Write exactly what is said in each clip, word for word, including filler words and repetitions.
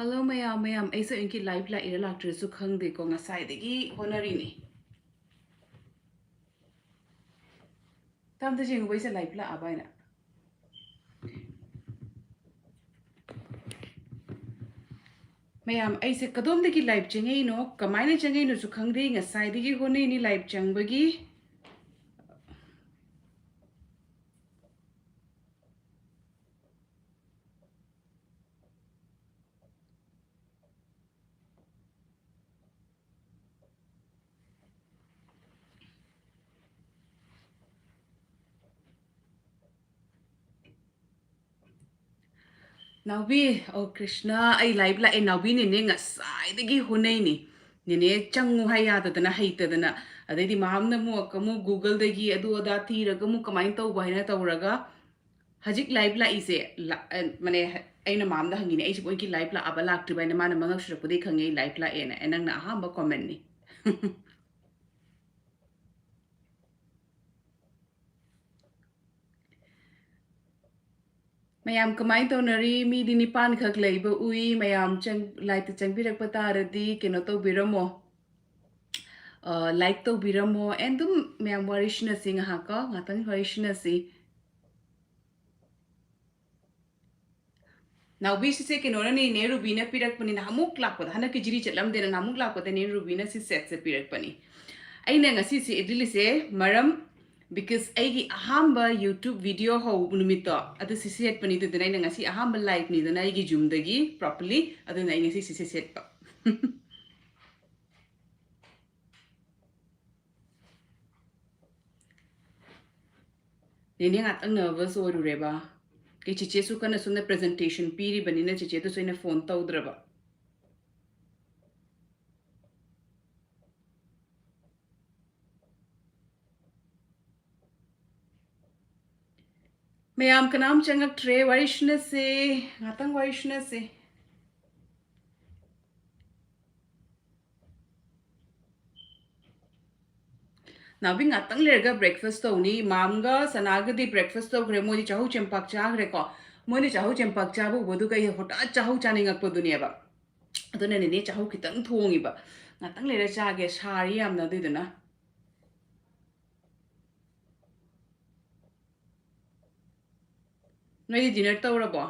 Hello ꯃꯌꯥꯝ, ꯃꯌꯥꯝ, ꯑꯩꯁꯦ ꯑꯩꯒꯤ ꯂꯥꯏꯚ ꯂꯥꯛꯏꯔꯥ ꯂꯥꯛꯇ꯭ꯔꯤꯔꯁꯨ ꯈꯪꯗꯦꯀꯣ, ꯉꯁꯥꯏꯗꯒꯤ ꯍꯣꯠꯅꯔꯤꯅꯤ꯫ ꯇꯝꯗ ꯌꯦꯡꯉꯨꯕ ꯑꯩꯁꯦ ꯂꯥꯏꯚ ꯂꯥꯛꯑꯕ ꯍꯥꯏꯅ꯫ ꯃꯌꯥꯝ, ꯑꯩꯁꯦ ꯀꯗꯣꯝꯗꯒꯤ ꯂꯥꯏꯚ ꯆꯪꯉꯛꯏꯅꯣ, ꯀꯃꯥꯏꯅ ꯆꯪꯉꯛꯏꯅꯣꯁꯨ ꯈꯪꯗꯦ, ꯉꯁꯥꯏꯗꯒꯤ ꯍꯣꯠꯅꯩꯅꯤ ꯂꯥꯏꯚ ꯆꯪꯕꯒꯤ꯫ ꯅꯥꯎꯕꯤ, ꯑꯣ ꯀ꯭ꯔꯤꯁꯅ, ꯑꯩ ꯂꯥꯏꯚ ꯂꯥꯛꯑꯦ꯫ ꯅꯥꯎꯕꯤ, ꯅꯦꯅꯦ ꯉꯁꯥꯏꯗꯒꯤ ꯍꯣꯠꯅꯩꯅꯤ꯫ ꯅꯦꯅꯦ ꯆꯪꯉꯨ ꯍꯥꯏ ꯌꯥꯗꯗꯅ, ꯍꯩꯇꯗꯅ, ꯑꯗꯩꯗꯤ ꯃꯥꯝꯅ ꯑꯃꯨꯛ, ꯑꯃꯨꯛ ꯒꯨꯒꯜꯗꯒꯤ ꯑꯗꯨ ꯑꯗꯥ ꯊꯤꯔꯒ ꯑꯃꯨꯛ ꯀꯃꯥꯏꯅ ꯇꯧꯕ ꯍꯥꯏꯅ ꯇꯧꯔꯒ ꯍꯧꯖꯤꯛ ꯂꯥꯏꯚ ꯂꯥꯛꯏꯁꯦ, ꯂꯥ-, ꯑ, ꯃꯅꯦ, ꯑꯩꯅ ꯃꯥꯝꯗ ꯍꯪꯉꯤꯅꯦ, "ꯑꯩꯁꯤꯕꯨ ꯑꯩꯒꯤ ꯂꯥꯏꯚ ꯂꯥꯛꯑꯕ ꯂꯥꯛꯇ꯭ꯔꯤꯕ?" ꯍꯥꯏꯅ ꯃꯥꯅ ꯃꯉꯛ ꯁꯨꯔꯛꯄꯗꯒꯤ ꯈꯪꯉꯦ ꯑꯩ ꯂꯥꯏꯚ ꯂꯥꯛꯑꯦꯅ꯫ ꯑꯦ, ꯅꯪꯅ ꯑꯍꯥꯟꯕ ꯀꯣꯃꯦꯟꯅꯤ꯫ ꯃꯌꯥꯝ ꯀꯃꯥꯏꯅ ꯇꯧꯅꯔꯤ? ꯃꯤꯗꯤ ꯅꯤꯄꯥꯟ ꯈꯛ ꯂꯩꯕ ꯎꯏ꯫ ꯃꯌꯥꯝ ꯆꯪ-, ꯂꯥꯏꯚꯇ ꯆꯪꯕꯤꯔꯛꯄ ꯇꯥꯔꯗꯤ ꯀꯩꯅꯣ ꯇꯧꯕꯤꯔꯝꯃꯣ, ꯑ, ꯂꯥꯏꯛ ꯇꯧꯕꯤꯔꯝꯃꯣ꯫ ꯑꯦꯟ ꯑꯗꯨꯝ ꯃꯌꯥꯝ ꯋꯥꯔꯤ ꯁꯤꯟꯅꯁꯤ ꯉꯥꯏꯍꯥꯛꯀꯣ, ꯉꯥꯛꯇꯪ ꯋꯥꯔꯤ ꯁꯤꯟꯅꯁꯤ꯫ ꯅꯥꯎꯕꯤꯁꯤꯁꯦ ꯀꯩꯅꯣꯅꯅꯦ, ꯅꯦ ꯔꯨꯕꯤꯅ ꯄꯤꯔꯛꯄꯅꯤ꯫ ꯅꯍꯥꯟꯃꯨꯛ ꯂꯥꯛꯄꯗ, ꯍꯟꯗꯛꯀꯤ ꯖꯤꯔꯤ ꯆꯠꯂꯝꯗꯦꯅ, ꯅꯍꯥꯟꯃꯨꯛ ꯂꯥꯛꯄꯗ ꯅꯦ ꯔꯨꯕꯤꯅ ꯁꯤ ꯁꯦꯠꯁꯦ ꯄꯤꯔꯛꯄꯅꯤ꯫ ꯑꯩꯅ ꯉꯁꯤ ꯁꯤ ꯏꯠꯂꯤꯁꯦ ꯃꯔꯝ, because ꯑꯩꯒꯤ ꯑꯍꯥꯟꯕ YouTube video ꯍꯧꯕ ꯅꯨꯃꯤꯠꯇꯣ ꯑꯗꯨ ꯁꯤ ꯁꯦꯠꯄꯅꯤ꯫ ꯑꯗꯨꯗꯨꯅ ꯑꯩꯅ ꯉꯁꯤ ꯑꯍꯥꯟꯕ live ꯅꯤꯗꯅ ꯑꯩꯒꯤ ꯌꯨꯝꯗꯒꯤ properly, ꯑꯗꯨꯅ ꯑꯩ ꯉꯁꯤ ꯁꯤ ꯁꯦꯠꯄ꯫ ꯅꯦꯅꯦ ꯉꯥꯛꯇꯪ nervous ꯑꯣꯏꯔꯨꯔꯦꯕ꯫ ꯀꯩ ꯆꯤꯆꯦꯁꯨ ꯀꯟꯅ ꯁꯣꯝꯗ presentation ꯄꯤꯔꯤꯕꯅꯤꯅ ꯆꯤꯆꯦꯗꯨꯁꯨ ꯑꯩꯅ phone ꯇꯧꯗ꯭ꯔꯕ꯫ ꯃꯌꯥꯝ ꯀꯅꯥꯝ ꯆꯪꯉꯛꯇ꯭ꯔꯦ, ꯋꯥꯔꯤ ꯁꯤꯟꯅꯁꯦ, ꯉꯥꯛꯇꯪ ꯋꯥꯔꯤ ꯁꯤꯟꯅꯁꯦ꯫ ꯅꯥꯎꯕꯤ ꯉꯥꯛꯇꯪ ꯂꯩꯔꯒ breakfast ꯇꯧꯅꯤ꯫ ꯃꯥꯝꯒ ꯁꯅꯥꯒꯗꯤ breakfast ꯇꯧꯈ꯭ꯔꯦ, ꯃꯣꯏꯗꯤ ꯆꯍꯧ ꯆꯦꯡꯄꯥꯛ ꯆꯥꯈ꯭ꯔꯦꯀꯣ꯫ ꯃꯣꯏꯅ ꯆꯥꯛꯍꯧ ꯆꯦꯡꯄꯥꯛ ꯆꯥꯕ ꯎꯕꯗꯨꯒ ꯑꯩ ꯍꯣꯇꯥꯠ ꯆꯥꯛꯍꯧ ꯆꯥꯅꯤꯡꯉꯛꯄꯗꯨꯅꯦꯕ꯫ ꯑꯗꯨꯅꯅꯦꯅꯦ ꯆꯥꯛꯍꯧ ꯈꯤꯇꯪ ꯊꯣꯡꯉꯤꯕ꯫ ꯉꯥꯛꯇꯪ ꯂꯩꯔ ꯆꯥꯒꯦ, ꯁꯥꯔꯤ ꯌꯥꯝꯅ, ꯑꯗꯨꯏꯗꯨꯅ꯫ ꯅꯣꯏꯗꯤ dinner ꯇꯧꯔꯕꯣ?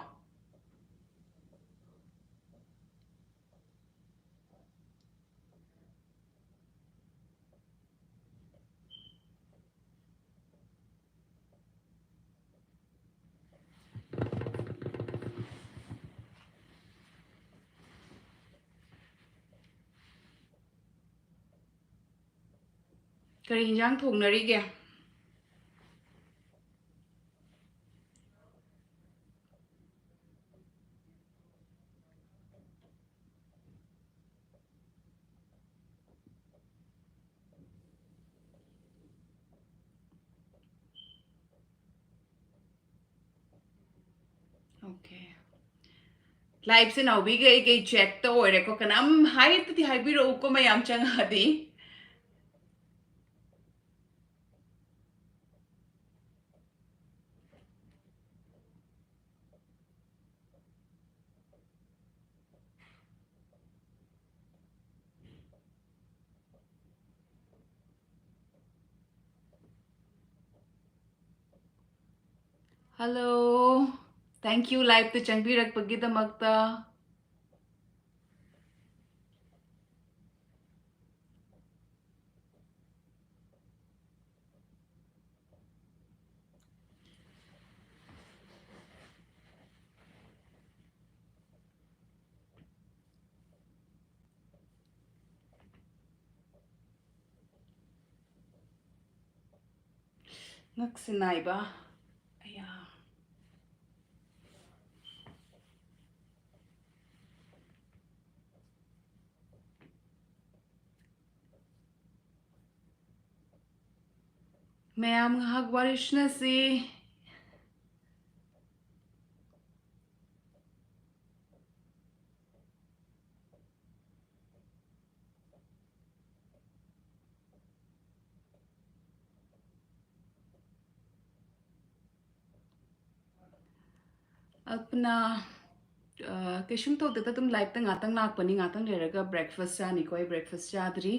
ꯀꯔꯤ ꯍꯤꯟꯖꯥꯡ ꯊꯣꯡꯅꯔꯤꯒꯦ? Okay. Live ꯁꯦ ꯅꯥꯎꯕꯤꯒ ꯑꯩꯒꯩ chat ꯇ ꯑꯣꯏꯔꯦꯀꯣ꯫ ꯀꯅꯥꯝ hi ꯇꯗꯤ ꯍꯥꯏꯕꯤꯔꯛꯎꯀꯣ, ꯃꯌꯥꯝ ꯆꯪꯉꯛꯑꯗꯤ꯫ Hello, thank you live ꯇ ꯆꯪꯕꯤꯔꯛꯄꯒꯤꯗꯃꯛꯇ꯫ ꯉꯛꯁꯦ ꯅꯥꯏꯕ꯫ ꯑꯌꯥ꯫ ꯃꯌꯥꯝ ꯉꯥꯏꯍꯥꯛ ꯋꯥꯔꯤ ꯁꯥꯟꯅꯁꯤ꯫ ꯀꯜꯄꯅꯥ, ꯑ, ꯀꯩꯁꯨꯝ ꯇꯧꯗꯦꯗ, ꯑꯗꯨꯝ live ꯇ ꯉꯥꯛꯇꯪ ꯂꯥꯛꯄꯅꯤ, ꯉꯥꯛꯇꯪ ꯂꯩꯔꯒ breakfast ꯆꯥꯅꯤꯀꯣ, ꯑꯩ breakfast ꯆꯥꯗ꯭ꯔꯤ꯫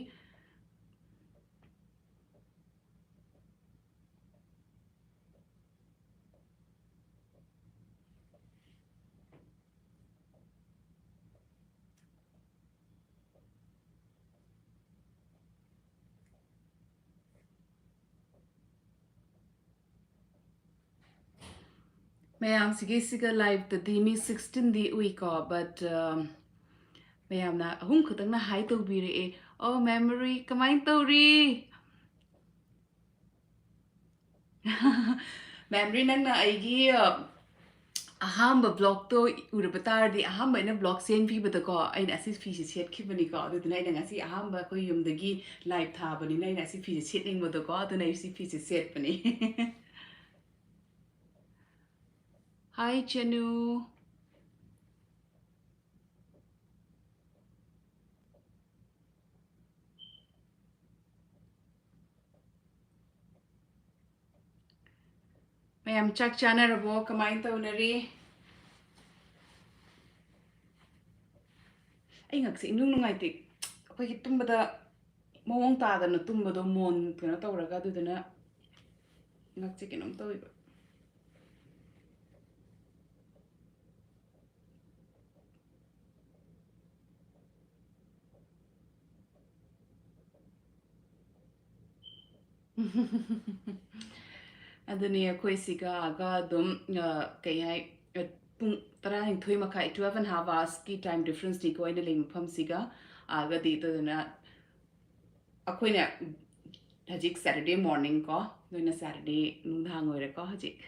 ꯃꯌꯥꯝꯁꯤꯒꯤꯁꯤꯒ live ꯇꯗꯤ ꯃꯤ sixteen ꯗꯤ ꯎꯏꯀꯣ, but, ꯑ, ꯃꯌꯥꯝꯅ ꯑꯍꯨꯝ ꯈꯛꯇꯪꯅ hi ꯇꯧꯕꯤꯔꯛꯑꯦ꯫ ꯑꯣ, Memory, ꯀꯃꯥꯏꯅ ꯇꯧꯔꯤ? Memory, ꯅꯪꯅ ꯑꯩꯒꯤ, ꯑ, ꯑꯍꯥꯟꯕ vlog ꯇꯣ ꯎꯔꯕ ꯇꯥꯔꯗꯤ, ꯑꯍꯥꯟꯕ ꯑꯩꯅ vlog ꯁꯦꯝꯈꯤꯕꯗꯀꯣ, ꯑꯩꯅ ꯑꯁꯤ ꯐꯤꯁꯦ ꯁꯦꯠꯈꯤꯕꯅꯤꯀꯣ꯫ ꯑꯗꯨꯗꯨꯅ ꯑꯩꯅ ꯉꯁꯤ ꯑꯍꯥꯟꯕ ꯑꯩꯈꯣꯏ ꯌꯨꯝꯗꯒꯤ live ꯊꯥꯕꯅꯤꯅ ꯑꯩꯅ ꯑꯁꯤ ꯐꯤꯁꯦ ꯁꯦꯠꯅꯤꯡꯕꯗꯀꯣ, ꯑꯗꯨꯅ ꯑꯩ ꯁꯤ ꯐꯤꯁꯦ ꯁꯦꯠꯄꯅꯤ꯫ Hi, ꯆꯅꯨ꯫ ꯃꯌꯥꯝ ꯆꯥꯛ ꯆꯥꯅꯔꯕꯣ? ꯀꯃꯥꯏꯅ ꯇꯧꯅꯔꯤ? ꯑꯩ ꯉꯛꯁꯦ ꯏꯅꯨꯡ ꯅꯨꯡꯉꯥꯏꯇꯦ꯫ ꯑꯩꯈꯣꯏꯒꯤ ꯇꯨꯝꯕꯗ ꯃꯑꯣꯡ ꯇꯥꯗꯅ ꯇꯨꯝꯕꯗꯣ, ꯃꯣꯟ ꯀꯩꯅꯣ ꯇꯧꯔꯒ, ꯑꯗꯨꯗꯨꯅ ꯉꯛꯁꯦ ꯀꯩꯅꯣꯝ ꯇꯧꯋꯦꯕ꯫ ꯑꯗꯨꯅꯤ, ꯑꯩꯈꯣꯏ ꯁꯤꯒ ꯑꯥꯒ ꯑꯗꯨꯝ, ꯑ, ꯀꯩ ꯍꯥꯏ, ꯑ, ꯄꯨꯡ ꯇꯔꯥꯅꯤꯊꯣꯏ ꯃꯈꯥꯏ, twelve and half hours ꯀꯤ time difference ꯅꯤꯀꯣ ꯑꯩꯅ ꯂꯩ ꯃꯐꯝꯁꯤꯒ ꯑꯥꯒꯗꯤ꯫ ꯑꯗꯨꯗꯨꯅ ꯑꯩꯈꯣꯏꯅ ꯍꯧꯖꯤꯛ Saturday morning ꯀꯣ, ꯅꯣꯏꯅ Saturday ꯅꯨꯡꯗꯥꯡ ꯑꯣꯏꯔꯦꯀꯣ ꯍꯧꯖꯤꯛ꯫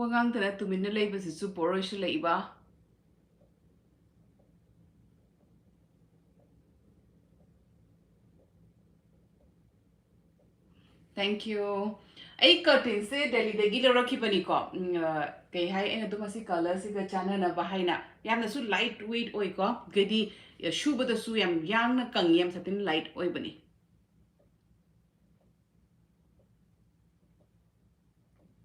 ꯋꯥ ꯉꯥꯡꯗꯅ ꯇꯨꯃꯤꯟꯅ ꯂꯩꯕꯁꯤꯁꯨ ꯕꯣꯔ ꯑꯣꯏꯁꯤꯜꯂꯛꯏꯕ꯫ Thank you. ꯑꯩ curtainꯁꯦ ꯗꯦꯜꯂꯤꯗꯒꯤ ꯂꯧꯔꯛꯈꯤꯕꯅꯤꯀꯣ꯫ ꯎꯝ, ꯑ, ꯀꯩ ꯍꯥꯏ, ꯑꯩꯅ ꯑꯗꯨꯝ ꯑꯁꯤ colourꯁꯤꯒ ꯆꯥꯟꯅꯅꯕ ꯍꯥꯏꯅ꯫ ꯌꯥꯝꯅꯁꯨ light weight ꯑꯣꯏꯀꯣ꯫ ꯀꯩꯗꯤ, ꯑ, ꯁꯨꯕꯗꯁꯨ ꯌꯥꯝ ꯌꯥꯡꯅ ꯀꯪꯉꯤ, ꯌꯥꯝ ꯁꯥꯇꯤꯟ light ꯑꯣꯏꯕꯅꯤ꯫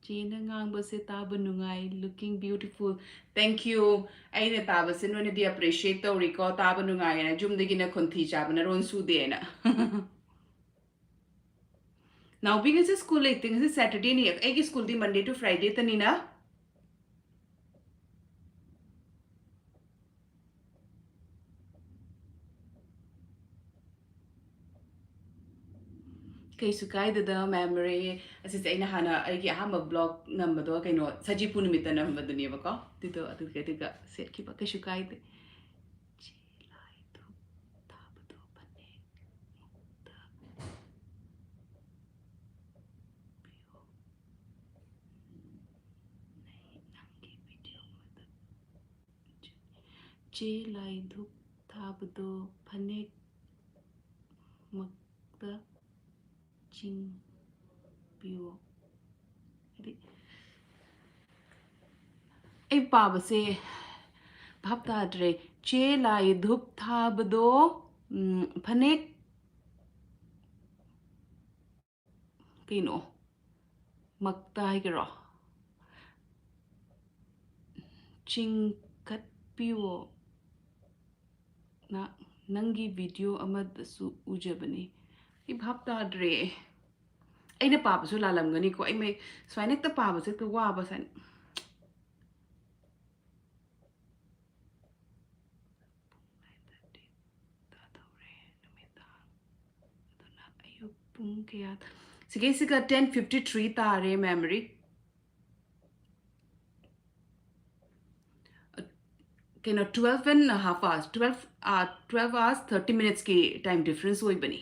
ꯆꯦꯅ ꯉꯥꯡꯕꯁꯦ ꯇꯥꯕ ꯅꯨꯡꯉꯥꯏ, looking beautiful. Thank you. ꯑꯩꯅ ꯇꯥꯕꯁꯦ ꯅꯣꯏꯅꯗꯤ appreciate ꯇꯧꯔꯤꯀꯣ, ꯇꯥꯕ ꯅꯨꯡꯉꯥꯏꯌꯦꯅ, ꯌꯨꯝꯗꯒꯤꯅ ꯈꯣꯟꯊꯤ ꯆꯥꯕ ꯅꯔꯣꯟ ꯁꯨꯗꯦꯅ꯫ ꯅꯥꯎꯕꯤ, ꯉꯁꯤ school ꯂꯩꯇꯦ, ꯉꯁꯤ Saturdayꯅꯤ꯫ ꯑꯩꯒꯤ schoolꯗꯤ Monday to Fridayꯇꯅꯤꯅ꯫ ꯀꯩꯁꯨ ꯀꯥꯏꯗꯦꯗ, memory꯫ ꯑꯁꯤꯁꯦ ꯑꯩꯅ ꯍꯥꯟꯅ ꯑꯩꯒꯤ ꯑꯍꯥꯟꯕ vlog ꯅꯝꯕꯗꯣ, ꯀꯩꯅꯣ, ꯁꯖꯤꯕꯨ ꯅꯨꯃꯤꯠꯇ ꯅꯝꯕꯗꯨꯅꯦꯕꯀꯣ꯫ ꯑꯗꯨꯗꯣ, ꯑꯗꯨꯒꯤ, ꯑꯗꯨꯒ ꯁꯦꯠꯈꯤꯕ꯫ ꯀꯩꯁꯨ ꯀꯥꯏꯗꯦ꯫ ꯆꯦ ꯂꯥꯏ ꯙꯨꯞ ꯊꯥꯕꯗꯣ ꯐꯅꯦꯛ ꯃꯨꯛꯇ ꯄꯤꯌꯣ꯫ ꯅꯩ ꯅꯪꯒꯤ video ꯑꯃꯗ꯫ ꯆꯦ ꯂꯥꯏ ꯙꯨꯞ ꯊꯥꯕꯗꯣ ꯐꯅꯦꯛ ꯃꯛꯇ ꯆꯤꯡꯕꯤꯌꯣ꯫ ꯍꯥꯏꯗꯤ, ꯑꯩ ꯄꯥꯕꯁꯦ ꯚꯥꯞ ꯇꯥꯗ꯭ꯔꯦ꯫ ꯆꯦ ꯂꯥꯏ ꯙꯨꯞ ꯊꯥꯕꯗꯣ, ꯎꯝ, ꯐꯅꯦꯛ ꯀꯩꯅꯣ? ꯃꯛꯇ ꯍꯥꯏꯒꯦꯔꯣ? ꯆꯤꯡꯈꯠꯄꯤꯌꯣ꯫ ꯅ-, ꯅꯪꯒꯤ video ꯑꯃꯗꯁꯨ ꯎꯖꯕꯅꯤ꯫ ꯑꯩ ꯚꯥꯞ ꯇꯥꯗ꯭ꯔꯦ꯫ ꯑꯩꯅ ꯄꯥꯕꯁꯨ ꯂꯥꯜꯂꯝꯒꯅꯤꯀꯣ꯫ ꯑꯩ ꯃꯩ-, ꯁꯨꯃꯥꯏꯅ ꯍꯦꯛꯇ ꯄꯥꯕꯁꯦ ꯍꯦꯛꯇ ꯋꯥꯕ ꯁꯥꯏ꯫ ꯄꯨꯡ nine thirty ꯇꯥꯗꯧꯔꯦ ꯅꯨꯃꯤꯗꯥꯡ꯫ ꯑꯗꯨꯅ ꯑꯌꯨꯛ ꯄꯨꯡ ꯀꯌꯥ ꯇ-, ꯁꯤꯒꯩꯁꯤꯒ ten fifty three ꯇꯥꯔꯦ, memory꯫ ꯀꯩꯅꯣ, twelve and half hours, twelve, ah, twelve hours thirty minutesꯀꯤ time difference ꯑꯣꯏꯕꯅꯤ꯫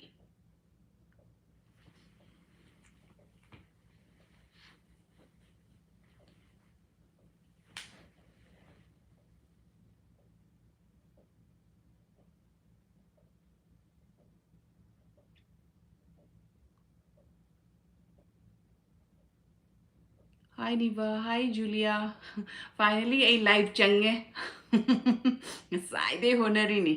Hi Niva, hi Julia. Finally ꯑꯩ live ꯆꯪꯉꯦ꯫ ꯉꯁꯥꯏꯗꯩ ꯍꯣꯠꯅꯔꯤꯅꯤ꯫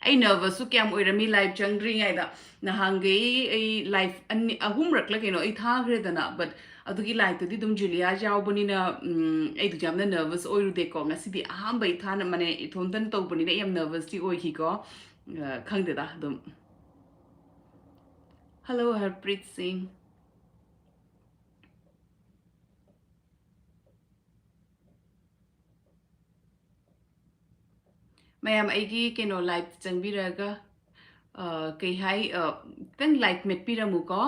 ꯑꯩ nervousꯁꯨ ꯀꯌꯥꯝ ꯑꯣꯏꯔꯝꯃꯤ live ꯆꯪꯗ꯭ꯔꯤꯉꯩꯗ꯫ ꯅꯍꯥꯟꯈꯩ ꯑꯩ live ꯑꯅꯤ, ꯑꯍꯨꯝꯔꯛꯂ ꯀꯩꯅꯣ ꯑꯩ ꯊꯥꯈ꯭ꯔꯦꯗꯅ, but ꯑꯗꯨꯒꯤ liveꯇꯨꯗꯤ ꯑꯗꯨꯝ ꯖꯨꯂꯤꯌꯥ ꯌꯥꯎꯕꯅꯤꯅ, ꯎꯝ, ꯑꯩꯗꯣ ꯌꯥꯝꯅ nervous ꯑꯣꯏꯔꯨꯗꯦꯀꯣ꯫ ꯉꯁꯤꯗꯤ ꯑꯍꯥꯟꯕ ꯏꯊꯥꯅ, ꯃꯥꯅꯦ, ꯏꯊꯣꯝꯇꯅ ꯇꯧꯕꯅꯤꯅ ꯑꯩ ꯌꯥꯝ nervousꯇꯤ ꯑꯣꯏꯈꯤꯀꯣ꯫ ꯑ, ꯈꯪꯗꯦꯗ ꯑꯗꯨꯝ꯫ Hello, ꯍꯔꯄ꯭ꯔꯤꯠ ꯁꯤꯡ꯫ ꯃꯌꯥꯝ ꯑꯩꯒꯤ ꯀꯩꯅꯣ live ꯆꯪꯕꯤꯔꯒ, ꯑ, ꯀꯩ ꯍꯥꯏ, ꯑ, ꯈꯤꯇꯪ like ꯃꯦꯠꯄꯤꯔꯝꯃꯨꯀꯣ꯫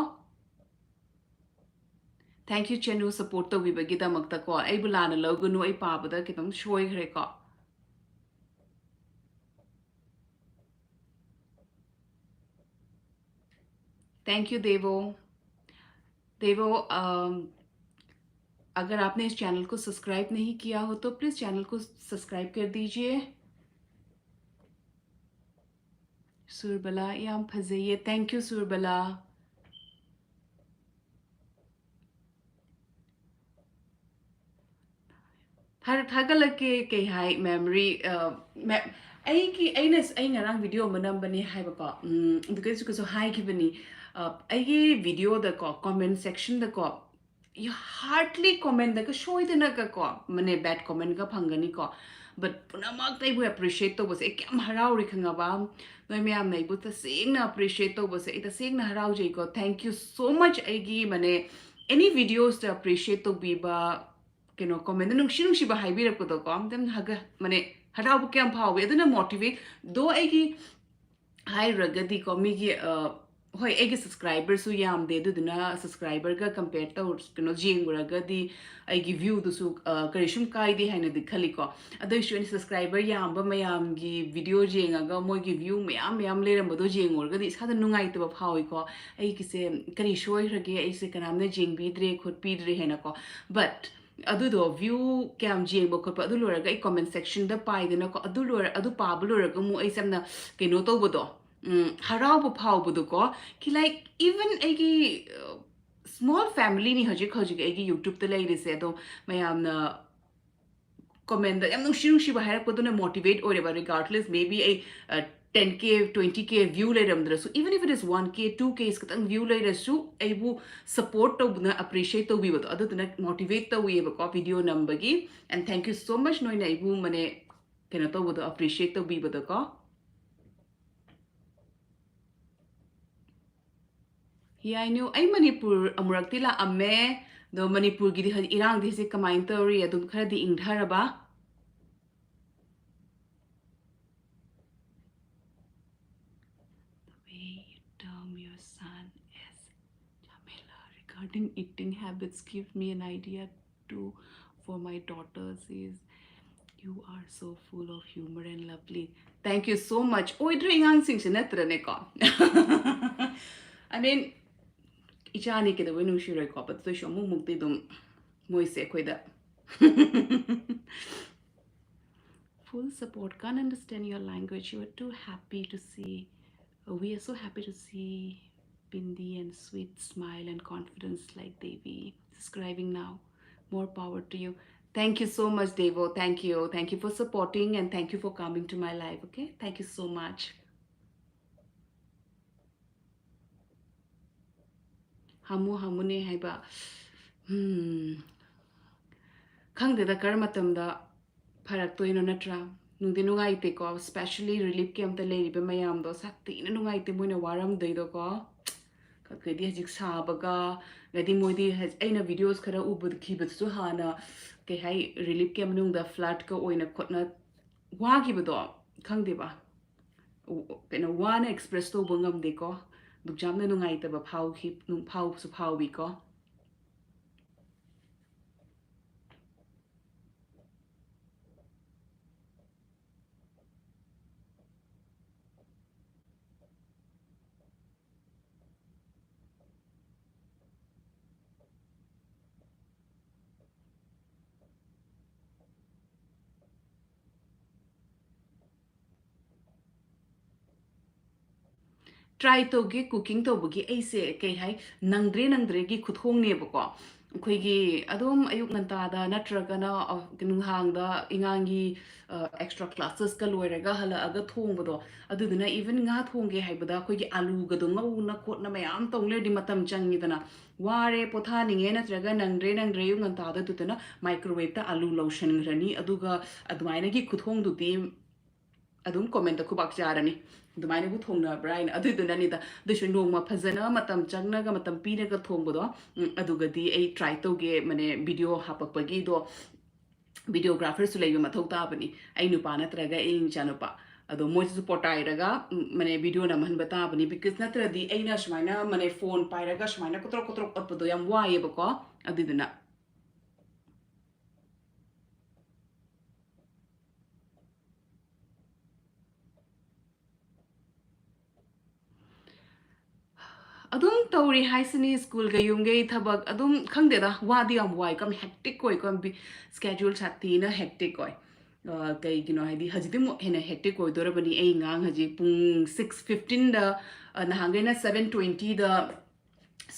Thank you, ꯆꯦꯅꯨ, support ꯇꯧꯕꯤꯕꯒꯤꯗꯃꯛꯇꯀꯣ꯫ ꯑꯩꯕꯨ ꯂꯥꯟꯅ ꯂꯧꯒꯅꯨ, ꯑꯩ ꯄꯥꯕꯗ ꯈꯤꯇꯪ ꯁꯣꯏꯈ꯭ꯔꯦꯀꯣ꯫ Thank you, देवो। देवो, अम, अगर आपने इस channel को subscribe नहीं किया हो तो please channel को subscribe कर दीजिए। ꯁꯨꯔꯕꯂꯥ, ꯌꯥꯝ ꯐꯖꯩꯌꯦ꯫ Thank you, Surbala. ꯊꯥ-, ꯊꯥꯒꯠꯂꯛꯀꯦ꯫ ꯀꯩ ꯍꯥꯏ, memory, ꯑ, me-, ꯑꯩꯒꯤ, ꯑꯩꯅ, ꯑꯩ ꯉꯔꯥꯡ video ꯑꯃ ꯅꯝꯕꯅꯦ ꯍꯥꯏꯕꯀꯣ, ꯎꯝ, ꯑꯗꯨꯒꯁꯨ ꯀꯩꯁꯨ ꯍꯥꯏꯈꯤꯕꯅꯤ꯫ ꯑ, ꯑꯩꯒꯤ videoꯗꯀꯣ, comment sectionꯗꯀꯣ, you hardly commentꯗꯒ ꯁꯣꯏꯗꯅꯒꯀꯣ, ꯃꯅꯦ, bad commentꯒ ꯐꯪꯒꯅꯤꯀꯣ, but ꯄꯨꯝꯅꯃꯛꯇ ꯑꯩꯕꯨ appreciate ꯇꯧꯕꯁꯦ ꯑꯩ ꯀꯌꯥꯝ ꯍꯔꯥꯎꯔꯤ ꯈꯪꯉꯕ? ꯅꯣꯏ ꯃꯌꯥꯝꯅ ꯑꯩꯕꯨ ꯇꯁꯦꯡꯅ appreciate ꯇꯧꯕꯁꯦ ꯑꯩ ꯇꯁꯦꯡꯅ ꯍꯔꯥꯎꯖꯩꯀꯣ꯫ Thank you so much꯫ ꯑꯩꯒꯤ, ꯃꯅꯦ, any videosꯇ appreciate ꯇꯧꯕꯤꯕ, ꯀꯩꯅꯣ, commentꯗ ꯅꯨꯡꯁꯤ ꯅꯨꯡꯁꯤꯕ ꯍꯥꯏꯕꯤꯔꯛꯄꯗꯣꯀꯣ, ꯑꯝꯇꯪ ꯍꯒ-, ꯃꯅꯦ, ꯍꯔꯥꯎꯕ ꯀꯌꯥꯝ ꯐꯥꯎꯋꯤ꯫ ꯑꯗꯨꯅ motivate, though ꯑꯩꯒꯤ ꯍꯥꯏꯔꯨꯔꯒꯗꯤꯀꯣ, ꯃꯤꯒꯤ, ꯑ, ꯍꯣꯏ, ꯑꯩꯒꯤ subscriberꯁꯨ ꯌꯥꯝꯗꯦ, ꯑꯗꯨꯗꯨꯅ subscriberꯒ compare ꯇꯧ-, ꯀꯩꯅꯣ, ꯌꯦꯡꯉꯨꯔꯒꯗꯤ ꯑꯩꯒꯤ viewꯗꯨꯁꯨ, ꯑ, ꯀꯔꯤꯁꯨꯝ ꯀꯥꯏꯗꯦ ꯍꯥꯏꯅꯗꯤ ꯈꯜꯂꯤꯀꯣ꯫ ꯑꯗꯨꯏꯁꯨ ꯑꯩꯅ subscriber ꯌꯥꯝꯕ ꯃꯌꯥꯝꯒꯤ video ꯌꯦꯡꯉꯒ ꯃꯣꯏꯒꯤ view ꯃꯌꯥꯝ ꯃꯌꯥꯝ ꯂꯩꯔꯝꯕꯗꯣ ꯌꯦꯡꯉꯨꯔꯒꯗꯤ ꯏꯁꯥꯗ ꯅꯨꯡꯉꯥꯏꯇꯕ ꯐꯥꯎꯏꯀꯣ꯫ ꯑꯩꯒꯤꯁꯦ ꯀꯔꯤ ꯁꯣꯏꯈ꯭ꯔꯒꯦ, ꯑꯩꯁꯦ ꯀꯅꯥꯝꯅ ꯌꯦꯡꯕꯤꯗ꯭ꯔꯦ ꯈꯣꯠꯄꯤꯗ꯭ꯔꯦ ꯍꯥꯏꯅꯀꯣ꯫ But ꯑꯗꯨꯗꯣ view ꯀꯌꯥꯝ ꯌꯦꯡꯕ ꯈꯣꯠꯄ ꯑꯗꯨ ꯂꯣꯏꯔꯒ ꯑꯩ comment sectionꯗ ꯄꯥꯏꯗꯅꯀꯣ, ꯑꯗꯨ ꯂꯣꯏꯔ-, ꯑꯗꯨ ꯄꯥꯕ ꯂꯣꯏꯔꯒ ꯑꯃꯨꯛ ꯑꯩꯁꯦ ꯌꯥꯝꯅ ꯀꯩꯅꯣ ꯇꯧꯕꯗꯣ, ꯎꯝ, ꯍꯔꯥꯎꯕ ꯐꯥꯎꯕꯗꯣꯀꯣ꯫ Ki-, like, even ꯑꯩꯒꯤ, ꯑ, Small family ꯅꯤ ꯍꯧꯖꯤꯛ ꯍꯧꯖꯤꯛ ꯑꯩꯒꯤ YouTube ꯇ ꯂꯩꯔꯤꯁꯦ꯫ ꯑꯗꯣ ꯃꯌꯥꯝꯅ comment ꯇ ꯌꯥꯝ ꯅꯨꯡꯁꯤ ꯅꯨꯡꯁꯤꯕ ꯍꯥꯏꯔꯛꯄꯗꯨꯅ motivate ꯑꯣꯏꯔꯦꯕ꯫ Regardless, maybe ꯑꯩ ten K, twenty K view ꯂꯩꯔꯝꯗ꯭ꯔꯁꯨ, even if it is one K, two K ꯈꯛꯇꯪ view ꯂꯩꯔꯁꯨ, ꯑꯩꯕꯨ support ꯇꯧꯕꯅ, appreciate ꯇꯧꯕꯤꯕꯗꯣ, ꯑꯗꯨꯗꯨꯅ motivate ꯇꯧꯋꯦꯕꯀꯣ video ꯅꯝꯕꯒꯤ꯫ And thank you so much, ꯅꯣꯏꯅ ꯑꯩꯕꯨ ꯃꯅꯦ ꯀꯩꯅꯣ ꯇꯧꯕꯗꯣ, appreciate ꯇꯧꯕꯤꯕꯗꯣꯀꯣ꯫ ꯌꯥꯏꯅꯨ, ꯑꯩ ꯃꯅꯤꯄꯨꯔ ꯑꯃꯨꯔꯛꯇꯤ ꯂꯥꯛꯑꯝꯃꯦ꯫ ꯑꯗꯣ ꯃꯅꯤꯄꯨꯔꯒꯤꯗꯤ ꯍꯧꯖꯤꯛ ꯏꯔꯥꯡꯗꯤ ꯍꯧꯖꯤꯛ ꯀꯃꯥꯏꯅ ꯇꯧꯔꯤ? ꯑꯗꯨꯝ ꯈꯔꯗꯤ ꯏꯪꯊꯔꯕ? The way you term your son as Jamila regarding eating habits give me an idea too for my daughters is you are so full of humor and lovely. Thank you so much. ꯑꯣꯏꯗ꯭ꯔꯣ ꯑꯉꯥꯡꯁꯤꯡꯁꯦ, ꯅꯠꯇ꯭ꯔꯅꯦꯀꯣ? I mean, ꯏꯆꯥꯅꯤ ꯀꯩꯗꯧꯕꯩ ꯅꯨꯡꯁꯤꯔꯣꯏꯀꯣ? But ꯑꯗꯨꯏꯁꯨ ꯑꯃꯨꯛ ꯃꯨꯛꯇꯤ ꯑꯗꯨꯝ ꯃꯣꯏꯁꯦ ꯑꯩꯈꯣꯏꯗ full support. Can't understand your language. You are too happy to see. Uh, we are so happy to see Bindi and sweet smile and confidence like Devi. Subscribing now. More power to you. Thank you so much, Devo. Thank you. Thank you for supporting and thank you for coming to my live. Okay? Thank you so much. ꯍꯥꯃꯨ ꯍꯥꯃꯨꯅꯦ ꯍꯥꯏꯕ꯫ Hmm. ꯈꯪꯗꯦꯗ ꯀꯔꯝꯕ ꯃꯇꯝꯗ ꯐꯔꯛꯇꯣꯏꯅꯣ, ꯅꯠꯇ꯭ꯔꯥ? ꯅꯨꯡꯗꯤ ꯅꯨꯡꯉꯥꯏꯇꯦꯀꯣ, especially relief camp ꯇ ꯂꯩꯔꯤꯕ ꯃꯌꯥꯝꯗꯣ ꯁꯥꯊꯤꯅ ꯅꯨꯡꯉꯥꯏꯇꯦ, ꯃꯣꯏꯅ ꯋꯥꯔꯝꯗꯣꯏꯗꯣꯀꯣ꯫ ꯀꯩꯗꯤ ꯍꯧꯖꯤꯛ ꯁꯥꯕꯒ, ꯑꯗꯩꯗꯤ ꯃꯣꯏꯗꯤ ꯍꯧꯖꯤꯛ ꯑꯩꯅ videos ꯈꯔ ꯎꯕꯗ ꯈꯤꯕꯗꯁꯨ ꯍꯥꯟꯅ ꯀꯩ ꯍꯥꯏ, relief camp ꯃꯅꯨꯡꯗ flood ꯀ ꯑꯣꯏꯅ ꯈꯣꯠꯅ ꯋꯥꯈꯤꯕꯗꯣ, ꯈꯪꯗꯦꯕ꯫ ꯎ-, ꯀꯩꯅꯣ, ꯋꯥꯅ express ꯇꯧꯕ ꯉꯝꯗꯦꯀꯣ꯫ ꯑꯗꯨꯛ ꯌꯥꯝꯅ ꯅꯨꯡꯉꯥꯏꯇꯕ ꯐꯥꯎꯈꯤ, ꯅꯨꯡ-, ꯐꯥꯎꯁꯨ ꯐꯥꯎꯏꯀꯣ꯫ ꯇ꯭ꯔꯥꯏ ꯇꯧꯒꯦ ꯀꯨꯀꯤꯡ ꯇꯧꯕꯒꯤ꯫ ꯑꯩꯁꯦ ꯀꯩ ꯍꯥꯏ, ꯅꯪꯗ꯭ꯔꯦ ꯅꯪꯗ꯭ꯔꯦꯒꯤ ꯈꯨꯊꯣꯡꯅꯦꯕꯀꯣ꯫ ꯑꯩꯈꯣꯏꯒꯤ ꯑꯗꯨꯝ ꯑꯌꯨꯛ ꯉꯟꯇꯥꯗ ꯅꯠꯇ꯭ꯔꯒꯅ, ꯑ, ꯅꯨꯡꯗꯥꯡꯗ ꯑꯉꯥꯡꯒꯤ, ꯑ, ꯑꯦꯛꯁꯇ꯭ꯔꯥ ꯀ꯭ꯂꯥꯁꯦꯁꯀ ꯂꯣꯏꯔꯒ ꯍꯜꯂꯛꯑꯒ ꯊꯣꯡꯕꯗꯣ꯫ ꯑꯗꯨꯗꯨꯅ ꯏꯚꯟ ꯉꯥ ꯊꯣꯡꯒꯦ ꯍꯥꯏꯕꯗ ꯑꯩꯈꯣꯏꯒꯤ ꯑꯥꯂꯨꯒꯗꯣ ꯉꯧꯅ ꯈꯣꯠꯅ ꯃꯌꯥꯝ ꯇꯧ ꯂꯩꯔꯗꯤ ꯃꯇꯝ ꯆꯪꯉꯤꯗꯅ꯫ ꯋꯥꯔꯦ, ꯄꯣꯊꯥꯅꯤꯡꯉꯦ ꯅꯠꯇ꯭ꯔꯒ ꯅꯪꯗ꯭ꯔꯦ ꯅꯪꯗ꯭ꯔꯦ ꯑꯌꯨꯛ ꯉꯟꯇꯥꯗ, ꯑꯗꯨꯗꯨꯅ ꯃꯥꯏꯀ꯭ꯔꯣꯋꯦꯞꯇ ꯑꯥꯂꯨ ꯂꯧꯁꯟꯈ꯭ꯔꯅꯤ꯫ ꯑꯗꯨꯒ ꯑꯗꯨꯃꯥꯏꯅꯒꯤ ꯈꯨꯊꯣꯡꯗꯨꯗꯤ ꯑꯗꯨꯝ ꯀꯣꯃꯦꯟꯇ ꯈꯨꯕꯥꯛ ꯆꯥꯔꯅꯤ, "ꯑꯗꯨꯃꯥꯏꯅꯕꯨ ꯊꯣꯡꯅꯕ꯭ꯔꯥ?" ꯍꯥꯏꯅ꯫ ꯑꯗꯨꯏꯗꯨꯅꯅꯤꯗ꯫ ꯑꯗꯨꯏꯁꯨ ꯅꯣꯡꯃ ꯐꯖꯅ ꯃꯇꯝ ꯆꯪꯅꯒ, ꯃꯇꯝ ꯄꯤꯔꯒ ꯊꯣꯡꯕꯗꯣ, ꯎꯝ, ꯑꯗꯨꯒꯗꯤ ꯑꯩ ꯇ꯭ꯔꯥꯏ ꯇꯧꯒꯦ꯫ ꯃꯅꯦ, ꯚꯤꯗꯤꯑꯣ ꯍꯥꯄꯛꯄꯒꯤꯗꯣ, ꯚꯤꯗꯤꯑꯣꯒ꯭ꯔꯥꯐꯔꯁꯨ ꯂꯩꯕ ꯃꯊꯧ ꯇꯥꯕꯅꯤ꯫ ꯑꯩ ꯅꯨꯄꯥ ꯅꯠꯇ꯭ꯔꯒ ꯑꯩ ꯏꯆꯥꯅꯨꯄꯥ, ꯑꯗꯣ ꯃꯣꯏꯁꯨ ꯄꯣꯇꯥꯏꯔꯒ, ꯎꯝ, ꯃꯅꯦ, ꯚꯤꯗꯤꯑꯣ ꯅꯝꯍꯟꯕ ꯇꯥꯕꯅꯤ꯫ ꯕꯤꯀꯣꯁ ꯅꯠꯇ꯭ꯔꯗꯤ ꯑꯩꯅ ꯁꯨꯃꯥꯏꯅ, ꯃꯅꯦ, ꯐꯣꯟ ꯄꯥꯏꯔꯒ ꯁꯨꯃꯥꯏꯅ ꯀꯣꯇ꯭ꯔꯣꯛ ꯀꯣꯇ꯭ꯔꯣꯛ ꯑꯣꯠꯄꯗꯣ ꯌꯥꯝ ꯋꯥꯏꯌꯦꯕꯀꯣ꯫ ꯑꯗꯨꯗꯨꯅ ꯑꯗꯨꯝ ꯇꯧꯔꯤ ꯍꯥꯏꯁꯤꯅꯤ, ꯁ꯭ꯀꯨꯜꯒ ꯌꯨꯝꯒꯩ ꯊꯕꯛ ꯑꯗꯨꯝ꯫ ꯈꯪꯗꯦꯗ, ꯋꯥꯗꯤ ꯌꯥꯝ ꯋꯥꯏꯀꯣ, ꯌꯥꯝ ꯍꯦꯛꯇꯤꯛ ꯑꯣꯏꯀꯣ, ꯕꯤ-, ꯁ꯭ꯀꯦꯗ꯭ꯌꯨꯜꯁꯦ ꯌꯥꯝ ꯊꯤꯅ ꯍꯦꯛꯇꯤꯛ ꯑꯣꯏ꯫ ꯑ, ꯀꯩꯒꯤꯅꯣ ꯍꯥꯏꯗꯤ, ꯍꯧꯖꯤꯛꯇꯤ ꯑꯃꯨꯛ ꯍꯦꯟꯅ ꯍꯦꯛꯇꯤꯛ ꯑꯣꯏꯗꯣꯔꯕꯅꯤ꯫ ꯑꯩ ꯑꯉꯥꯡ ꯍꯧꯖꯤꯛ ꯄꯨꯡ ꯁꯤꯛꯁ ꯐꯤꯐꯇꯤꯟꯗ, ꯑ, ꯅꯍꯥꯟꯈꯩꯅ ꯁꯕꯦꯟ ꯇ꯭ꯋꯦꯟꯇꯤꯗ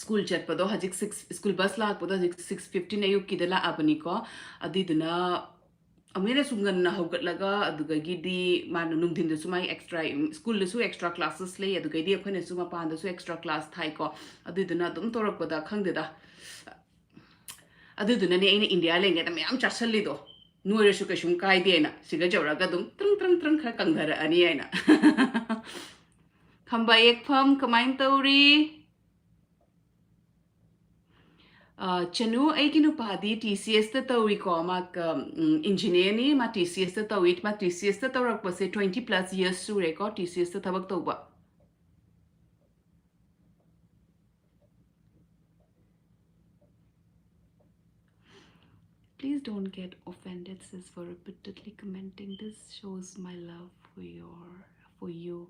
ꯁ꯭ꯀꯨꯜ ꯆꯠꯄꯗꯣ, ꯍꯧꯖꯤꯛ ꯁꯤꯛꯁ, ꯁ꯭ꯀꯨꯜ ꯕꯁ ꯂꯥꯛꯄꯗꯣ ꯍꯧꯖꯤꯛ ꯁꯤꯛꯁ ꯐꯤꯐꯇꯤꯟ ꯑꯌꯨꯛꯀꯤꯗ ꯂꯥꯛꯑꯕꯅꯤꯀꯣ꯫ ꯑꯗꯨꯏꯗꯨꯅ ꯑꯃꯨꯛ ꯍꯦꯟꯅꯁꯨ ꯉꯟꯅ ꯍꯧꯒꯠꯂꯒ, ꯑꯗꯨꯗꯒꯤꯗꯤ ꯃꯥꯅ ꯅꯨꯡꯊꯤꯟꯗꯁꯨ ꯃꯥꯏ ꯑꯦꯛꯁꯇ꯭ꯔꯥ, ꯁ꯭ꯀꯨꯜꯗꯁꯨ ꯑꯦꯛꯁꯇ꯭ꯔꯥ ꯀ꯭ꯂꯥꯁꯦꯁ ꯂꯩ, ꯑꯗꯨꯗꯒꯤꯗꯤ ꯑꯩꯈꯣꯏꯅꯁꯨ ꯃꯄꯥꯟꯗꯁꯨ ꯑꯦꯛꯁꯇ꯭ꯔꯥ ꯀ꯭ꯂꯥꯁ ꯊꯥꯏꯀꯣ꯫ ꯑꯗꯨꯗꯨꯅ ꯑꯗꯨꯝ ꯇꯧꯔꯛꯄꯗ, ꯈꯪꯗꯦꯗ꯫ ꯑꯗꯨꯗꯨꯅꯅꯦ ꯑꯩꯅ ꯏꯟꯗꯤꯌꯥ ꯂꯩꯔꯤꯉꯩꯗ ꯃꯌꯥꯝ ꯆꯥꯁꯜꯂꯤꯗꯣ꯫ ꯅꯣꯏꯔꯁꯨ ꯀꯩꯁꯨꯝ ꯀꯥꯏꯗꯦꯅ, ꯁꯤꯒ ꯌꯧꯔꯒ ꯑꯗꯨꯝ ꯇ꯭ꯔꯪ ꯇ꯭ꯔꯪ ꯇ꯭ꯔꯪ ꯈꯔ ꯀꯪꯊꯔꯛꯑꯅꯤ ꯍꯥꯏꯅ꯫ ꯈꯝꯕ ꯌꯦꯛꯐꯝ ꯀꯃꯥꯏꯅ ꯇꯧꯔꯤ? ꯑ, ꯆꯅꯨ, ꯑꯩꯒꯤ ꯅꯨꯄꯥꯗꯤ ꯇꯤ ꯁꯤ ꯑꯦꯁꯇ ꯇꯧꯏꯀꯣ꯫ ꯃꯥ ꯀ-, ꯎꯝ, ꯏꯟꯖꯤꯅꯤꯌꯔꯅꯤ꯫ ꯃꯥ ꯇꯤ ꯁꯤ ꯑꯦꯁꯇ ꯇꯧꯏ꯫ ꯃꯥ ꯇꯤ ꯁꯤ ꯑꯦꯁꯇ ꯇꯧꯔꯛꯄꯁꯦ twenty plus years ꯁꯨꯔꯦꯀꯣ, ꯇꯤ ꯁꯤ ꯑꯦꯁꯇ ꯊꯕꯛ ꯇꯧꯕ꯫ Please don't get offended, sis, for repeatedly commenting. This shows my love for your, for you.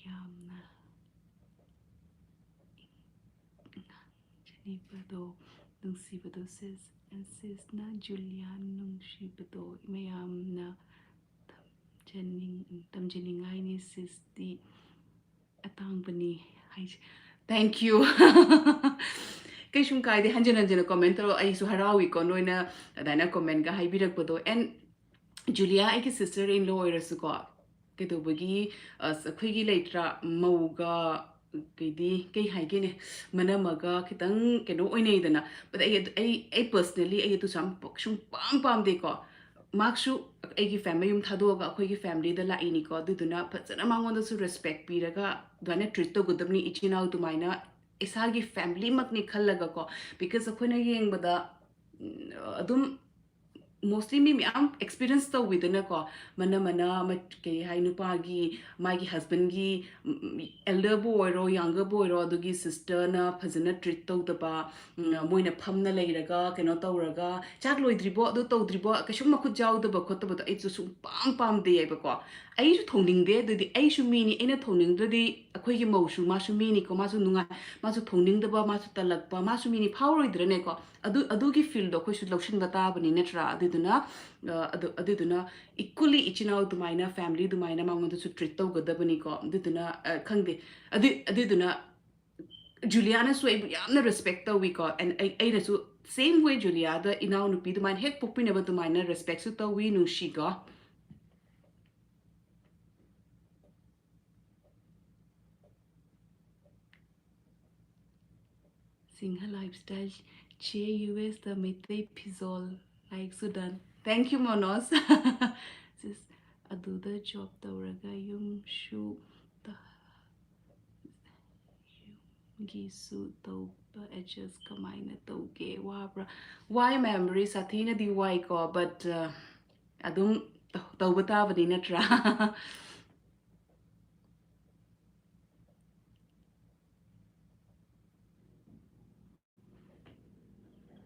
ꯌꯥꯝꯅ ꯉꯥꯡꯖꯅꯤꯡꯕꯗꯣ, ꯅꯨꯡꯁꯤꯕꯗꯣ, sis꯫ And sisꯅ ꯖꯨꯂꯤꯌꯥꯟ ꯅꯨꯡꯁꯤꯕꯗꯣ ꯃꯌꯥꯝꯅ ꯇꯝꯖꯅꯤꯡ-, ꯇꯝꯖꯅꯤꯡꯉꯥꯏꯅꯤ꯫ Sisꯇꯤ ꯑꯇꯥꯡꯕꯅꯤ ꯍꯥꯏꯁꯦ꯫ Thank you. ꯀꯩꯁꯨꯝ ꯀꯥꯏꯗꯦ, ꯍꯟꯖꯤꯟ ꯍꯟꯖꯤꯟꯅ comment ꯇꯧꯔꯣ, ꯑꯩꯁꯨ ꯍꯔꯥꯎꯏꯀꯣ ꯅꯣꯏꯅ ꯑꯗꯨꯃꯥꯏꯅ commentꯒ ꯍꯥꯏꯕꯤꯔꯛꯄꯗꯣ꯫ And ꯖꯨꯂꯤꯌꯥ ꯑꯩꯒꯤ sister in law ꯑꯣꯏꯔꯁꯨꯀꯣ, ꯀꯩꯗꯧꯕꯒꯤ, ꯑꯁ, ꯑꯩꯈꯣꯏꯒꯤ ꯂꯩꯇ꯭ꯔꯥ, ꯃꯧꯒ ꯀꯩꯗꯤ ꯀꯩ ꯍꯥꯏꯒꯦꯅꯦ, ꯃꯅꯝꯃꯒ ꯈꯤꯇꯪ ꯀꯩꯅꯣ ꯑꯣꯏꯅꯩꯗꯅ꯫ But ꯑꯩ ꯑꯗꯨ, ꯑꯩ, ꯑꯩ personally ꯑꯩ ꯑꯗꯨꯁꯨ ꯌꯥꯝ ꯄ-, ꯁꯨꯝ ꯄꯥꯝ ꯄꯥꯝꯗꯦꯀꯣ꯫ ꯃꯍꯥꯛꯁꯨ ꯑꯩꯒꯤ ꯐꯦꯃꯤꯂꯤ, ꯃꯌꯨꯝ ꯊꯥꯗꯣꯛꯑꯒ ꯑꯩꯈꯣꯏꯒꯤ familyꯗ ꯂꯥꯛꯏꯅꯤꯀꯣ, ꯑꯗꯨꯗꯨꯅ ꯐꯖꯅ ꯃꯉꯣꯟꯗꯁꯨ respect ꯄꯤꯔꯒ ꯑꯗꯨꯃꯥꯏꯅ treat ꯇꯧꯒꯗꯕꯅꯤ, ꯏꯆꯤꯟ ꯏꯅꯥꯎ ꯑꯗꯨꯃꯥꯏꯅ ꯏꯁꯥꯒꯤ family ꯃꯛꯅꯤ ꯈꯜꯂꯒꯀꯣ꯫ Because ꯑꯩꯈꯣꯏꯅ ꯌꯦꯡꯕꯗ, ꯎꯝ, ꯑꯗꯨꯝ mostly ꯃꯤ ꯃꯌꯥꯝ experience ꯇꯧꯋꯤꯗꯅꯀꯣ, ꯃꯅꯝꯃꯅ ꯃ-, ꯀꯩ ꯍꯥꯏ, ꯅꯨꯄꯥꯒꯤ, ꯃꯥꯒꯤ husbandꯒꯤ, ꯎꯝ, elderꯕꯨ ꯑꯣꯏꯔꯣ, youngerꯕꯨ ꯑꯣꯏꯔꯣ, ꯑꯗꯨꯒꯤ sisterꯅ ꯐꯖꯅ treat ꯇꯧꯗꯕ, ꯎꯝ, ꯃꯣꯏꯅ ꯐꯝꯅ ꯂꯩꯔꯒ ꯀꯩꯅꯣ ꯇꯧꯔꯒ, "ꯆꯥꯛ ꯂꯣꯏꯗ꯭ꯔꯤꯕꯣ, ꯑꯗꯨ ꯇꯧꯗ꯭ꯔꯤꯕꯣ?" ꯀꯩꯁꯨꯝ ꯃꯈꯨꯠ ꯌꯥꯎꯗꯕ ꯈꯣꯠꯇꯕꯗꯣ ꯑꯩꯁꯨ ꯁꯨꯡ ꯄꯥꯝ ꯄꯥꯝꯗꯦꯕꯀꯣ꯫ ꯑꯩꯁꯨ ꯊꯣꯡꯅꯤꯡꯗꯦ, ꯑꯗꯨꯗꯤ ꯑꯩꯁꯨ ꯃꯤꯅꯤ, ꯑꯩꯅ ꯊꯣꯡꯅꯤꯡꯗ꯭ꯔꯗꯤ ꯑꯩꯈꯣꯏꯒꯤ ꯃꯧꯁꯨ, ꯃꯥꯁꯨ ꯃꯤꯅꯤꯀꯣ, ꯃꯥꯁꯨ ꯅꯨꯡꯉꯥꯏ, ꯃꯥꯁꯨ ꯊꯣꯡꯅꯤꯡꯗꯕ, ꯃꯥꯁꯨ ꯇꯜꯂꯛꯄ, ꯃꯥꯁꯨ ꯃꯤꯅꯤ ꯐꯥꯎꯔꯣꯏꯗ꯭ꯔꯅꯦꯀꯣ? ꯑꯗꯨ, ꯑꯗꯨꯒꯤ feelꯗꯣ ꯑꯩꯈꯣꯏꯁꯨ ꯂꯧꯁꯤꯟꯕ ꯇꯥꯕꯅꯤ, ꯅꯠꯇ꯭ꯔꯥ? ꯑꯗꯨꯗꯨꯅ, ꯑ, ꯑꯗꯨ, ꯑꯗꯨꯗꯨꯅ equally ꯏꯆꯤꯟ ꯏꯅꯥꯎ ꯑꯗꯨꯃꯥꯏꯅ, family ꯑꯗꯨꯃꯥꯏꯅ ꯃꯉꯣꯟꯗꯁꯨ treat ꯇꯧꯒꯗꯕꯅꯤꯀꯣ꯫ ꯑꯗꯨꯗꯨꯅ, ꯑ, ꯈꯪꯗꯦ, ꯑꯗꯨ, ꯑꯗꯨꯗꯨꯅ ꯖꯨꯂꯤꯌꯥꯅꯁꯨ ꯑꯩꯕꯨ ꯌꯥꯝꯅ respect ꯇꯧꯋꯤꯀꯣ, and ꯑꯩ, ꯑꯩꯅꯁꯨ same way ꯖꯨꯂꯤꯌꯥꯗ ꯏꯅꯥꯎꯅꯨꯄꯤ ꯑꯗꯨꯃꯥꯏꯅ ꯍꯦꯛ ꯄꯣꯛꯄꯤꯅꯕ ꯑꯗꯨꯃꯥꯏꯅ respectꯁꯨ ꯇꯧꯋꯤ, ꯅꯨꯡꯁꯤꯀꯣ꯫ ꯁꯤꯡꯍ lifestyle, ꯆꯦ, USꯇ ꯃꯩꯇꯩ ꯐꯤꯖꯣꯜ, like ꯁꯨꯗꯟ꯫ Thank you, ꯃꯣꯅꯣꯁ꯫ Sis, ꯑꯗꯨꯗ job ꯇꯧꯔꯒ ꯌꯨꯝꯁꯨ ꯇ-, ꯌꯨꯝꯒꯤꯁꯨ ꯇꯧꯕ adjust ꯀꯃꯥꯏꯅ ꯇꯧꯒꯦ? ꯋꯥꯕ꯭ꯔꯥ? ꯋꯥꯏ, ꯃꯌꯥꯝ, ꯁꯥꯊꯤꯅꯗꯤ ꯋꯥꯏꯀꯣ, but, uh, ꯑꯗꯨꯝ ꯇꯧ-, ꯇꯧꯕ ꯇꯥꯕꯅꯤ, ꯅꯠꯇ꯭ꯔꯥ?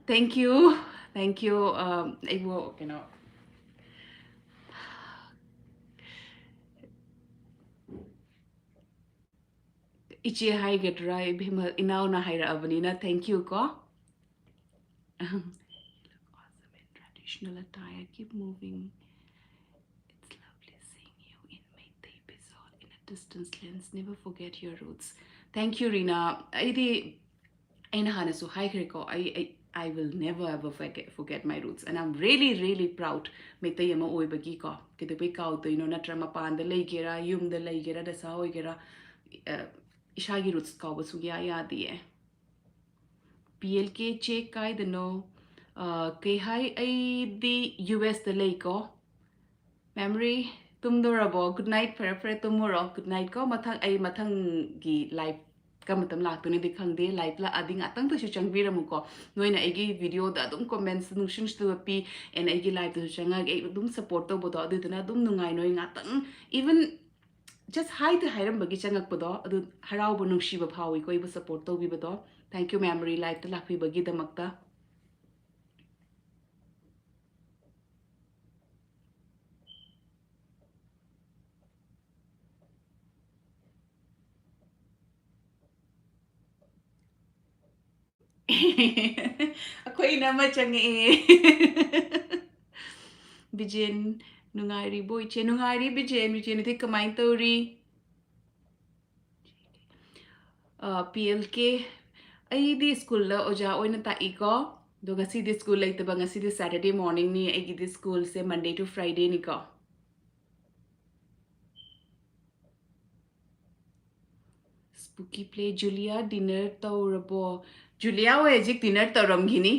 Thank you, thank you. Um, ꯑꯩꯕꯨ ꯀꯩꯅꯣ, ꯏꯆꯦ ꯍꯥꯏꯒꯗ꯭ꯔꯥ, ꯏꯕꯦꯝꯃ, ꯏꯅꯥꯎꯅ ꯍꯥꯏꯔꯛꯑꯕꯅꯤꯅ, thank you ꯀꯣ꯫ Awesome in traditional attire. Keep moving. It's lovely seeing you in Meitei Pizol in a Distance lens, never forget your roots. Thank you, Rina. ꯑꯩꯗꯤ, ꯑꯩꯅ ꯍꯥꯟꯅꯁꯨ ꯍꯥꯏꯈ꯭ꯔꯦꯀꯣ, ꯑꯩ, ꯑꯩ, I will never ever forget, forget my roots, and I'm really, really proud Meitei ꯑꯃ ꯑꯣꯏꯕꯒꯤꯀꯣ꯫ ꯀꯩꯗꯧꯕꯩ ꯀꯥꯎꯗꯣꯏꯅꯣ? ꯅꯠꯇ꯭ꯔ ꯃꯄꯥꯟꯗ ꯂꯩꯒꯦꯔꯥ, ꯌꯨꯝꯗ ꯂꯩꯒꯦꯔꯥ, ꯗꯁꯥ ꯑꯣꯏꯒꯦꯔꯥ, ꯑ, ꯏꯁꯥꯒꯤ roots ꯀꯥꯎꯕ ꯁꯨꯡꯌꯥ ꯌꯥꯗꯤꯌꯦ꯫ ꯄꯤ ꯑꯦꯜ ꯀꯦ ꯆꯦ ꯀꯥꯏꯗꯅꯣ? ꯑ, ꯀꯩ ꯍꯥꯏ, ꯑꯩꯗꯤ ꯌꯨ ꯑꯦꯁꯇ ꯂꯩꯀꯣ꯫ Memory, ꯇꯨꯝꯗꯣꯔꯕꯣ? Good night, ꯐꯔꯦ ꯐꯔꯦ, ꯇꯨꯝꯃꯨꯔꯣ꯫ Good night ꯀꯣ꯫ ꯃꯊꯪ, ꯑꯩ ꯃꯊꯪꯒꯤ live ꯀꯔꯝꯕ ꯃꯇꯝ ꯂꯥꯛꯇꯣꯏꯅꯣꯗꯤ ꯈꯪꯗꯦ꯫ Live ꯂꯥꯛꯑꯗꯤ ꯉꯥꯛꯇꯪꯗꯁꯨ ꯆꯪꯕꯤꯔꯝꯃꯨꯀꯣ꯫ ꯅꯣꯏꯅ ꯑꯩꯒꯤ videoꯗ ꯑꯗꯨꯝ comments ꯅꯨꯡꯁꯤ ꯅꯨꯡꯁꯤꯕ ꯄꯤ, and ꯑꯩꯒꯤ liveꯇꯁꯨ ꯆꯪꯉꯛꯑꯒ ꯑꯩ ꯑꯗꯨꯝ support ꯇꯧꯕꯗꯣ, ꯑꯗꯨꯗꯨꯅ ꯑꯗꯨꯝ ꯅꯨꯡꯉꯥꯏ꯫ ꯅꯣꯏ ꯉꯥꯛꯇꯪ, even just hi ꯇ ꯍꯥꯏꯔꯝꯕꯒꯤ ꯆꯪꯉꯛꯄꯗꯣ, ꯑꯗꯨ ꯍꯔꯥꯎꯕ, ꯅꯨꯡꯁꯤꯕ ꯐꯥꯎꯏꯀꯣ, ꯑꯩꯕꯨ support ꯇꯧꯕꯤꯕꯗꯣ꯫ Thank you, Memory, liveꯇ ꯂꯥꯛꯄꯤꯕꯒꯤꯗꯃꯛꯇ꯫ ꯑꯩꯈꯣꯏꯅ ꯑꯃ ꯆꯪꯉꯛꯑꯦ꯫ ꯕꯤꯖꯦꯟ, ꯅꯨꯡꯉꯥꯏꯔꯤꯕꯣ ꯏꯆꯦ? ꯅꯨꯡꯉꯥꯏꯔꯤ ꯕꯤꯖꯦꯟ꯫ ꯕꯤꯖꯦꯟ, ꯅꯈꯣꯏ ꯀꯃꯥꯏꯅ ꯇꯧꯔꯤ? ꯑ, ꯄꯤ ꯑꯦꯜ ꯀꯦ, ꯑꯩꯗꯤ ꯁ꯭ꯀꯨꯜꯗ ꯑꯣꯖꯥ ꯑꯣꯏꯅ ꯇꯥꯛꯏꯀꯣ꯫ ꯑꯗꯣ ꯉꯁꯤꯗꯤ ꯁ꯭ꯀꯨꯜ ꯂꯩꯇꯕ, ꯉꯁꯤꯗꯤ Saturday morningꯅꯤ꯫ ꯑꯩꯒꯤꯗꯤ ꯁ꯭ꯀꯨꯜꯁꯦ Monday to Fridayꯅꯤꯀꯣ꯫ Spooky Play, Julia dinner ꯇꯧꯔꯕꯣ? ꯖꯨꯂꯤꯌꯥ ꯍꯣꯏ ꯍꯧꯖꯤꯛ dinner ꯇꯧꯔꯝꯈꯤꯅꯤ꯫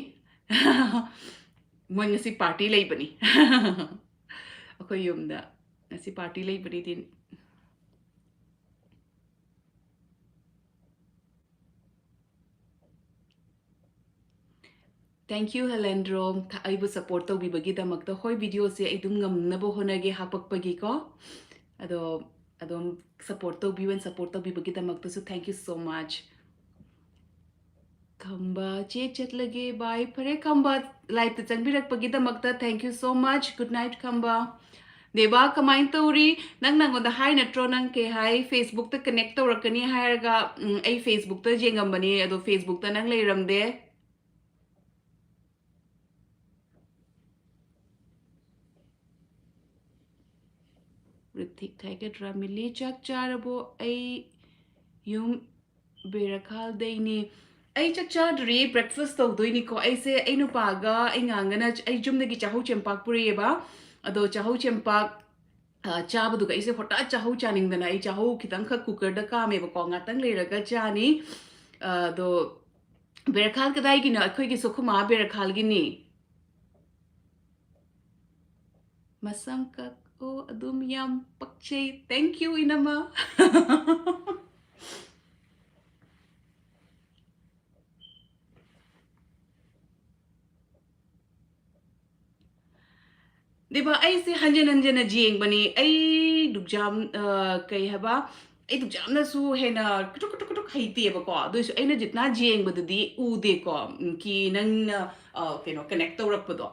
ꯃꯣꯏ ꯉꯁꯤ party ꯂꯩꯕꯅꯤ꯫ ꯑꯩꯈꯣꯏ ꯌꯨꯝꯗ ꯉꯁꯤ party ꯂꯩꯕꯅꯤ꯫ Thank you, ꯍꯦꯂꯦꯟꯗ꯭ꯔꯣ, ꯊ-, ꯑꯩꯕꯨ support ꯇꯧꯕꯤꯕꯒꯤꯗꯃꯛꯇ꯫ ꯍꯣꯏ, videoꯁꯦ ꯑꯩ ꯑꯗꯨꯝ ꯉꯝꯅꯕ ꯍꯣꯠꯅꯒꯦ ꯍꯥꯄꯛꯄꯒꯤꯀꯣ꯫ ꯑꯗꯣ ꯑꯗꯨꯝ support ꯇꯧꯕꯤꯌꯨ, and support ꯇꯧꯕꯤꯕꯒꯤꯗꯃꯛꯇꯁꯨ thank you so much꯫ ꯈꯝꯕ, ꯆꯦ ꯆꯠꯂꯒꯦ, bye꯫ ꯐꯔꯦ ꯈꯝꯕ, liveꯇ ꯆꯪꯕꯤꯔꯛꯄꯒꯤꯗꯃꯛꯇ thank you so much꯫ Good night ꯈꯝꯕ꯫ ꯗꯦꯕꯥ, ꯀꯃꯥꯏꯅ ꯇꯧꯔꯤ? ꯅꯪ, ꯅꯪꯉꯣꯟꯗ ꯍꯥꯏ ꯅꯠꯇ꯭ꯔꯣ, ꯅꯪ ꯀꯩ ꯍꯥꯏ, Facebookꯇ connect ꯇꯧꯔꯛꯀꯅꯤ ꯍꯥꯏꯔꯒ? ꯎꯝ, ꯑꯩ Facebookꯇ ꯌꯦꯡꯉꯝꯕꯅꯦ, ꯑꯗꯣ Facebookꯇ ꯅꯪ ꯂꯩꯔꯝꯗꯦ꯫ ꯔꯤꯊꯤꯛ ꯍꯥꯏꯒꯗ꯭ꯔꯥ? "ꯃꯤꯂꯤ, ꯆꯥꯛ ꯆꯥꯔꯕꯣ? ꯑꯩ ꯌꯨꯝ ꯕꯦꯔꯈꯥꯜꯗꯩꯅꯤ꯫ ꯑꯩ ꯆꯥꯛ ꯆꯥꯗ꯭ꯔꯤ, breakfast ꯇꯧꯗꯣꯏꯅꯤꯀꯣ꯫ ꯑꯩꯁꯦ ꯑꯩ ꯅꯨꯄꯥꯒ ꯑꯩ ꯉꯥꯡꯒꯅ ꯑꯩ ꯌꯨꯝꯗꯒꯤ ꯆꯥꯍꯧ ꯆꯦꯡꯄꯥꯛ ꯄꯨꯔꯛꯑꯦꯕ꯫ ꯑꯗꯣ ꯆꯥꯍꯧ ꯆꯦꯡꯄꯥꯛ, ꯑ, ꯆꯥꯕꯗꯨꯒ ꯑꯩꯁꯦ ꯍꯣꯇꯥ ꯆꯥꯍꯧ ꯆꯥꯅꯤꯡꯗꯅ ꯑꯩ ꯆꯥꯍꯧ ꯈꯤꯇꯪꯈꯛ cooker ꯗ ꯀꯥꯝꯃꯦꯕꯀꯣ꯫ ꯉꯥꯛꯇꯪ ꯂꯩꯔꯒ ꯆꯥꯅꯤ꯫ ꯑꯗꯣ ꯕꯦꯔꯈꯥꯜ ꯀꯗꯥꯏꯒꯤꯅꯣ? ꯑꯩꯈꯣꯏꯒꯤꯁꯨ ꯑꯩꯈꯣꯏ ꯃꯥ ꯕꯦꯔꯈꯥꯜꯒꯤꯅꯤ꯫ ꯃꯁꯝ ꯀꯛꯑꯣ, ꯑꯗꯨꯝ ꯌꯥꯝ ꯄꯛꯆꯩ꯫ Thank you, ꯏꯅꯝꯃ꯫ ꯗꯤꯕ, ꯑꯩꯁꯦ ꯍꯟꯖꯤꯟ ꯍꯟꯖꯤꯟꯅ ꯌꯦꯡꯕꯅꯤ꯫ ꯑꯩ ꯗꯨꯛꯖꯥꯝ, ꯑ, ꯀꯩ ꯍꯥꯏꯕ? ꯑꯩ ꯗꯨꯛꯖꯥꯝꯅꯁꯨ ꯍꯦꯟꯅ ꯀꯨꯇꯨꯛ ꯀꯨꯇꯨꯛ ꯀꯨꯇꯨꯛ ꯍꯩꯇꯦꯕꯀꯣ꯫ ꯑꯗꯨꯏꯁꯨ ꯑꯩꯅ ꯖꯤꯠꯅꯥ ꯌꯦꯡꯕꯗꯗꯤ ꯎꯗꯦꯀꯣ꯫ ꯎꯝ, ꯀꯤ ꯅꯪꯅ, ꯑ, ꯀꯩꯅꯣ, connect ꯇꯧꯔꯛꯄꯗꯣ꯫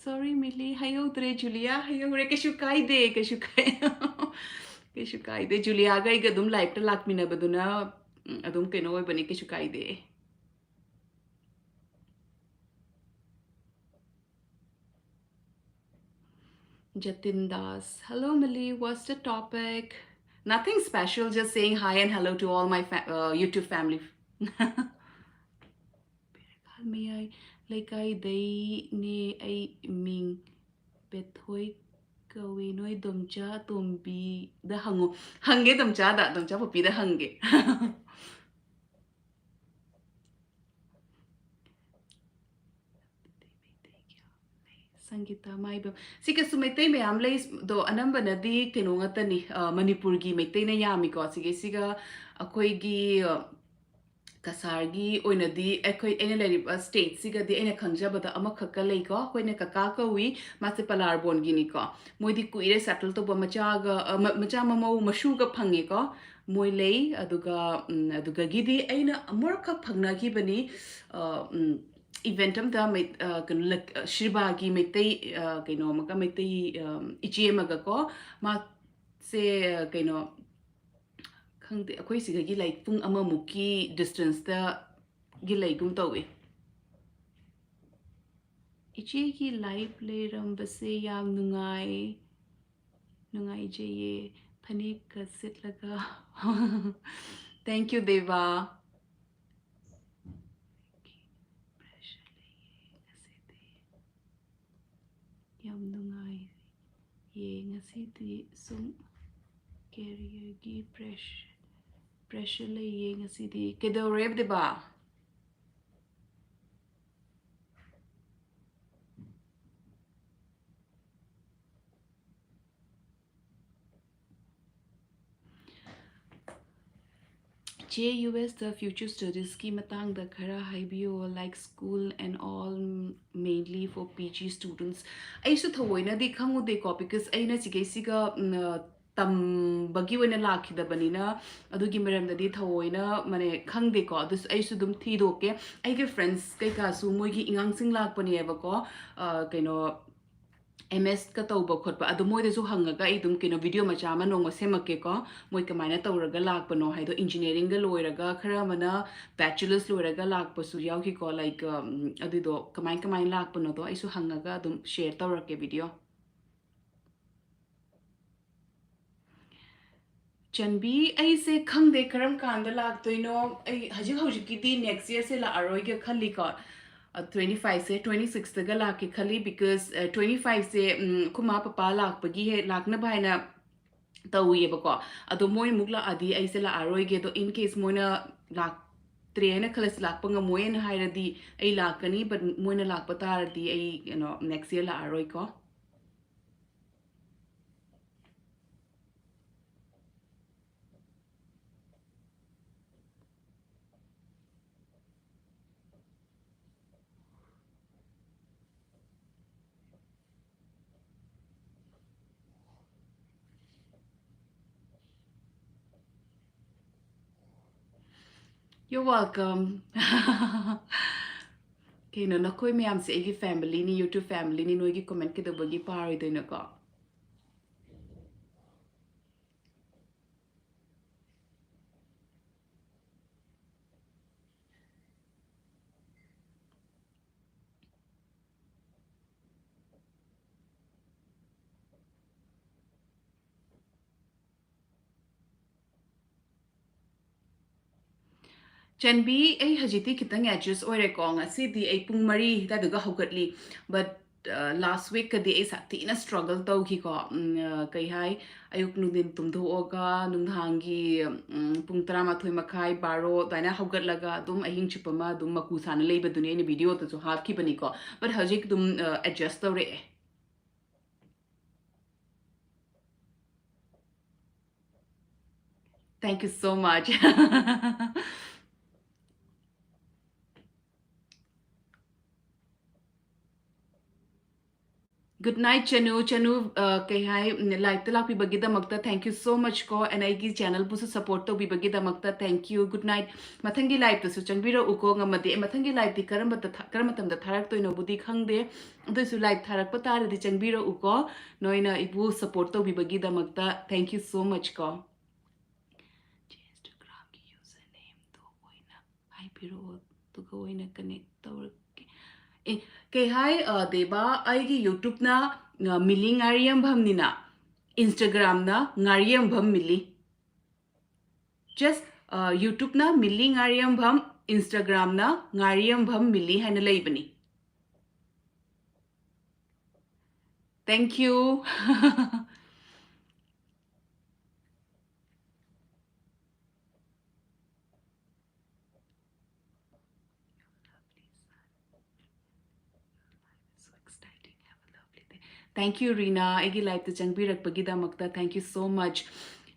Sorry, ꯃꯤꯂꯤ, ꯍꯥꯏꯍꯧꯗ꯭ꯔꯦ꯫ ꯖꯨꯂꯤꯌꯥ ꯍꯥꯏꯍꯧꯔꯦ꯫ ꯀꯩꯁꯨ ꯀꯥꯏꯗꯦ, ꯀꯩꯁꯨ ꯀꯥꯏ-, ꯀꯩꯁꯨ ꯀꯥꯏꯗꯦ꯫ ꯖꯨꯂꯤꯌꯥꯒ ꯑꯩꯒ ꯑꯗꯨꯝ live ꯇ ꯂꯥꯛꯃꯤꯟꯅꯕꯗꯨꯅ, ꯎꯝ, ꯑꯗꯨꯝ ꯀꯩꯅꯣ ꯑꯣꯏꯕꯅꯦ, ꯀꯩꯁꯨ ꯀꯥꯏꯗꯦ꯫ Jatin Das, "Hello, Mili. What's the topic?" Nothing special, just saying hi and hello to all my fa-, uh, YouTube family. ꯕꯦꯔꯈꯥꯜ ꯃꯌꯥꯏ ꯂꯩꯀꯥꯏꯗꯩꯅꯦ꯫ ꯑꯩ ꯃꯤꯡ ꯕꯦꯊꯣꯏ ꯀꯧꯏ꯫ ꯅꯣꯏ ꯗꯣꯝꯆꯥ ꯇꯣꯝꯕꯤꯗ ꯍꯪꯉꯨ꯫ ꯍꯪꯒꯦ ꯗꯣꯝꯆꯥꯗ, ꯗꯣꯝꯆꯥ ꯄꯣꯄꯤꯗ ꯍꯪꯒꯦ꯫ ꯁꯪꯒꯤꯇꯥ ꯃꯥꯏꯕꯝ꯫ ꯁꯤꯒꯁꯨ ꯃꯩꯇꯩ ꯃꯌꯥꯝ ꯂꯩ, ꯑꯗꯣ ꯑꯅꯝꯕꯅꯗꯤ ꯀꯩꯅꯣ ꯉꯥꯛꯇꯅꯤ, ꯑ, ꯃꯅꯤꯄꯨꯔꯒꯤ ꯃꯩꯇꯩꯅ ꯌꯥꯝꯃꯤꯀꯣ꯫ ꯁꯤꯒꯤꯁꯤꯒ ꯑꯩꯈꯣꯏꯒꯤ, ꯑ, ꯀꯁꯥꯔꯒꯤ ꯑꯣꯏꯅꯗꯤ ꯑꯩꯈꯣꯏ, ꯑꯩꯅ ꯂꯩꯔꯤꯕ state ꯁꯤꯒꯗꯤ ꯑꯩꯅ ꯈꯪꯖꯕꯗ ꯑꯃꯈꯛꯀ ꯂꯩꯀꯣ꯫ ꯑꯩꯈꯣꯏꯅ ꯀꯀꯥ ꯀꯧꯏ, ꯃꯥꯁꯦ ꯄꯂꯥꯔꯕꯣꯟꯒꯤꯅꯤꯀꯣ꯫ ꯃꯣꯏꯗꯤ ꯀꯨꯏꯔꯦ settle ꯇꯧꯕ, ꯃꯆꯥꯒ, ꯑ, ꯃ-, ꯃꯆꯥ ꯃꯃꯧ ꯃꯁꯨꯒ ꯐꯪꯉꯦꯀꯣ꯫ ꯃꯣꯏ ꯂꯩ꯫ ꯑꯗꯨꯒ, ꯎꯝ, ꯑꯗꯨꯗꯒꯤꯗꯤ ꯑꯩꯅ ꯑꯃꯨꯔꯛꯈꯛ ꯐꯪꯅꯈꯤꯕꯅꯤ, ꯑ, ꯎꯝ, event ꯑꯝꯗ ꯃꯩ-, ꯑ, ꯀꯩꯅꯣ, ꯂꯛ-, ꯑ, ꯁ꯭ꯔꯤꯕꯥꯒꯤ ꯃꯩꯇꯩ, ꯑ, ꯀꯩꯅꯣ ꯑꯃꯒ, ꯃꯩꯇꯩ, ꯑ, ꯏꯆꯦ ꯑꯃꯒꯀꯣ꯫ ꯃꯥꯁꯦ, ꯑ, ꯀꯩꯅꯣ, ꯈꯪꯗꯦ, ꯑꯩꯈꯣꯏ ꯁꯤꯗꯒꯤ, like, ꯄꯨꯡ ꯑꯃꯃꯨꯛꯀꯤ distance ꯇꯒꯤ ꯂꯩꯒꯨꯝ ꯇꯧꯏ꯫ ꯏꯆꯦꯒꯤ live ꯂꯩꯔꯝꯕꯁꯦ ꯌꯥꯝ ꯅꯨꯡꯉꯥꯏ, ꯅꯨꯡꯉꯥꯏꯖꯩꯌꯦ꯫ ꯐꯅꯦꯛꯀ ꯁꯦꯠꯂꯒ꯫ Thank you, ꯗꯦꯕꯥ꯫ Pressure ꯂꯩꯌꯦ ꯉꯁꯤꯗꯤ꯫ ꯌꯥꯝ ꯅꯨꯡꯉꯥꯏꯌꯦ ꯉꯁꯤꯗꯤ꯫ ꯁꯨꯝ career ꯒꯤ pressure, pressure ꯂꯩꯌꯦ ꯉꯁꯤꯗꯤ꯫ ꯀꯩꯗꯧꯔꯦ, ꯗꯦꯕꯥ? ꯆꯦ, ꯌꯨ ꯑꯦꯁꯇ future studies ꯀꯤ ꯃꯇꯥꯡꯗ ꯈꯔ ꯍꯥꯏꯕꯤꯌꯣ, like school and all, mainly for P G students꯫ ꯑꯩꯁꯨ ꯊꯑꯣꯏꯅꯗꯤ ꯈꯪꯉꯨꯗꯦꯀꯣ, because ꯑꯩꯅ ꯁꯤꯒꯩꯁꯤꯒ, ꯎꯝ, ꯑ, ꯇꯝꯕꯒꯤ ꯑꯣꯏꯅ ꯂꯥꯛꯈꯤꯗꯕꯅꯤꯅ ꯑꯗꯨꯒꯤ ꯃꯔꯝꯗꯗꯤ ꯊꯑꯣꯏꯅ, ꯃꯅꯦ, ꯈꯪꯗꯦꯀꯣ꯫ ꯑꯗꯨꯁꯨ ꯑꯩꯁꯨ ꯑꯗꯨꯝ ꯊꯤꯗꯣꯛꯀꯦ꯫ ꯑꯩꯒꯤ friends ꯀꯩꯀꯥꯁꯨ ꯃꯣꯏꯒꯤ ꯑꯉꯥꯡꯁꯤꯡ ꯂꯥꯛꯄꯅꯦꯕꯀꯣ, ꯑ, ꯀꯩꯅꯣ, M S ꯀ ꯇꯧꯕ ꯈꯣꯠꯄ, ꯑꯗꯣ ꯃꯣꯏꯗꯁꯨ ꯍꯪꯉꯒ ꯑꯩ ꯑꯗꯨꯝ, ꯀꯩꯅꯣ, video ꯃꯆꯥ ꯑꯃ ꯅꯣꯡꯃ ꯁꯦꯝꯃꯛꯀꯦꯀꯣ꯫ ꯃꯣꯏ ꯀꯃꯥꯏꯅ ꯇꯧꯔꯒ ꯂꯥꯛꯄꯅꯣ ꯍꯥꯏꯗꯣ, engineering ꯒ ꯂꯣꯏꯔꯒ, ꯈꯔ ꯑꯃꯅ bachelors ꯂꯣꯏꯔꯒ ꯂꯥꯛꯄꯁꯨ ꯌꯥꯎꯈꯤꯀꯣ, like, ꯎꯝ, ꯑꯗꯨꯗꯣ ꯀꯃꯥꯏ ꯀꯃꯥꯏꯅ ꯂꯥꯛꯄꯅꯣꯗꯣ ꯑꯩꯁꯨ ꯍꯪꯉꯒ ꯑꯗꯨꯝ share ꯇꯧꯔꯛꯀꯦ video꯫ ꯆꯟꯕꯤ, ꯑꯩꯁꯦ ꯈꯪꯗꯦ ꯀꯔꯝ ꯀꯥꯟꯗ ꯂꯥꯛꯇꯣꯏꯅꯣ꯫ ꯑꯩ ꯍꯧꯖꯤꯛ ꯍꯧꯖꯤꯛꯀꯤꯗꯤ next year ꯁꯦ ꯂꯥꯛꯑꯔꯣꯏꯒꯦ ꯈꯜꯂꯤꯀꯣ꯫ ꯑ, twenty five ꯁꯦ, twenty six ꯇꯒ ꯂꯥꯛꯀꯦ ꯈꯜꯂꯤ, because, ꯑ, twenty five ꯁꯦ, ꯎꯝ, ꯑꯩꯈꯣꯏ ꯃꯥ ꯄꯄꯥ ꯂꯥꯛꯄꯒꯤ ꯍꯦꯛ ꯂꯥꯛꯅꯕ ꯍꯥꯏꯅ ꯇꯧꯔꯤꯑꯕꯀꯣ꯫ ꯑꯗꯣ ꯃꯣꯏ ꯑꯃꯨꯛ ꯂꯥꯛꯑꯗꯤ ꯑꯩꯁꯦ ꯂꯥꯛꯑꯔꯣꯏꯒꯦ꯫ ꯑꯗꯣ in case ꯃꯣꯏꯅ ꯂꯥꯛꯇ꯭ꯔꯦ ꯍꯥꯏꯅ ꯈꯜꯂꯁꯤ, ꯂꯥꯛꯄ ꯉꯝꯃꯣꯏ ꯍꯥꯏꯅ ꯍꯥꯏꯔꯗꯤ ꯑꯩ ꯂꯥꯛꯀꯅꯤ, but ꯃꯣꯏꯅ ꯂꯥꯛꯄ ꯇꯥꯔꯗꯤ ꯑꯩ, ꯀꯩꯅꯣ, next year ꯂꯥꯛꯑꯔꯣꯏꯀꯣ꯫ You're welcome. ꯀꯩꯅꯣ, ꯅꯈꯣꯏ ꯃꯌꯥꯝꯁꯦ ꯑꯩꯒꯤ family ꯅꯤ, YouTube family ꯅꯤ, ꯅꯣꯏꯒꯤ comment ꯀꯩꯗꯧꯕꯒꯤ ꯄꯥꯔꯣꯏꯗꯣꯏꯅꯣꯀꯣ? ꯆꯟꯕꯤ, ꯑꯩ ꯍꯧꯖꯤꯛꯇꯤ ꯈꯤꯇꯪ ꯑꯦꯗꯖꯁ ꯑꯣꯏꯔꯦꯀꯣ꯫ ꯉꯁꯤꯗꯤ ꯑꯩ ꯄꯨꯡ ꯃꯔꯤ ꯑꯗꯨꯋꯥꯏꯗꯨꯒ ꯍꯧꯒꯠꯂꯤ꯫ But, ꯑ, last week ꯀꯗꯤ ꯑꯩ ꯁꯥꯊꯤꯅ struggle ꯇꯧꯈꯤꯀꯣ꯫ ꯎꯝ, ꯑ, ꯀꯩ ꯍꯥꯏ, ꯑꯌꯨꯛ ꯅꯨꯡꯊꯤꯟ ꯇꯨꯝꯊꯣꯛꯑꯒ ꯅꯨꯡꯗꯥꯡꯒꯤ, ꯎꯝ, ꯄꯨꯡ ꯇꯔꯥꯃꯥꯊꯣꯏ ꯃꯈꯥꯏ, ꯕꯥꯔꯣ ꯑꯗꯨꯃꯥꯏꯅ ꯍꯧꯒꯠꯂꯒ ꯑꯗꯨꯝ ꯑꯍꯤꯡ ꯆꯨꯞꯄ ꯑꯃ ꯑꯗꯨꯝ ꯃꯀꯨ ꯁꯥꯅ ꯂꯩꯕꯗꯨꯅꯤ ꯑꯩꯅ videoꯗꯁꯨ ꯍꯥꯞꯈꯤꯕꯅꯤꯀꯣ꯫ But ꯍꯧꯖꯤꯛ ꯑꯗꯨꯝ, ꯑ, adjust ꯇꯧꯔꯛꯑꯦ꯫ Thank you so much. Good night, ꯆꯅꯨ꯫ ꯆꯅꯨ, ꯑ, ꯀꯩ ꯍꯥꯏ, ꯎꯝ, liveꯇ ꯂꯥꯛꯄꯤꯕꯒꯤꯗꯃꯛꯇ thank you so much ꯀꯣ, and ꯑꯩꯒꯤ channelꯕꯨꯁꯨ support ꯇꯧꯕꯤꯕꯒꯤꯗꯃꯛꯇ thank you꯫ Good night꯫ ꯃꯊꯪꯒꯤ liveꯇꯁꯨ ꯆꯪꯕꯤꯔꯛꯎꯀꯣ, ꯉꯝꯃꯗꯤ꯫ ꯑꯦ, ꯃꯊꯪꯒꯤ liveꯇꯤ ꯀꯔꯝꯕꯗ ꯊꯥ-, ꯀꯔꯝꯕ ꯃꯇꯝꯗ ꯊꯥꯔꯛꯇꯣꯏꯅꯣꯕꯨꯗꯤ ꯈꯪꯗꯦ, ꯑꯗꯨꯏꯁꯨ live ꯊꯥꯔꯛꯄ ꯇꯥꯔꯗꯤ ꯆꯪꯕꯤꯔꯛꯎꯀꯣ꯫ ꯅꯣꯏꯅ ꯑꯩꯕꯨ support ꯇꯧꯕꯤꯕꯒꯤꯗꯃꯛꯇ thank you so much ꯀꯣ꯫ Instagramꯒꯤ usernameꯗꯣ ꯑꯣꯏꯅ ꯍꯥꯏꯕꯤꯔꯛꯑꯣ, ꯑꯗꯨꯒ ꯑꯣꯏꯅ connect ꯇꯧꯔꯛꯀꯦ꯫ ꯑꯦ, ꯀꯩ ꯍꯥꯏ, ꯑ, ꯗꯦꯕꯥ, ꯑꯩꯒꯤ YouTubeꯅ, ꯑ, ꯃꯤꯂꯤ ꯉꯥꯔꯤꯌꯝꯐꯝꯅꯤꯅ, Instagramꯅ ꯉꯥꯔꯤꯌꯝꯐꯝ ꯃꯤꯂꯤ꯫ Just, ꯑ, YouTubeꯅ ꯃꯤꯂꯤ ꯉꯥꯔꯤꯌꯝꯐꯝ, Instagramꯅ ꯉꯥꯔꯤꯌꯝꯐꯝ ꯃꯤꯂꯤ ꯍꯥꯏꯅ ꯂꯩꯕꯅꯤ꯫ Thank you. So exciting. Have a lovely day. Thank you, ꯔꯤꯅꯥ, ꯑꯩꯒꯤ liveꯇ ꯆꯪꯕꯤꯔꯛꯄꯒꯤꯗꯃꯛꯇ꯫ Thank you so much.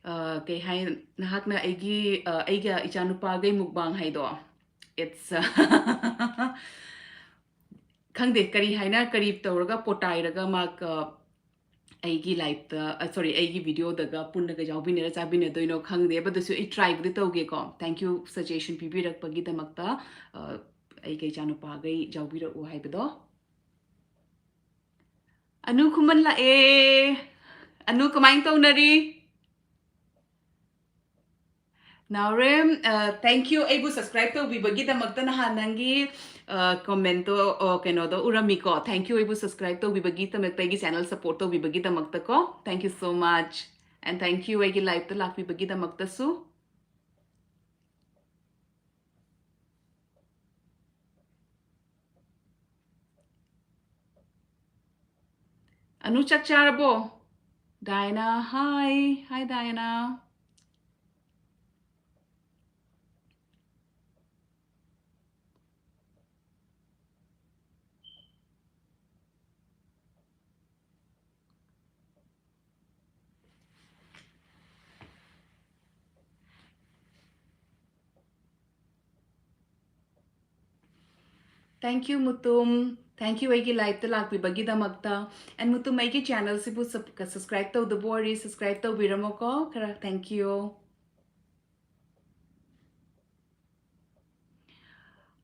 ꯑ, ꯀꯩ ꯍꯥꯏ, ꯅꯍꯥꯛꯅ ꯑꯩꯒꯤ, ꯑ, ꯑꯩꯒ ꯏꯆꯥꯅꯨꯄꯥꯒꯩ mukbang ꯍꯥꯏꯗꯣ, it's, ꯑ, ꯈꯪꯗꯦ, ꯀꯔꯤ ꯍꯥꯏꯅ, ꯀꯔꯤ ꯇꯧꯔꯒ ꯄꯣꯇꯥꯏꯔꯒ ꯃꯥꯒ ꯑꯩꯒꯤ liveꯇ, ꯑ, sorry, ꯑꯩꯒꯤ videoꯗꯒ ꯄꯨꯟꯅꯒ ꯌꯥꯎꯕꯤꯟꯅꯔ ꯆꯥꯕꯤꯟꯅꯗꯣꯏꯅꯣ ꯈꯪꯗꯦ꯫ But ꯑꯗꯨꯁꯨ ꯑꯩ tryꯕꯨꯗꯤ ꯇꯧꯒꯦꯀꯣ꯫ Thank you suggestion ꯄꯤꯕꯤꯔꯛꯄꯒꯤꯗꯃꯛꯇ꯫ ꯑ, ꯑꯩꯒ ꯏꯆꯥꯅꯨꯄꯥꯒꯩ ꯌꯥꯎꯕꯤꯔꯛꯎ ꯍꯥꯏꯕꯗꯣ꯫ ꯑꯅꯨ ꯈꯨꯃꯟ ꯂꯥꯛꯑꯦ꯫ ꯑꯅꯨ, ꯀꯃꯥꯏꯅ ꯇꯧꯅꯔꯤ? ꯅꯥꯎꯔꯦꯝ, ꯑ, thank you, ꯑꯩꯕꯨ subscribe ꯇꯧꯕꯤꯕꯒꯤꯗꯃꯛꯇ꯫ ꯅꯍꯥꯟ ꯅꯪꯒꯤ, ꯑ, commentꯇꯣ, ꯑ, ꯀꯩꯅꯣꯗꯣ ꯎꯔꯝꯃꯤꯀꯣ꯫ Thank you, ꯑꯩꯕꯨ subscribe ꯇꯧꯕꯤꯕꯒꯤꯗꯃꯛꯇ, ꯑꯩꯒꯤ channel support ꯇꯧꯕꯤꯕꯒꯤꯗꯃꯛꯇꯀꯣ꯫ Thank you so much. And thank you, ꯑꯩꯒꯤ liveꯇ ꯂꯥꯛꯄꯤꯕꯒꯤꯗꯃꯛꯇꯁꯨ꯫ ꯑꯅꯨ, ꯆꯥꯛ ꯆꯥꯔꯕꯣ? Diana, hi. Hi, Diana. Thank you, Mutum. Thank you ꯑꯩꯒꯤ liveꯇ ꯂꯥꯛꯄꯤꯕꯒꯤꯗꯃꯛꯇ. And ꯃꯨꯇꯨꯝ, ꯑꯩꯒꯤ channelꯁꯤꯕꯨ sub-, subscribe ꯇꯧꯗꯕ ꯑꯣꯏꯔꯤ, subscribe ꯇꯧꯕꯤꯔꯝꯃꯣꯀꯣ. ꯈꯔ thank you.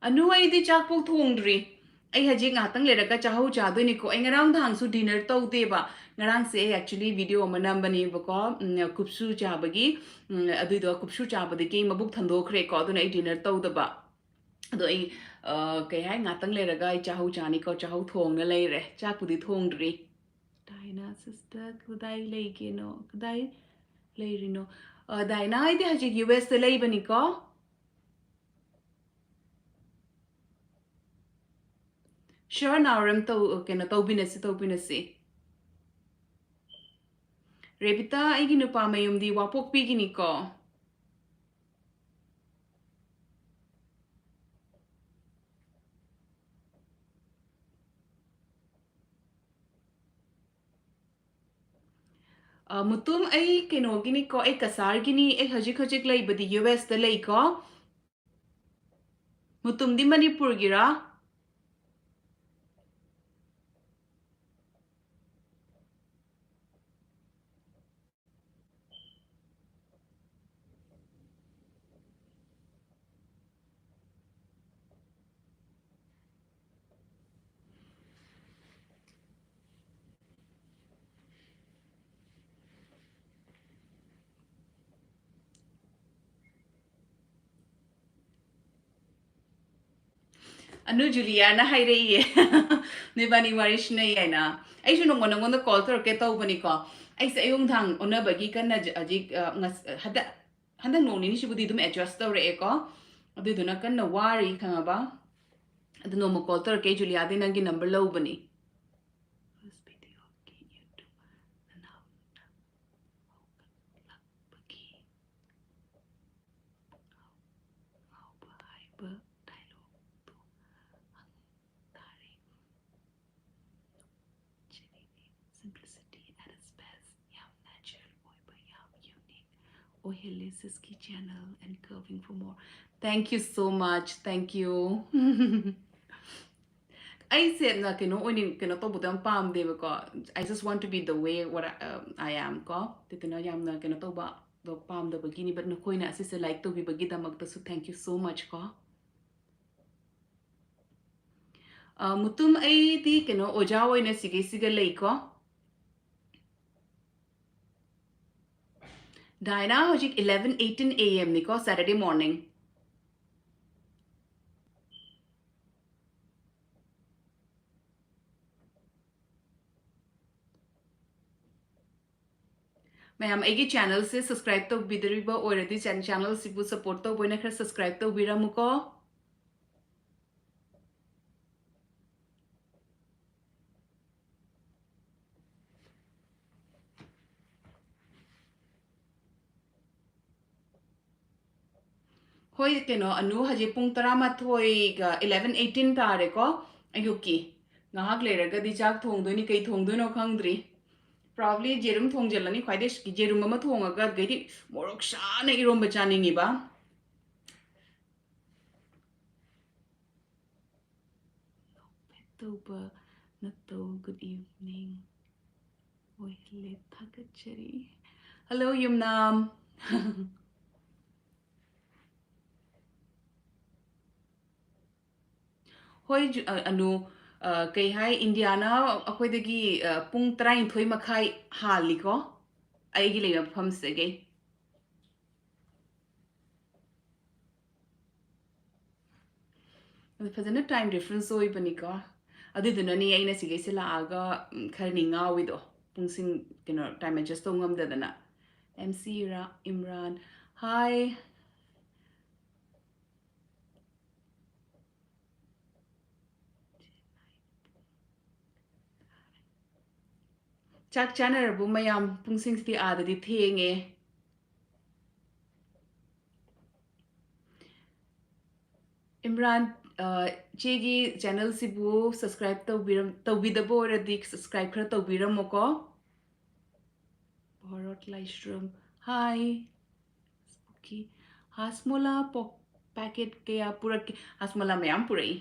ꯑꯅꯨ, ꯑꯩꯗꯤ ꯆꯥꯛꯐꯥꯎ ꯊꯣꯡꯗ꯭ꯔꯤ. ꯑꯩ ꯍꯧꯖꯤꯛ ꯉꯥꯏꯍꯥꯛꯇꯪ ꯂꯩꯔꯒ ꯆꯥꯍꯧ ꯆꯥꯗꯣꯏꯅꯤꯀꯣ꯫ ꯑꯩ ꯉꯔꯥꯡ ꯅꯍꯥꯟꯁꯨ dinner ꯇꯧꯗꯦꯕ꯫ ꯉꯔꯥꯡꯁꯦ ꯑꯩ actually video ꯑꯃ ꯅꯝꯕꯅꯦꯕꯀꯣ, ꯎꯝ, ꯀꯨꯞꯁꯨ ꯆꯥꯕꯒꯤ꯫ ꯎꯝ, ꯑꯗꯨꯏꯗꯣ ꯀꯨꯞꯁꯨ ꯆꯥꯕꯗꯒꯤ ꯑꯩ ꯃꯕꯨꯛ ꯊꯟꯗꯣꯛꯈ꯭ꯔꯦꯀꯣ, ꯑꯗꯨꯅ ꯑꯩ dinner ꯇꯧꯗꯕ꯫ ꯑꯗꯣ ꯑꯩ, ꯑ, ꯀꯩ ꯍꯥꯏ, ꯉꯥꯛꯇꯪ ꯂꯩꯔꯒ ꯑꯩ ꯆꯥꯍꯧ ꯆꯥꯅꯤꯀꯣ, ꯆꯥꯍꯧ ꯊꯣꯡꯉ ꯂꯩꯔꯦ, ꯆꯥꯛꯄꯨꯗꯤ ꯊꯣꯡꯗ꯭ꯔꯤ꯫ Diana sister, ꯀꯗꯥꯏ ꯂꯩꯒꯦꯅꯣ? ꯀꯗꯥꯏ ꯂꯩꯔꯤꯅꯣ? ꯑ, Diana ꯍꯥꯏꯗꯤ ꯍꯧꯖꯤꯛ ꯌꯨ ꯑꯦꯁꯇ ꯂꯩꯕꯅꯤꯀꯣ꯫ Sure, ꯅꯥꯎꯔꯦꯝ, ꯇꯧ-, ꯀꯩꯅꯣ, ꯇꯧꯕꯤꯅꯁꯤ, ꯇꯧꯕꯤꯅꯁꯤ꯫ ꯔꯦꯕꯤꯇꯥ, ꯑꯩꯒꯤ ꯅꯨꯄꯥ ꯃꯌꯨꯝꯗꯤ ꯋꯥꯄꯣꯛꯄꯤꯒꯤꯅꯤꯀꯣ꯫ ꯑ, ꯃꯨꯇꯨꯝ, ꯑꯩ ꯀꯩꯅꯣꯒꯤꯅꯤꯀꯣ, ꯑꯩ ꯀꯁꯥꯔꯒꯤꯅꯤ꯫ ꯑꯩ ꯍꯧꯖꯤꯛ ꯍꯧꯖꯤꯛ ꯂꯩꯕꯗꯤ ꯌꯨ ꯑꯦꯁꯇ ꯂꯩꯀꯣ꯫ ꯃꯨꯇꯨꯝꯗꯤ ꯃꯅꯤꯄꯨꯔꯒꯤꯔꯥ? ꯑꯅꯨ, ꯖꯨꯂꯤꯌꯥꯅ ꯍꯥꯏꯔꯛꯏꯌꯦ꯫ ꯅꯣꯏꯕꯥꯅꯤ ꯋꯥꯔꯤ ꯁꯤꯟꯅꯩ ꯍꯥꯏꯅ꯫ ꯑꯩꯁꯨ ꯅꯣꯡꯃ ꯅꯉꯣꯟꯗ call ꯇꯧꯔꯛꯀꯦ ꯇꯧꯕꯅꯤꯀꯣ꯫ ꯑꯩꯁꯦ ꯑꯌꯨꯛ ꯅꯨꯡꯗꯥꯡ ꯑꯣꯟꯅꯕꯒꯤ ꯀꯟꯅ ꯍꯧꯖꯤꯛ, ꯍꯧꯖꯤꯛ, ꯑ, ꯉꯁ-, ꯍꯟꯗꯛ, ꯍꯟꯗꯛ ꯅꯣꯡ ꯅꯤꯅꯤꯁꯤꯕꯨꯗꯤ ꯑꯗꯨꯝ adjust ꯇꯧꯔꯛꯑꯦꯀꯣ꯫ ꯑꯗꯨꯗꯨꯅ ꯀꯟꯅ ꯋꯥꯔꯤ, ꯈꯪꯉꯕ? ꯑꯗꯨ ꯅꯣꯡꯃ call ꯇꯧꯔꯛꯀꯦ, ꯑꯩ ꯖꯨꯂꯤꯌꯥꯗꯩ ꯅꯪꯒꯤ number ꯂꯧꯕꯅꯤ꯫ First video, okay. ꯑꯣꯏꯍꯜꯂꯦ ꯁꯤꯁꯀꯤ channel and curving for more. Thank you so much. Thank you. ꯑꯩꯁꯦ ꯌꯥꯝꯅ ꯀꯩꯅꯣ ꯑꯣꯏꯅꯤꯡ ꯀꯩꯅꯣ ꯇꯧꯕꯗꯣ ꯌꯥꯝ ꯄꯥꯝꯗꯦꯕꯀꯣ. I just want to be the way what I, um, I am ꯀꯣ. ꯑꯗꯨꯗꯨꯅ ꯌꯥꯝꯅ ꯀꯩꯅꯣ ꯇꯧꯕꯗꯣ ꯄꯥꯝꯗꯕꯒꯤꯅꯤ. But ꯅꯈꯣꯏꯅ ꯑꯁꯤꯁꯦ like ꯇꯧꯕꯤꯕꯒꯤꯗꯃꯛꯇꯁꯨ thank you so much ꯀꯣ. ꯑ, ꯃꯨꯇꯨꯝ, ꯑꯩꯗꯤ ꯀꯩꯅꯣ ꯑꯣꯖꯥ ꯑꯣꯏꯅ ꯁꯤꯒꯩꯁꯤꯒ ꯂꯩꯀꯣ. ꯗꯥꯏꯅꯥ, ꯍꯧꯖꯤꯛ eleven eighteen A M ꯅꯤꯀꯣ, Saturday morning. ꯃꯌꯥꯝ ꯑꯩꯒꯤ channelꯁꯦ subscribe ꯇꯧꯕꯤꯗ꯭ꯔꯤꯕ ꯑꯣꯏꯔꯗꯤ chan- channelꯁꯤꯕꯨ support ꯇꯧꯕ ꯑꯣꯏꯅ ꯈꯔ subscribe ꯇꯧꯕꯤꯔꯝꯃꯨꯀꯣ꯫ ꯍꯣꯏ, ꯀꯩꯅꯣ, ꯑꯅꯨ, ꯍꯧꯖꯤꯛ ꯄꯨꯡ ꯇꯔꯥꯃꯥꯊꯣꯏꯒ eleven eighteen ꯇꯥꯔꯦꯀꯣ ꯑꯌꯨꯛꯀꯤ꯫ ꯉꯥꯏꯍꯥꯛ ꯂꯩꯔꯒꯗꯤ ꯆꯥꯛ ꯊꯣꯡꯗꯣꯏꯅꯤ꯫ ꯀꯩ ꯊꯣꯡꯗꯣꯏꯅꯣ ꯈꯪꯗ꯭ꯔꯤ꯫ Probably ꯌꯦꯔꯨꯝ ꯊꯣꯡꯖꯤꯜꯂꯅꯤ꯫ ꯈ꯭ꯋꯥꯏꯗꯩ ꯌꯦꯔꯨꯝ ꯑꯃ ꯊꯣꯡꯉꯒ ꯑꯗꯩꯗꯤ ꯃꯣꯔꯣꯛ ꯁꯥꯅ ꯏꯔꯣꯝꯕ ꯆꯥꯅꯤꯡꯉꯤꯕ꯫ ꯅꯣꯛꯐꯦꯠ ꯇꯧꯕ ꯅꯠꯇꯧ꯫ Good evening ꯑꯣꯏꯍꯜꯂꯦ꯫ ꯊꯥꯒꯠꯆꯔꯤ꯫ Hello, ꯌꯨꯝꯅꯥꯝ꯫ ꯍꯣꯏ, ꯖꯨ-, ꯑ, ꯑꯅꯨ, ꯑ, ꯀꯩ ꯍꯥꯏ, ꯏꯟꯗꯤꯌꯥꯅ ꯑꯩꯈꯣꯏꯗꯒꯤ, ꯑ, ꯄꯨꯡ ꯇꯔꯥꯅꯤꯊꯣꯏ ꯃꯈꯥꯏ ꯍꯥꯜꯂꯤꯀꯣ, ꯑꯩꯒꯤ ꯂꯩꯕ ꯃꯐꯝꯁꯤꯗꯒꯤ꯫ ꯑꯗꯨ ꯐꯖꯅ time difference ꯑꯣꯏꯕꯅꯤꯀꯣ꯫ ꯑꯗꯨꯗꯨꯅꯅꯤ ꯑꯩꯅ ꯁꯤꯒꯩꯁꯦ ꯂꯥꯛꯑꯒ, ꯎꯝ, ꯈꯔꯅꯤ ꯉꯥꯎꯋꯤꯗꯣ, ꯄꯨꯡꯁꯤꯡ, ꯀꯩꯅꯣ, time adjust ꯇꯧ ꯉꯝꯗꯗꯅ꯫ M C ꯏꯔꯥ-, ꯏꯝꯔꯥꯟ, hi꯫ ꯆꯥꯛ ꯆꯥꯅꯔꯕꯣ ꯃꯌꯥꯝ? ꯄꯨꯡꯁꯤꯡꯁꯤꯗꯤ ꯑꯥꯗꯗꯤ ꯊꯦꯡꯉꯦ꯫ ꯏꯝꯔꯥꯟ, ꯑ, ꯏꯆꯦꯒꯤ channelꯁꯤꯕꯨ subscribe ꯇꯧꯕꯤꯔꯝ-, ꯇꯧꯕꯤꯗꯕ ꯑꯣꯏꯔꯗꯤ subscribe ꯈꯔ ꯇꯧꯕꯤꯔꯝꯃꯣꯀꯣ꯫ ꯚꯥꯔꯠ ꯂꯥꯏꯁ꯭ꯔꯝ, hi꯫ ꯀꯤ ꯍꯥꯁꯃꯣꯂꯥ ꯄꯣꯛ ꯄꯦꯀꯦꯠ ꯀꯌꯥ ꯄꯨꯔꯛꯀꯦ? ꯍꯥꯁꯃꯣꯂꯥ ꯃꯌꯥꯝ ꯄꯨꯔꯛꯏ꯫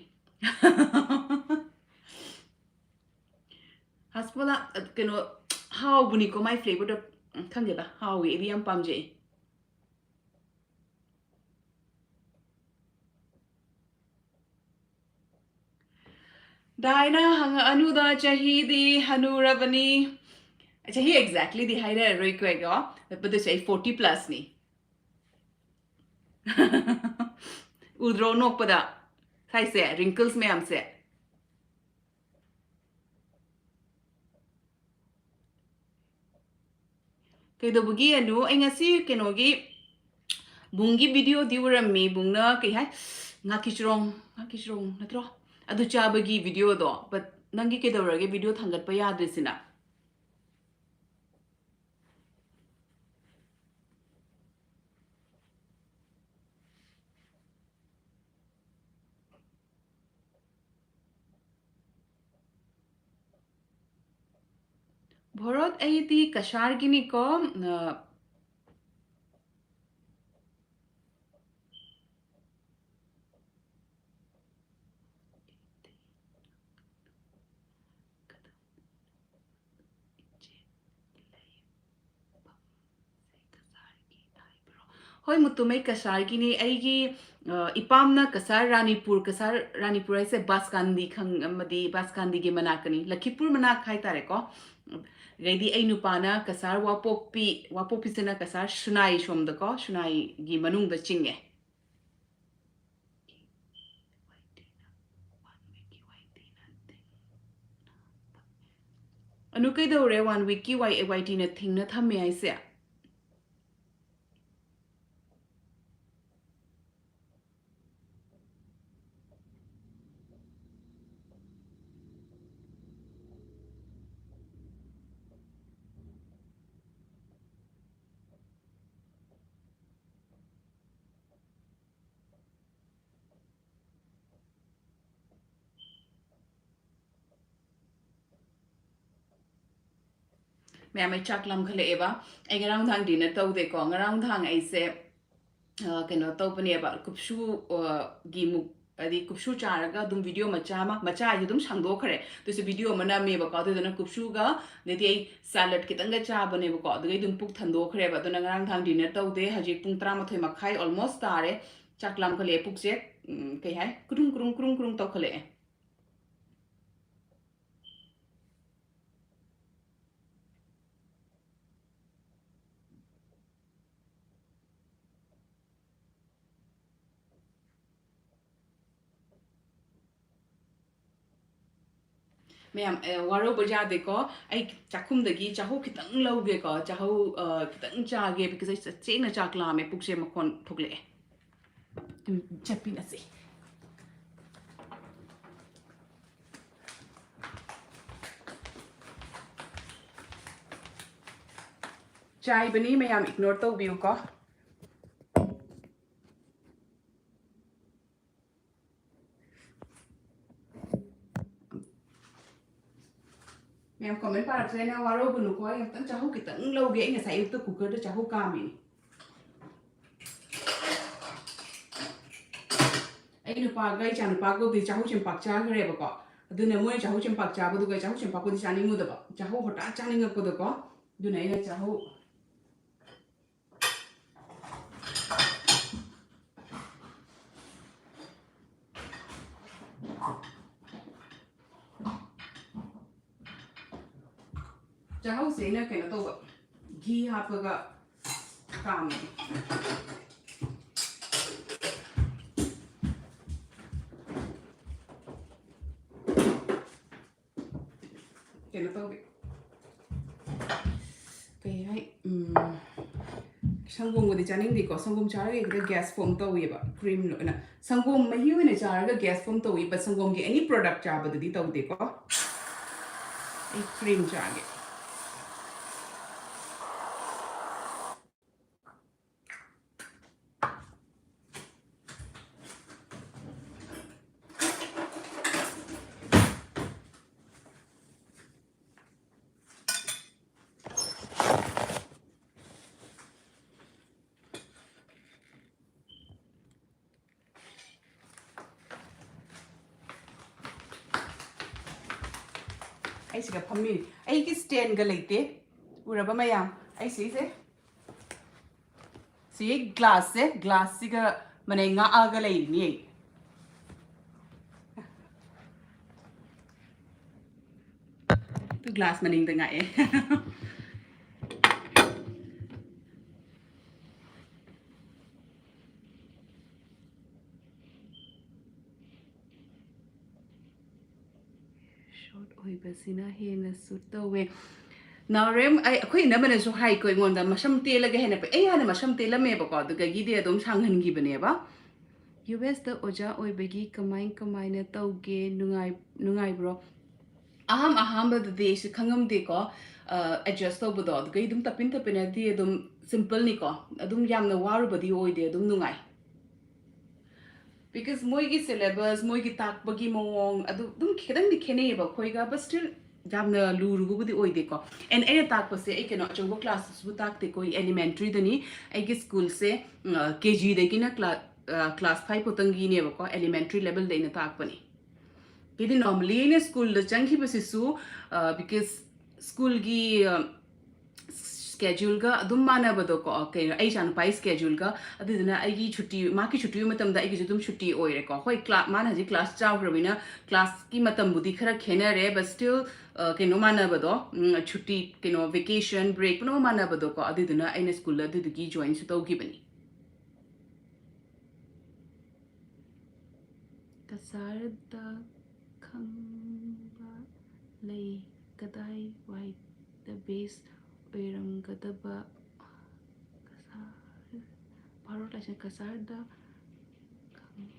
ꯍꯥꯁꯃꯣꯂꯥ, ꯑ, ꯀꯩꯅꯣ, ꯍꯥꯎꯕꯅꯤꯀꯣ, ꯃꯥꯏ ꯐ꯭ꯂꯦꯕꯔꯗꯣ꯫ ꯎꯝ, ꯈꯪꯗꯦꯗ, ꯍꯥꯎꯋꯦ, ꯑꯩꯗꯤ ꯌꯥꯝ ꯄꯥꯝꯖꯩ꯫ ꯗꯥꯏꯅ ꯍꯪꯉꯛꯑꯅꯨꯗ, ꯆꯍꯤꯗꯤ ꯍꯅꯨꯔꯕꯅꯤ꯫ ꯆꯍꯤ ꯑꯦꯛꯖꯦꯛꯂꯤꯗꯤ ꯍꯥꯏꯔꯔꯣꯏꯀꯣ ꯑꯩꯀꯣ, ꯑꯗꯨꯁꯨ ꯑꯩ ꯐꯣꯔꯇꯤ ꯄ꯭ꯂꯁꯅꯤ꯫ ꯎꯗ꯭ꯔꯣ ꯅꯣꯛꯄꯗ ꯁꯥꯏꯁꯦ, ꯔꯤꯡꯀꯜꯁ ꯃꯌꯥꯝꯁꯦ? ꯀꯩꯗꯧꯕꯒꯤ ꯑꯅꯨ? ꯑꯩ ꯉꯁꯤ ꯀꯩꯅꯣꯒꯤ, ꯕꯨꯡꯒꯤ ꯚꯤꯗꯤꯑꯣꯗꯤ ꯎꯔꯝꯃꯤ꯫ ꯕꯨꯡꯅ ꯀꯩ ꯍꯥꯏ? ꯉꯥꯀꯤ ꯆꯨꯔꯣꯡ, ꯉꯥꯀꯤ ꯆꯨꯔꯣꯡ ꯅꯠꯇ꯭ꯔꯣ? ꯑꯗꯨ ꯆꯥꯕꯒꯤ ꯚꯤꯗꯤꯑꯣꯗꯣ꯫ But ꯅꯪꯒꯤ ꯀꯩꯗꯧꯔꯒꯦ ꯚꯤꯗꯤꯑꯣ ꯊꯥꯡꯒꯠꯄ ꯌꯥꯗ꯭ꯔꯤꯁꯤꯅ? ꯚꯣꯔꯣꯠ, ꯑꯩꯗꯤ ꯀꯁꯥꯔꯒꯤꯅꯤꯀꯣ꯫ ꯑ, ꯍꯣꯏ, ꯃꯨꯇꯨꯃꯩ ꯀꯁꯥꯔꯒꯤꯅꯤ꯫ ꯑꯩꯒꯤ, ꯑ, ꯏꯄꯥꯝꯅ ꯀꯁꯥꯔ ꯔꯥꯅꯤꯄꯨꯔ, ꯀꯁꯥꯔ ꯔꯥꯅꯤꯄꯨꯔ ꯍꯥꯏꯁꯦ ꯕꯥꯁꯀꯥꯟꯗꯤ ꯈꯪ-, ꯑꯃꯗꯤ ꯕꯥꯁꯀꯥꯟꯗꯤꯒꯤ ꯃꯅꯥꯛꯇꯅꯤ, ꯂꯈꯤꯄꯨꯔ ꯃꯅꯥꯛ ꯍꯥꯏꯇꯥꯔꯦꯀꯣ꯫ ꯑꯗꯩꯗꯤ ꯑꯩ ꯅꯨꯄꯥꯅ ꯀꯁꯥꯔ ꯋꯥꯄꯣꯛꯄꯤ, ꯋꯥꯄꯣꯛꯄꯤꯁꯤꯅ ꯀꯁꯥꯔ ꯁꯨꯅꯥꯏ ꯁꯣꯝꯗꯀꯣ, ꯁꯨꯅꯥꯏꯒꯤ ꯃꯅꯨꯡꯗ ꯆꯤꯡꯉꯦ꯫ ꯑꯅꯨ, ꯀꯩꯗꯧꯔꯦ ꯋꯥꯟ ꯋꯤꯛꯀꯤ ꯋꯥꯏ, ꯋꯥꯏ ꯇꯤꯅ ꯊꯤꯡꯅ ꯊꯝꯃꯦ ꯍꯥꯏꯁꯦ? ꯃꯌꯥꯝ, ꯑꯩ ꯆꯥꯛ ꯂꯥꯝꯈꯠꯂꯛꯑꯦꯕ꯫ ꯑꯩ ꯉꯔꯥꯡ ꯅꯨꯡꯗꯥꯡ ꯗꯤꯅꯔ ꯇꯧꯗꯦꯀꯣ꯫ ꯉꯔꯥꯡ ꯅꯨꯡꯗꯥꯡ ꯑꯩꯁꯦ ꯑ, ꯀꯩꯅꯣ ꯇꯧꯕꯅꯦꯕ, ꯀꯨꯞꯁꯨ, ꯑ, ꯒꯤ ꯃꯨꯛ-, ꯍꯥꯏꯗꯤ ꯀꯨꯞꯁꯨ ꯆꯥꯔꯒ ꯑꯗꯨꯝ ꯚꯤꯗꯤꯑꯣ ꯃꯆꯥ ꯑꯃ, ꯃꯆꯥ ꯍꯥꯏꯁꯦ ꯑꯗꯨꯝ ꯁꯥꯡꯗꯣꯛꯈ꯭ꯔꯦ, ꯑꯗꯨꯁꯨ ꯚꯤꯗꯤꯑꯣ ꯑꯃ ꯅꯝꯃꯦꯕꯀꯣ꯫ ꯑꯗꯨꯗꯨꯅ ꯀꯨꯞꯁꯨꯒ, ꯑꯗꯩꯗꯤ ꯑꯩ ꯁꯥꯂꯠ ꯈꯤꯇꯪꯒ ꯆꯥꯕꯅꯦꯕꯀꯣ, ꯑꯗꯨꯒ ꯑꯗꯨꯝ ꯄꯨꯛ ꯊꯟꯗꯣꯛꯈ꯭ꯔꯦꯕ꯫ ꯑꯗꯨꯅ ꯉꯔꯥꯡ ꯅꯨꯡꯗꯥꯡ ꯗꯤꯅꯔ ꯇꯧꯗꯦ꯫ ꯍꯧꯖꯤꯛ ꯄꯨꯡ ꯇꯔꯥꯃꯥꯊꯣꯏ ꯃꯈꯥꯏ almost ꯇꯥꯔꯦ꯫ ꯆꯥꯛ ꯂꯥꯝꯈꯠꯂꯛꯑꯦ ꯄꯨꯛꯁꯦ꯫ ꯎꯝ, ꯀꯩ ꯍꯥꯏ, ꯀ꯭ꯔꯨꯡ ꯀ꯭ꯔꯨꯡ ꯀ꯭ꯔꯨꯡ ꯀ꯭ꯔꯨꯡ ꯇꯧꯈꯠꯂꯛꯑꯦ꯫ ꯃꯌꯥꯝ, ꯑꯦ, ꯋꯥꯔꯧꯕ ꯌꯥꯗꯦꯀꯣ꯫ ꯑꯩ ꯆꯥꯛꯈꯨꯝꯗꯒꯤ ꯆꯥꯍꯧ ꯈꯤꯇꯪ ꯂꯧꯒꯦꯀꯣ꯫ ꯆꯥꯍꯧ, ꯑ, ꯈꯤꯇꯪ ꯆꯥꯒꯦ, because ꯑꯩ ꯆꯦꯡꯅ ꯆꯥꯛ ꯂꯥꯝꯃꯦ, ꯄꯨꯛꯁꯦ ꯃꯈꯣꯟ ꯊꯣꯛꯂꯛꯑꯦ꯫ ꯎꯝ, ꯆꯠꯄꯤꯅꯁꯤ꯫ ꯆꯥꯏꯕꯅꯤ ꯃꯌꯥꯝ, ignore ꯇꯧꯕꯤꯌꯨꯀꯣ꯫ ꯃꯌꯥꯝ comment ꯄꯥꯔꯛꯇ꯭ꯔꯦꯅ ꯋꯥꯔꯧꯒꯅꯨꯀꯣ꯫ ꯑꯩ ꯑꯝꯇꯪ ꯆꯥꯍꯧ ꯈꯤꯇꯪ ꯂꯧꯒꯦ꯫ ꯑꯩ ꯉꯁꯥꯏ ꯑꯌꯨꯛꯇ cooker ꯗ ꯆꯥꯍꯧ ꯀꯥꯝꯃꯤꯅꯤ꯫ ꯑꯩ ꯅꯨꯄꯥꯒ ꯏꯆꯥ ꯅꯨꯄꯥꯒꯕꯨꯗꯤ ꯆꯥꯍꯧ ꯆꯦꯡꯄꯥꯛ ꯆꯥꯈ꯭ꯔꯦꯕꯀꯣ꯫ ꯑꯗꯨꯅ ꯃꯣꯏ ꯆꯥꯍꯧ ꯆꯦꯡꯄꯥꯛ ꯆꯥꯕꯗꯨꯒ ꯆꯥꯍꯧ ꯆꯦꯡꯄꯥꯛꯄꯨꯗꯤ ꯆꯥꯅꯤꯡꯉꯨꯗꯕ꯫ ꯆꯥꯍꯧ ꯍꯣꯇꯥ ꯆꯥꯅꯤꯡꯉꯛꯄꯗꯀꯣ꯫ ꯑꯗꯨꯅ ꯑꯩꯅ ꯆꯥꯍꯧ ꯆꯥꯍꯧꯁꯦ ꯑꯩꯅ ꯀꯩꯅꯣ ꯇꯧꯕ, ꯘꯤ ꯍꯥꯞꯄꯒ ꯀꯥꯝꯃꯦ꯫ ꯀꯩꯅꯣ ꯇꯧꯒꯦ, ꯀꯩ ꯍꯥꯏ, ꯎꯝ, ꯁꯪꯒꯣꯝꯒꯗꯤ ꯆꯥꯅꯤꯡꯗꯦꯀꯣ꯫ ꯁꯪꯒꯣꯝ ꯆꯥꯔꯒ ꯍꯦꯛꯇ gas form ꯇꯧꯋꯦꯕ꯫ Cream ꯑꯣꯏꯅ, ꯁꯪꯒꯣꯝ ꯃꯍꯤ ꯑꯣꯏꯅ ꯆꯥꯔꯒ gas form ꯇꯧꯋꯤ, but ꯁꯪꯒꯣꯝꯒꯤ any product ꯆꯥꯕꯗꯗꯤ ꯇꯧꯗꯦꯀꯣ꯫ ꯑꯩ cream ꯆꯥꯒꯦ꯫ ꯁꯤꯒ ꯐꯝꯃꯤꯅꯤ꯫ ꯑꯩꯒꯤ ꯁ꯭ꯇꯦꯟꯒ ꯂꯩꯇꯦ꯫ ꯎꯔꯕ ꯃꯌꯥꯝ? ꯑꯩ ꯁꯤꯁꯦ, ꯁꯤ ꯒ꯭ꯂꯥꯁꯁꯦ, ꯒ꯭ꯂꯥꯁꯁꯤꯒ ꯃꯅꯩ ꯉꯥꯛꯑꯒ ꯂꯩꯔꯤꯅꯤ ꯑꯩ꯫ ꯑꯗꯨ ꯒ꯭ꯂꯥꯁ ꯃꯅꯤꯡꯗ ꯉꯥꯛꯑꯦ꯫ ꯁꯣꯔꯠ ꯑꯣꯏꯕꯁꯤꯅ ꯍꯦꯟꯅ ꯁꯨꯠ ꯇꯧꯋꯦ꯫ ꯅꯥꯎꯔꯦꯝ, ꯑꯩ, ꯑꯩꯈꯣꯏ ꯏꯅꯝꯃꯅꯁꯨ ꯍꯥꯏꯀꯣ ꯑꯩꯉꯣꯟꯗ, ꯃꯁꯝ ꯇꯦꯜꯂꯒ ꯍꯦꯟꯅ ꯐꯩ꯫ ꯑꯩ ꯍꯥꯟꯅ ꯃꯁꯝ ꯇꯦꯜꯂꯝꯃꯦꯕꯀꯣ, ꯑꯗꯨꯗꯒꯤꯗꯤ ꯑꯗꯨꯝ ꯁꯥꯡꯍꯟꯈꯤꯕꯅꯦꯕ꯫ ꯌꯨ ꯑꯦꯁꯇ ꯑꯣꯖꯥ ꯑꯣꯏꯕꯒꯤ ꯀꯃꯥꯏ ꯀꯃꯥꯏꯅ ꯇꯧꯒꯦ? ꯅꯨꯡꯉꯥꯏ-, ꯅꯨꯡꯉꯥꯏꯕ꯭ꯔꯣ? ꯑꯍꯥꯟ ꯑꯍꯥꯟꯕꯗꯗꯤ ꯑꯩꯁꯨ ꯈꯪꯉꯝꯗꯦꯀꯣ, ꯑ, ꯑꯦꯗꯖꯁ ꯇꯧꯕꯗꯣ꯫ ꯑꯗꯨꯒ ꯑꯗꯨꯝ ꯇꯞꯄꯤꯟ ꯇꯞꯄꯤꯟꯅꯗꯤ ꯑꯗꯨꯝ ꯁꯤꯝꯄꯜꯅꯤꯀꯣ, ꯑꯗꯨꯝ ꯌꯥꯝꯅ ꯋꯥꯔꯨꯕꯗꯤ ꯑꯣꯏꯗꯦ, ꯑꯗꯨꯝ ꯅꯨꯡꯉꯥꯏ꯫ Because ꯃꯣꯏꯒꯤ ꯁꯤꯂꯦꯕꯁ, ꯃꯣꯏꯒꯤ ꯇꯥꯛꯄꯒꯤ ꯃꯑꯣꯡ ꯑꯗꯨ ꯑꯗꯨꯝ ꯈꯤꯇꯪꯗꯤ ꯈꯦꯠꯅꯩꯌꯦꯕ ꯑꯩꯈꯣꯏꯒ, but still ꯌꯥꯝꯅ ꯂꯨꯔꯨꯕꯕꯨꯗꯤ ꯑꯣꯏꯗꯦꯀꯣ꯫ ꯑꯦꯟ ꯑꯩꯅ ꯇꯥꯛꯄꯁꯦ ꯑꯩ ꯀꯩꯅꯣ ꯑꯆꯧꯕ ꯀ꯭ꯂꯥꯁꯇꯁꯨ ꯇꯥꯛꯇꯦꯀꯣ, ꯑꯩ ꯑꯦꯂꯤꯃꯦꯟꯇ꯭ꯔꯤꯗꯅꯤ꯫ ꯑꯩꯒꯤ ꯁ꯭ꯀꯨꯜꯁꯦ, ꯎꯝ, ꯀꯦ ꯖꯤꯗꯒꯤꯅ ꯀ꯭ꯂꯥ-, ꯑ, ꯀ꯭ꯂꯥꯁ ꯐꯥꯏꯚ ꯐꯥꯎꯇꯪꯒꯤꯅꯦꯕꯀꯣ, ꯑꯦꯂꯤꯃꯦꯟꯇ꯭ꯔꯤ ꯂꯦꯕꯦꯜꯗ ꯑꯩꯅ ꯇꯥꯛꯄꯅꯤ꯫ ꯍꯥꯏꯗꯤ normally ꯑꯩꯅ ꯁ꯭ꯀꯨꯜꯗ ꯆꯪꯈꯤꯕꯁꯤꯁꯨ, ꯑ, because ꯁ꯭ꯀꯨꯜꯒꯤ, ꯑ, ꯁ꯭ꯀꯦꯗ꯭ꯌꯨꯜꯒ ꯑꯗꯨꯝ ꯃꯥꯟꯅꯕꯗꯣꯀꯣ, ꯀꯩꯅꯣ, ꯑꯩ ꯏꯆꯥꯅꯨꯄꯥꯒꯤ ꯁ꯭ꯀꯦꯗ꯭ꯌꯨꯜꯒ, ꯑꯗꯨꯗꯨꯅ ꯑꯩꯒꯤ ꯁꯨꯇꯤ, ꯃꯥꯒꯤ ꯁꯨꯇꯤ ꯑꯣꯏꯕ ꯃꯇꯝꯗ ꯑꯩꯒꯤꯁꯨ ꯑꯗꯨꯝ ꯁꯨꯇꯤ ꯑꯣꯏꯔꯦꯀꯣ꯫ ꯍꯣꯏ, ꯀ꯭ꯂꯥ-, ꯃꯥꯅ ꯍꯧꯖꯤꯛ ꯀ꯭ꯂꯥꯁ ꯆꯥꯎꯈ꯭ꯔꯕꯅꯤꯅ ꯀ꯭ꯂꯥꯁꯀꯤ ꯃꯇꯝꯕꯨꯗꯤ ꯈꯔ ꯈꯦꯠꯅꯔꯦ, but still, ꯑ, ꯀꯩꯅꯣ ꯃꯥꯟꯅꯕꯗꯣ, ꯎꯝ, ꯁꯨꯇꯤ, ꯀꯩꯅꯣ, ꯚꯦꯀꯦꯁꯟ, ꯕ꯭ꯔꯦꯛ ꯄꯨꯝꯅꯃꯛ ꯃꯥꯟꯅꯕꯗꯣꯀꯣ, ꯑꯗꯨꯗꯨꯅ ꯑꯩꯅ ꯁ꯭ꯀꯨꯜꯗ ꯑꯗꯨꯗꯨꯒꯤ ꯖꯣꯏꯟꯁꯨ ꯇꯧꯈꯤꯕꯅꯤ꯫ ꯀꯁꯥꯔꯗ ꯈꯪꯕ ꯂꯩ, ꯀꯗꯥꯏ ꯋꯥꯏꯗ ꯕꯦꯁ ꯑꯣꯏꯔꯝꯒꯗꯕ? ꯀꯁꯥꯔ, ꯚꯥꯔꯠ ꯍꯥꯏꯁꯦ ꯀꯁꯥꯔꯗ ꯈꯪ-,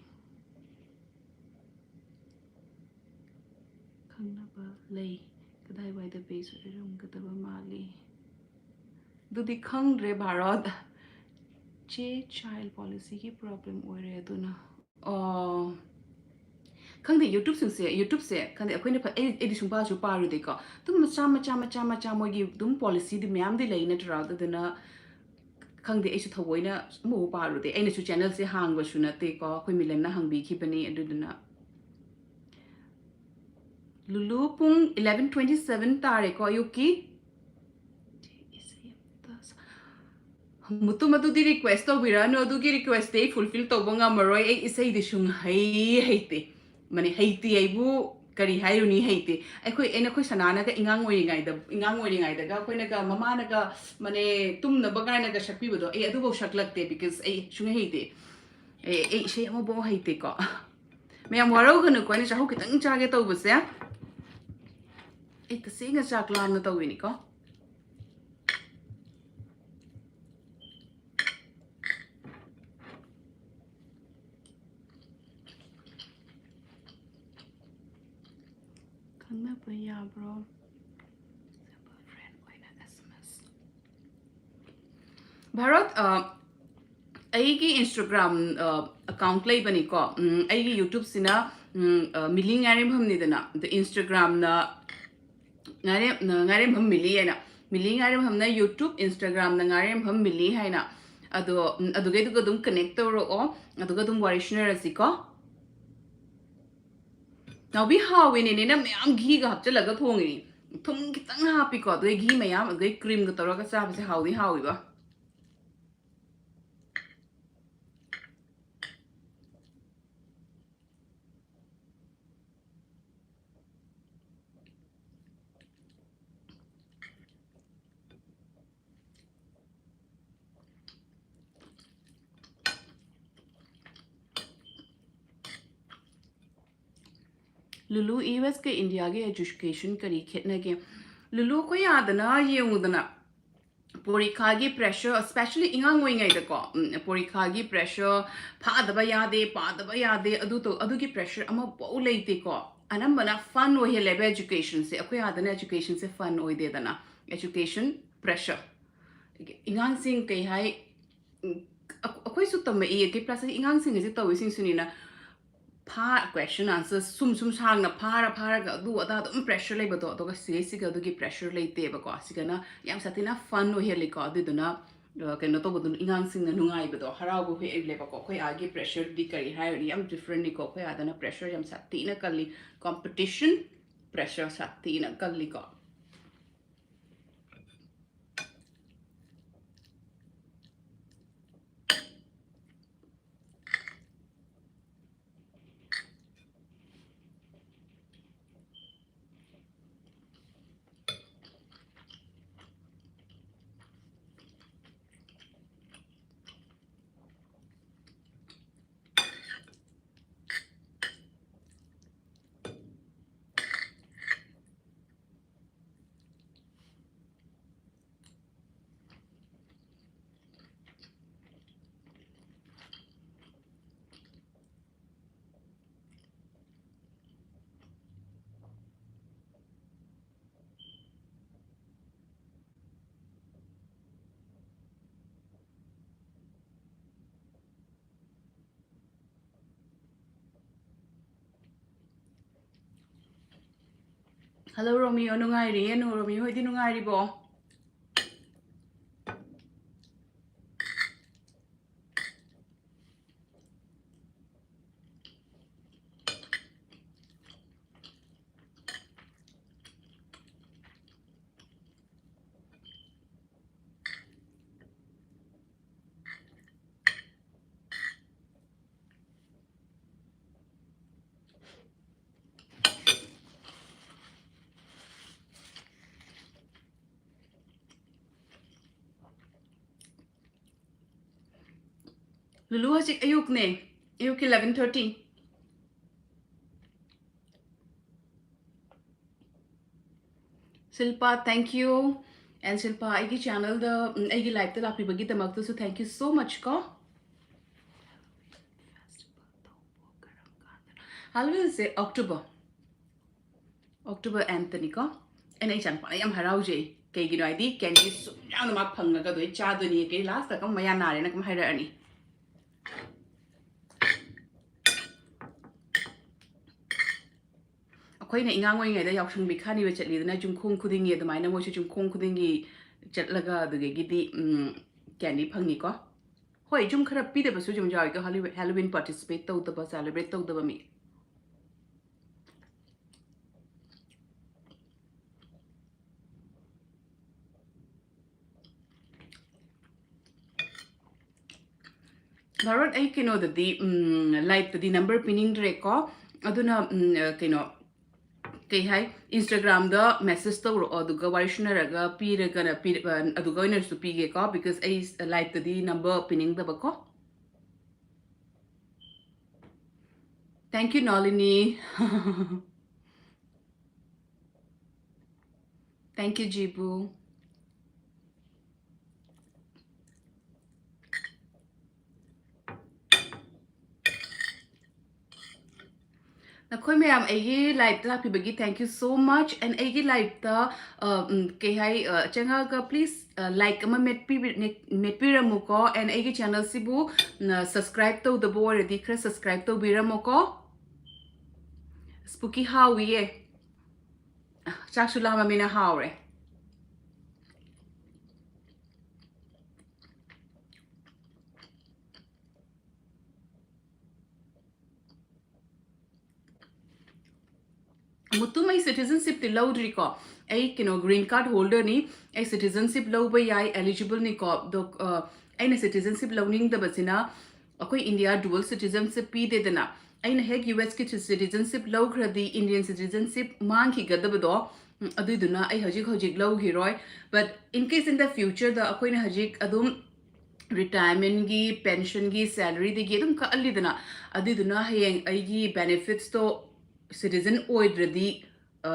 ꯈꯪꯅꯕ ꯂꯩ, ꯀꯗꯥꯏ ꯋꯥꯏꯗ ꯕꯦꯁ ꯑꯣꯏꯔꯝꯒꯗꯕ ꯃꯥꯜꯂꯤ? ꯑꯗꯨꯗꯤ ꯈꯪꯗ꯭ꯔꯦ ꯚꯥꯔꯠ꯫ ꯆꯦ ꯆꯥꯏꯜ ꯄꯣꯂꯤꯁꯤꯒꯤ ꯄ꯭ꯔꯣꯕ꯭ꯂꯦꯝ ꯑꯣꯏꯔꯦ ꯑꯗꯨꯅ꯫ ꯑꯣ, ꯈꯪꯗꯦ, ꯌꯨꯇ꯭ꯌꯨꯕꯁꯤꯡꯁꯦ, ꯌꯨꯇ꯭ꯌꯨꯕꯁꯦ ꯈꯪꯗꯦ, ꯑꯩꯈꯣꯏꯅ ꯐ-, ꯑꯩ, ꯑꯩꯗꯤ ꯁꯨꯡꯄꯥꯁꯨ ꯄꯥꯔꯨꯗꯦꯀꯣ꯫ ꯑꯗꯨꯝ ꯃꯆꯥ, ꯃꯆꯥ, ꯃꯆꯥ, ꯃꯆꯥ ꯃꯣꯏꯒꯤ ꯑꯗꯨꯝ ꯄꯣꯂꯤꯁꯤꯗꯤ ꯃꯌꯥꯝꯗꯤ ꯂꯩ ꯅꯠꯇ꯭ꯔꯥ? ꯑꯗꯨꯗꯨꯅ ꯈꯪꯗꯦ, ꯑꯩꯁꯨ ꯊꯑꯣꯏꯅ ꯑꯃꯐꯥꯎ ꯄꯥꯔꯨꯗꯦ꯫ ꯑꯩꯅꯁꯨ ꯆꯦꯅꯦꯜꯁꯦ ꯍꯥꯡꯕꯁꯨ ꯅꯠꯇꯦꯀꯣ, ꯑꯩꯈꯣꯏ ꯃꯤꯂꯟꯅ ꯍꯥꯡꯕꯤꯈꯤꯕꯅꯤ꯫ ꯑꯗꯨꯗꯨꯅ ꯂꯨꯂꯨ, ꯄꯨꯡ eleven twenty seven ꯇꯥꯔꯦꯀꯣ ꯑꯌꯨꯛꯀꯤ꯫ ꯃꯨꯇꯨꯝ, ꯑꯗꯨꯗꯤ request ꯇꯧꯕꯤꯔꯛꯑꯅꯨ, ꯑꯗꯨꯒꯤ request ꯇꯤ ꯑꯩ fulfill ꯇꯧꯕ ꯉꯝꯃꯔꯣꯏ꯫ ꯑꯩ ꯏꯁꯩꯗꯤ ꯁꯨꯡꯍꯩ ꯍꯩꯇꯦ꯫ ꯃꯅꯦ, ꯍꯩꯇꯦ ꯑꯩꯕꯨ ꯀꯔꯤ ꯍꯥꯏꯔꯨꯅꯤ, ꯍꯩꯇꯦ꯫ ꯑꯩꯈꯣꯏ, ꯑꯩꯅ, ꯑꯩꯈꯣꯏ ꯁꯅꯥꯅꯒ ꯏꯉꯥꯡ ꯑꯣꯏꯔꯤꯉꯩꯗ, ꯏꯉꯥꯡ ꯑꯣꯏꯔꯤꯉꯩꯗꯒ ꯑꯩꯈꯣꯏꯅꯒ, ꯃꯃꯥꯅꯒ, ꯃꯅꯦ, ꯇꯨꯝꯅꯕ ꯀꯥꯏꯅꯒ ꯁꯛꯄꯤꯕꯗꯣ, ꯑꯩ ꯑꯗꯨꯐꯥꯎ ꯁꯛꯂꯛꯇꯦ, because ꯑꯩ ꯁꯨꯡꯍꯩ ꯍꯩꯇꯦ꯫ ꯑꯩ, ꯑꯩ ꯏꯁꯩ ꯑꯃꯐꯥꯎ ꯍꯩꯇꯦꯀꯣ꯫ ꯃꯌꯥꯝ ꯋꯥꯔꯧꯒꯅꯨꯀꯣ, ꯑꯩꯅ ꯆꯥꯛꯍꯧ ꯈꯤꯇꯪ ꯆꯥꯒꯦ ꯇꯧꯕꯁꯦ꯫ ꯑꯩ ꯇꯁꯦꯡꯅ ꯆꯥꯛ ꯂꯥꯝꯅ ꯇꯧꯔꯤꯅꯤꯀꯣ꯫ ꯈꯪꯅꯕ ꯌꯥꯕ꯭ꯔꯣ? Simple friend ꯑꯣꯏꯅ S M S꯫ ꯚꯥꯔꯠ, ꯑ, ꯑꯩꯒꯤ Instagram, ꯑ, account ꯂꯩꯕꯅꯤꯀꯣ꯫ ꯎꯝ, ꯑꯩꯒꯤ YouTubeꯁꯤꯅ, ꯎꯝ, ꯑ, ꯃꯤꯂꯤ ꯉꯥꯔꯦꯝꯐꯝꯅꯤꯗꯅ꯫ ꯑꯗ Instagramꯅ ꯉꯥꯔꯦꯝ-, ꯉꯥꯔꯦꯝꯐꯝ ꯃꯤꯂꯤ ꯍꯥꯏꯅ꯫ ꯃꯤꯂꯤ ꯉꯥꯔꯦꯝꯐꯝꯅ YouTube, Instagramꯅ ꯉꯥꯔꯦꯝꯐꯝ ꯃꯤꯂꯤ ꯍꯥꯏꯅ꯫ ꯑꯗꯣ, ꯎꯝ, ꯑꯗꯨꯒꯩꯗꯨꯒ ꯑꯗꯨꯝ connect ꯇꯧꯔꯛꯑꯣ, ꯑꯗꯨꯒ ꯑꯗꯨꯝ ꯋꯥꯔꯤ ꯁꯥꯟꯅꯔꯁꯤꯀꯣ꯫ ꯅꯥꯎꯕꯤ, ꯍꯥꯎꯋꯦꯅꯦ, ꯅꯦꯅꯦ ꯃꯌꯥꯝ ꯘꯤꯒ ꯍꯥꯞꯆꯤꯜꯂꯒ ꯊꯣꯡꯉꯤꯅꯦ꯫ ꯊꯨꯝ ꯈꯤꯇꯪ ꯍꯥꯞꯄꯤꯀꯣ, ꯑꯗꯨꯒ ꯘꯤ ꯃꯌꯥꯝ, ꯑꯗꯨꯒ creamꯒ ꯇꯧꯔꯒ ꯆꯥꯕꯁꯦ ꯍꯥꯎꯗꯤ ꯍꯥꯎꯋꯤꯕ꯫ ꯂꯨꯂꯨ, ꯌꯨ ꯑꯦꯁꯀ ꯏꯟꯗꯤꯌꯥꯒꯤ education ꯀꯔꯤ ꯈꯦꯠꯅꯒꯦ? ꯂꯨꯂꯨ, ꯑꯩꯈꯣꯏ ꯑꯥꯗꯅ ꯌꯦꯡꯉꯨꯗꯅ, ꯄꯣꯔꯤꯈꯥꯒꯤ pressure, especially ꯑꯉꯥꯡ ꯑꯣꯏꯔꯤꯉꯩꯗꯀꯣ, ꯎꯝ, ꯄꯣꯔꯤꯈꯥꯒꯤ pressure, ꯐꯥꯗꯕ ꯌꯥꯗꯦ, ꯄꯥꯗꯕ ꯌꯥꯗꯦ, ꯑꯗꯨ ꯇꯧ-, ꯑꯗꯨꯒꯤ pressure ꯑꯃꯐꯥꯎ ꯂꯩꯇꯦꯀꯣ꯫ ꯑꯅꯝꯕꯅ fun ꯑꯣꯏꯍꯜꯂꯦꯕ educationꯁꯦ꯫ ꯑꯩꯈꯣꯏ ꯑꯥꯗꯅ educationꯁꯦ fun ꯑꯣꯏꯗꯦꯗꯅ, education pressure꯫ ꯑꯉꯥꯡꯁꯤꯡ ꯀꯩ ꯍꯥꯏ, ꯎꯝ, ꯑꯩꯈ-, ꯑꯩꯈꯣꯏꯁꯨ ꯇꯝꯃꯛꯏ, ꯑꯗꯩ plus ꯑꯉꯥꯡꯁꯤꯡ ꯑꯁꯤ ꯇꯧꯔꯤꯁꯤꯡꯁꯤꯅꯤꯅ, ꯐꯥ-, question answer ꯁꯨꯝ ꯁꯨꯝ ꯁꯥꯡꯅ ꯐꯥꯔ ꯐꯥꯔꯒ ꯑꯗꯨ ꯑꯗꯥ ꯑꯗꯨꯝ pressure ꯂꯩꯕꯗꯣ, ꯑꯗꯨꯒ ꯁꯤꯒꯩꯁꯤꯒ ꯑꯗꯨꯒꯤ pressure ꯂꯩꯇꯦꯕꯀꯣ꯫ ꯁꯤꯒꯅ ꯌꯥꯝ ꯁꯥꯊꯤꯅ fun ꯑꯣꯏꯍꯜꯂꯤꯀꯣ꯫ ꯑꯗꯨꯗꯨꯅ, ꯑ, ꯀꯩꯅꯣ ꯇꯧꯕꯗꯨꯅ ꯑꯉꯥꯡꯁꯤꯡꯅ ꯅꯨꯡꯉꯥꯏꯕꯗꯣ, ꯍꯔꯥꯎꯕ ꯍꯦꯜꯂꯦꯕꯀꯣ꯫ ꯑꯩꯈꯣꯏ ꯑꯥꯒꯤ pressureꯗꯤ ꯀꯔꯤ ꯍꯥꯏꯔꯨꯅꯤ, ꯌꯥꯝ differentꯅꯤꯀꯣ꯫ ꯑꯩꯈꯣꯏ ꯑꯥꯗꯅ pressure ꯌꯥꯝ ꯁꯥꯊꯤꯅ ꯀꯜꯂꯤ, competition꯫ ꯄ꯭ꯔꯦꯁꯔ ꯁꯥꯊꯤꯅ ꯀꯜꯂꯤꯀꯣ꯫ Hello, ꯔꯣꯃꯤꯌꯣ, ꯅꯨꯡꯉꯥꯏꯔꯤꯌꯦ꯫ ꯅꯨ-, ꯔꯣꯃꯤꯌꯣ ꯍꯣꯏꯗꯤ ꯅꯨꯡꯉꯥꯏꯔꯤꯕꯣ? ꯂꯨꯂꯨ, ꯍꯧꯖꯤꯛ ꯑꯌꯨꯛꯅꯦ, ꯑꯌꯨꯛꯀꯤ eleven thirty꯫ Shilpa, thank you. And ꯁꯤꯜꯄꯥ, ꯑꯩꯒꯤ channelꯗ, ꯎꯝ, ꯑꯩꯒꯤ liveꯇ ꯂꯥꯛꯄꯤꯕꯒꯤꯗꯃꯛꯇꯁꯨ thank you so much ꯀꯣ꯫ Halloweenꯁꯦ October, October endꯇꯅꯤꯀꯣ꯫ ꯑꯩꯅ ꯏꯆꯥꯅꯨꯄꯥꯅ ꯌꯥꯝ ꯍꯔꯥꯎꯖꯩ꯫ ꯀꯩꯒꯤꯅꯣ ꯍꯥꯏꯗꯤ candy ꯁꯨꯝ ꯌꯥꯝꯅ ꯃꯥ ꯐꯪꯉꯒ ꯑꯗꯨ ꯑꯩ ꯆꯥꯗꯣꯏꯅꯤ꯫ ꯀꯩ lastꯇ ꯀꯝ ꯃꯌꯥ ꯅꯥꯔꯦꯅ ꯀꯝ ꯍꯥꯏꯔꯛꯑꯅꯤ꯫ ꯑꯩꯈꯣꯏꯅ ꯑꯉꯥꯡ ꯑꯣꯏꯔꯤꯉꯩꯗ ꯌꯥꯎꯁꯪ ꯄꯤꯈꯥꯅꯤꯕ ꯆꯠꯂꯤꯗꯅ, ꯌꯨꯝꯈꯣꯡ ꯈꯨꯗꯤꯡꯒꯤ ꯑꯗꯨꯃꯥꯏꯅ ꯃꯣꯏꯁꯨ ꯌꯨꯝꯈꯣꯡ ꯈꯨꯗꯤꯡꯒꯤ ꯆꯠꯂꯒ ꯑꯗꯨꯗꯒꯤꯗꯤ, ꯎꯝ, candy ꯐꯪꯉꯤꯀꯣ꯫ ꯍꯣꯏ, ꯌꯨꯝ ꯈꯔ ꯄꯤꯗꯕꯁꯨ ꯑꯗꯨꯝ ꯌꯥꯎꯋꯤꯀꯣ, Halloween, Halloween participate ꯇꯧꯗꯕ, celebrate ꯇꯧꯗꯕ ꯃꯤ꯫ ꯚꯥꯔꯠ, ꯑꯩ ꯀꯩꯅꯣꯗꯗꯤ, ꯎꯝ, liveꯇꯗꯤ number ꯄꯤꯅꯤꯡꯗ꯭ꯔꯦꯀꯣ꯫ ꯑꯗꯨꯅ, ꯎꯝ, ꯑ, ꯀꯩꯅꯣ, ꯀꯩ ꯍꯥꯏ, Instagramꯗ message ꯇꯧꯔꯛꯑꯣ, ꯑꯗꯨꯒ ꯋꯥꯔꯤ ꯁꯥꯟꯅꯔꯒ ꯄꯤꯔꯒꯅ ꯄꯤꯔ-, ꯑ, ꯑꯗꯨꯒ ꯑꯣꯏꯅꯁꯨ ꯄꯤꯒꯦꯀꯣ, because ꯑꯩ liveꯇꯗꯤ number ꯄꯤꯅꯤꯡꯗꯕꯀꯣ꯫ Thank you, Nalini. Thank you, Jibu. ꯅꯈꯣꯏ ꯃꯌꯥꯝ ꯑꯩꯒꯤ liveꯇ ꯂꯥꯛꯄꯤꯕꯒꯤ thank you so much, and ꯑꯩꯒꯤ liveꯇ, ꯑ, ꯎꯝ, ꯀꯩ ꯍꯥꯏ, ꯑ, ꯆꯪꯉꯛꯑꯒ please, ꯑ, like ꯑꯃ ꯃꯦꯠꯄꯤꯕꯤ-, ꯃꯦꯠ-, ꯃꯦꯠꯄꯤꯔꯝꯃꯨꯀꯣ, and ꯑꯩꯒꯤ channelꯁꯤꯕꯨ, ꯎꯝ, subscribe ꯇꯧꯗꯕ ꯑꯣꯏꯔꯗꯤ ꯈꯔ subscribe ꯇꯧꯕꯤꯔꯝꯃꯨꯀꯣ꯫ Spooky ꯍꯥꯎꯋꯤꯌꯦ꯫ ꯆꯥꯛꯁꯨ ꯂꯥꯝꯃꯃꯤꯅ ꯍꯥꯎꯔꯦ꯫ ꯃꯨꯇꯨꯝ, ꯑꯩ citizenshipꯇꯤ ꯂꯧꯗ꯭ꯔꯤꯀꯣ꯫ ꯑꯩ ꯀꯩꯅꯣ green card holderꯅꯤ꯫ ꯑꯩ citizenship ꯂꯧꯕ ꯌꯥꯏ, eligible ꯅꯤꯀꯣ꯫ ꯑꯗꯣ, ꯑ, ꯑꯩꯅ citizenship ꯂꯧꯅꯤꯡꯗꯕꯁꯤꯅ ꯑꯩꯈꯣꯏ ꯏꯟꯗꯤꯌꯥ dual citizenship ꯄꯤꯗꯦꯗꯅ꯫ ꯑꯩꯅ ꯍꯦꯛ ꯌꯨ ꯑꯦꯁꯀꯤ citizenship ꯂꯧꯈ꯭ꯔꯗꯤ Indian citizenship ꯃꯥꯡꯈꯤꯒꯗꯕꯗꯣ, ꯎꯝ, ꯑꯗꯨꯏꯗꯨꯅ ꯑꯩ ꯍꯧꯖꯤꯛ ꯍꯧꯖꯤꯛ ꯂꯧꯈꯤꯔꯣꯏ꯫ But in case in the futureꯗ ꯑꯩꯈꯣꯏꯅ ꯍꯧꯖꯤꯛ ꯑꯗꯨꯝ retirementꯒꯤ, pensionꯒꯤ, salaryꯗꯒꯤ ꯑꯗꯨꯝ ꯀꯛꯍꯜꯂꯤꯗꯅ, ꯑꯗꯨꯏꯗꯨꯅ ꯍꯌꯦꯡ ꯑꯩꯒꯤ benefitsꯇꯣ citizen ꯑꯣꯏꯗ꯭ꯔꯗꯤ, ꯑ,